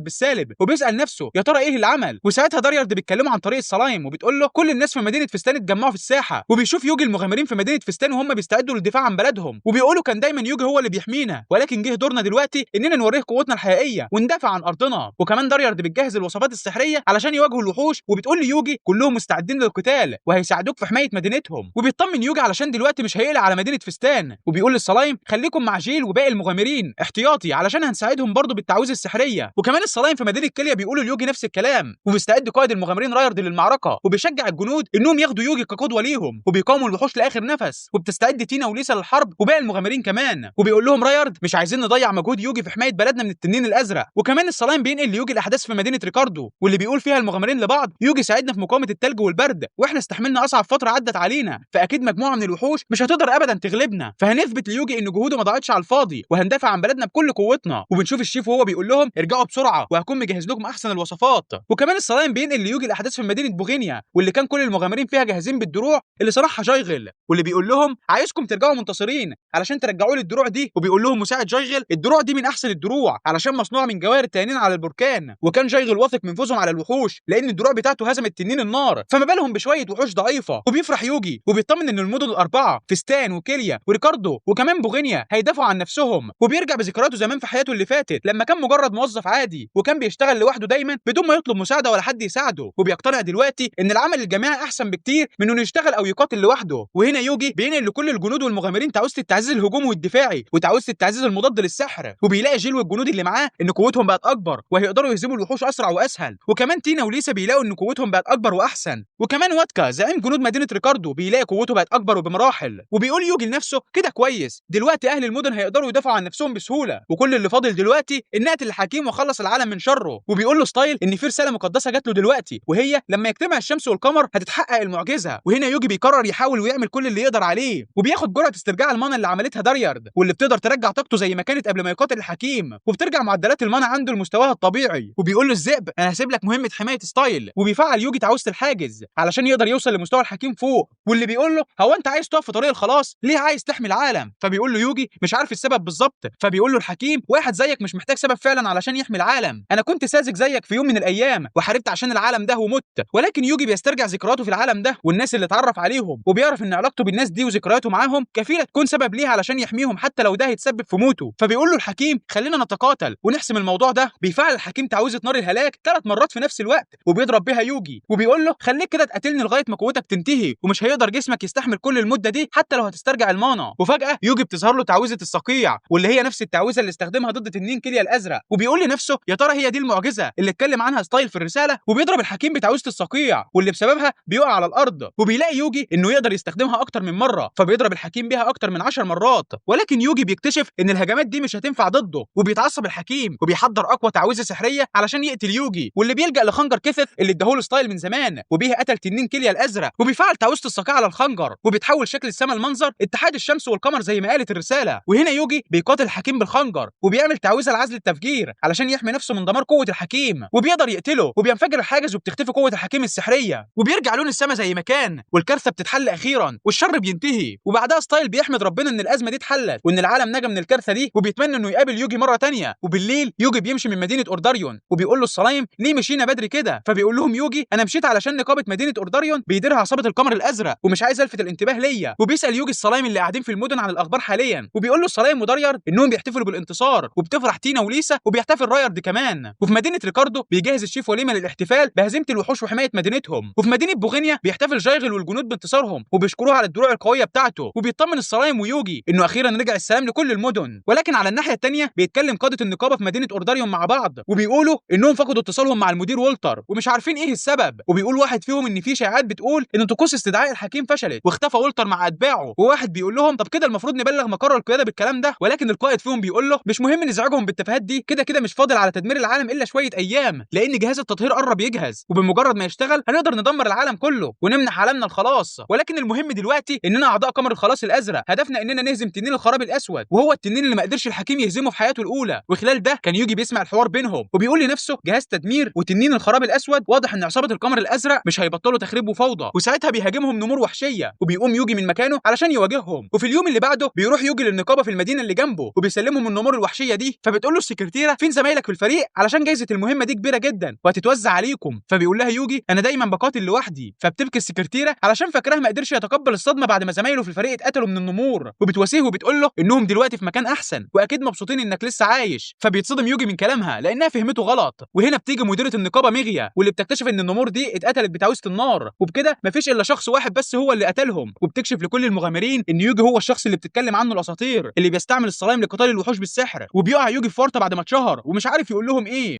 بالسالب، وبيسال نفسه يا ترى ايه اللي عمل. وساعتها داريارد بيتكلموا عن طريق الصلايم وبتقول له كل الناس في مدينة فستان اتجمعوا في الساحة. وبيشوف يوجي المغامرين في مدينة فستان وهم بيستعدوا للدفاع عن بلدهم، وبيقولوا كان دايما يوجي هو اللي بيحمينا، ولكن جه دورنا دلوقتي اننا نوريه قوتنا الحقيقية وندافع عن ارضنا. وكمان داريارد بتجهز الوصفات السحريه علشان يواجهوا الوحوش، وبتقول ليوجي كلهم مستعدين للقتال وهيساعدوك في حماية مدينتهم. وبيطمن يوجي علشان دلوقتي مش هيقلق على مدينة فستان، وبيقول للصلايم خليكم مع جيل وباقي المغامرين احتياطي علشان هنساعدهم برضه بالتعويذه السحريه. وكمان الصلايم في مدينة كيليا بيقولوا ليوجي نفس الكلام. وبيستعد قائد المغامرين رايرد للمعركة، وبيشجع الجنود انهم ياخدوا يوجي كقدوه ليهم، وبيقاوموا الوحوش لاخر نفس. وبتستعد تينا وليسا للحرب وباقي المغامرين كمان، وبيقول لهم رايرد مش عايزين نضيع مجهود يوجي في حماية بلدنا من التنين الازرق. وكمان الصلايم بينقل ليوجي الاحداث في مدينة ريكاردو، واللي بيقول فيها المغامرين لبعض يوجي ساعدنا في مقاومة الثلج والبرد، واحنا استحملنا اصعب فترة عدت علينا، فاكيد مجموعة من الوحوش مش هتقدر ابدا تغلبنا، فهنثبت ليوجي ان جهوده ما ضاعتش على الفاضي وهندافع عن بلدنا بكل قوتنا. وبنشوف الشيف وهو بيقول لهم ارجعوا بسرعة وهكون مجهز لكم احسن الوصفات. وكمان الصلايم بينقل ليوجي الاحداث في مدينة بوغينيا، واللي كان كل المغامرين فيها جاهزين بالدروع اللي صنعها جايغل، واللي بيقول لهم عايزكم ترجعوا منتصرين علشان ترجعوا لي الدروع دي. وبيقول لهم مساعد جايغل الدروع دي من احسن الدروع علشان مصنوعة من جواهر التنانين على البركان، وكان جايغل واثق من فوزهم على الوحوش لان الدروع بتاعته هزمت تنين النار، فما بالهم بشوية وحوش ضعيفة. وبيفرح يوجي وبيطمن ان المدن الاربعة فستان وكيليا وريكاردو وكمان بوغينيا هيدافعوا عن نفسهم. وبيرجع بذكرياته زمان في حياته اللي فاتت لما كان مجرد موظف عادي وكان بيشتغل لوحده دايما بدون ما يطلب مساعدة ولا حد يساعده، وبيقتنع دلوقتي ان العمل الجماعي احسن بكتير من انه يشتغل او يقاتل لوحده. وهنا يوجي بينقل لكل الجنود والمغامرين تعويذه التعزيز الهجومي والدفاعي وتعويذه التعزيز المضاد للسحر، وبيلاقي جيل والجنود اللي معاه ان قوتهم بقت اكبر وهيقدروا يهزموا الوحوش اسرع واسهل. وكمان تينا وليسا بيلاقوا ان قوتهم بقت اكبر واحسن. وكمان واتكا زعيم جنود مدينة ريكاردو بيلاقي قوته بقت اكبر وبمراحل. وبيقول يوجي لنفسه كده كويس، دلوقتي اهل المدن هيقدروا يدافعوا عن نفسهم بسهولة، وكل اللي فاضل دلوقتي ان اقتل الحكيم واخلص العالم من شره. وبيقول له ستايل ان في رسالة مقدسة جات له دلوقتي، وهي لما يجتمع الشمس والقمر هتتحقق المعجزة. وهنا يوجي بيقرر يحاول ويعمل كل اللي يقدر عليه، وبياخد جرعة استرجاع ال mana اللي عملتها داريارد واللي بتقدر ترجع طاقته زي ما كانت قبل ما يقاتل الحكيم، وبترجع معدلات ال mana عنده لمستواها الطبيعي. وبيقول له الذئب انا هسيب لك مهمة حماية ستايل. وبيفعل يوجي تعويذه الحاجز علشان يقدر يوصل لمستوى الحكيم فوق، واللي بيقول له هو انت عايز تقف في طريق الخلاص؟ ليه عايز تحمي العالم؟ فبيقول له يوجي مش عارف السبب بالظبط. فبيقول له الحكيم واحد زيك مش محتاج سبب فعلا علشان يحمي العالم، انا كنت ساذج زيك في يوم من الايام وحاربت عشان العالم ده ومت. ولكن يوجي بيسترجع ذكرياته في العالم ده والناس اللي اتعرف عليهم، وبيعرف ان علاقته بالناس دي وذكرياته معاهم كفيله تكون سبب ليه علشان يحميهم حتى لو ده هيتسبب في موته. فبيقول له الحكيم خلينا نتقاتل ونحسم الموضوع ده. بيفعل الحكيم تعويذه نار الهلاك 3 مرات في نفس الوقت وبيضرب بيها يوجي، وبيقول له خليك كده تقاتلني لغاية ما قوتك تنتهي ومش هيقدر جسمك يستحمل كل المدة دي حتى لو هتسترجع ال mana. وفجاة يوجي بتظهر له تعويذه الصقيع واللي هي نفس التعويذه اللي استخدمها ضد تنين كيليا الازرق، وبيقول لنفسه يا ترى هي دي المعجزة اللي اتكلم عنها ستايل في الرسالة. وبيضرب الحكيم بتعويذه الصقيع واللي بسببها بيقع على الارض، وبيلاقي يوجي انه يقدر يستخدمها اكتر من مرة فبيضرب الحكيم بيها اكتر من 10 مرات. ولكن يوجي بيكتشف ان الهجمات دي مش هتنفع ضده، وبيتعصب الحكيم وبيحضر اقوى تعويذه سحريه علشان يقتل يوجي، واللي بيلجأ لخنجر كيث اللي اداهوله ستايل من زمان وبيها قتل تنين كيليا الازرق. وبيفعل تعويذه الصقيع على الخنجر وبيتحول شكل السماء المنظر اتحاد الشمس والقمر زي ما قالت الرسالة. وهنا يوجي بيقاتل الحكيم بالخنجر وبيعمل تعويذه لعزل التفجير علشان يحمي نفسه من دمار قوة الحكيم، وبيقدر يقتله وبينفجر الحاجز وبتختفي قوة الحكيم السحريه، وبيرجع لون السماء زي ما كان، والكارثه بتتحل اخيرا والشر بينتهي. وبعدها ستايل بيحمد ربنا ان الازمة دي اتحلت وان العالم نجا من الكارثة دي، وبيتمنى انه يقابل يوجي مرة ثانية. وبالليل يوجي بيمشي من مدينة اورداريون وبيقول له الصلايم ليه مشينا بدري كده؟ فبيقول لهم يوجي انا مشيت علشان نقابة مدينة اورداريون بيديرها عصابة القمر الازرق ومش عايز الفت الانتباه ليا. وبيسال يوجي الصلايم اللي قاعدين في المدن عن الاخبار حاليا، وبيقول له الصلايم وداريارد انهم بيحتفلوا بالانتصار، وبتفرح تينا وليسا وبيحتفل رايارد كمان. وفي مدينة ريكاردو بيجهز الشيف وليمة للاحتفال بهزيمة الوحوش وحماية مدينتهم. وفي مدينة بوغينيا بيحتفل جايغل والجنود بانتصارهم وبيشكروه على الدروع القوية بتاعته، وبيطمن الصلايم ويوجي انه اخيرا رجع السلام لكل المدن. ولكن على الناحية الثانية بيتكلم قاده النقابة في مدينة اورداريوم مع بعض، وبيقولوا انهم فقدوا اتصالهم مع المدير والتر ومش عارفين ايه السبب. وبيقول واحد فيهم ان في شائعات بتقول ان طقوس استدعاء الحكيم فشلت واختفى والتر مع اتباعه. وواحد بيقول لهم طب كده المفروض نبلغ مقر القيادة بالكلام ده، ولكن القائد فيهم بيقول له مش مهم نزعجهم بالتفاهات دي، كده كده مش فاضل على تدمير العالم الا شوية ايام، لان جهاز التطهير قرب يجهز، وبمجرد ما يشتغل هنقدر ندمر العالم كله ونمنح عالمنا الخلاص. ولكن المهم دلوقتي اننا اعضاء قمر الخلاص الازرق، هدفنا اننا نهزم تنين الخراب الاسود، وهو التنين اللي ما قدرش الحكيم يهزمه في حياته الاولى. وخلال ده كان يوجي بيسمع الحوار بينهم وبيقول لنفسه جهاز تدمير وتنين الخراب الاسود، واضح ان عصابة القمر الازرق مش هيبطلوا تخريب وفوضى. وساعتها بيهاجمهم نمور وحشية، وبيقوم يوجي من مكانه علشان يواجههم. وفي اليوم اللي بعده بيروح يوجي للنقابه في المدينة اللي جنبه وبيسلمهم النمور الوحشية دي. فبتقول له السكرتيره فين زمايلك في الفريق علشان جايزة المهمة دي كبيرة جدا وهتتوزع عليكم. فبيقول لها يوجي انا دايما بقاتل لوحدي. فبتبكي السكرتيره علشان فاكراها ما قدرش يتقبل الصدمة بعد ما زمايله في الفريق اتقتلوا من النمور، وبتواسيه وبتقول له انهم دلوقتي في مكان احسن واكيد مبسوطين انك لسه عايش. فبيتصدم يوجي من كلامها لانها فهمته غلط. وهنا بتيجي مديره النقابة ميغيا واللي بتكتشف ان النمور دي اتقتلت بتعويذه النار، وبكده مفيش الا شخص واحد بس هو اللي قتلهم. وبتكشف لكل المغامرين ان يوجي هو الشخص اللي بتتكلم عنه الاساطير اللي بيستعمل الصلايم لقتال الوحوش بالسحر. وبيقع يوجي في ورطة بعد ما اتشهر ومش عارف يقول لهم ايه.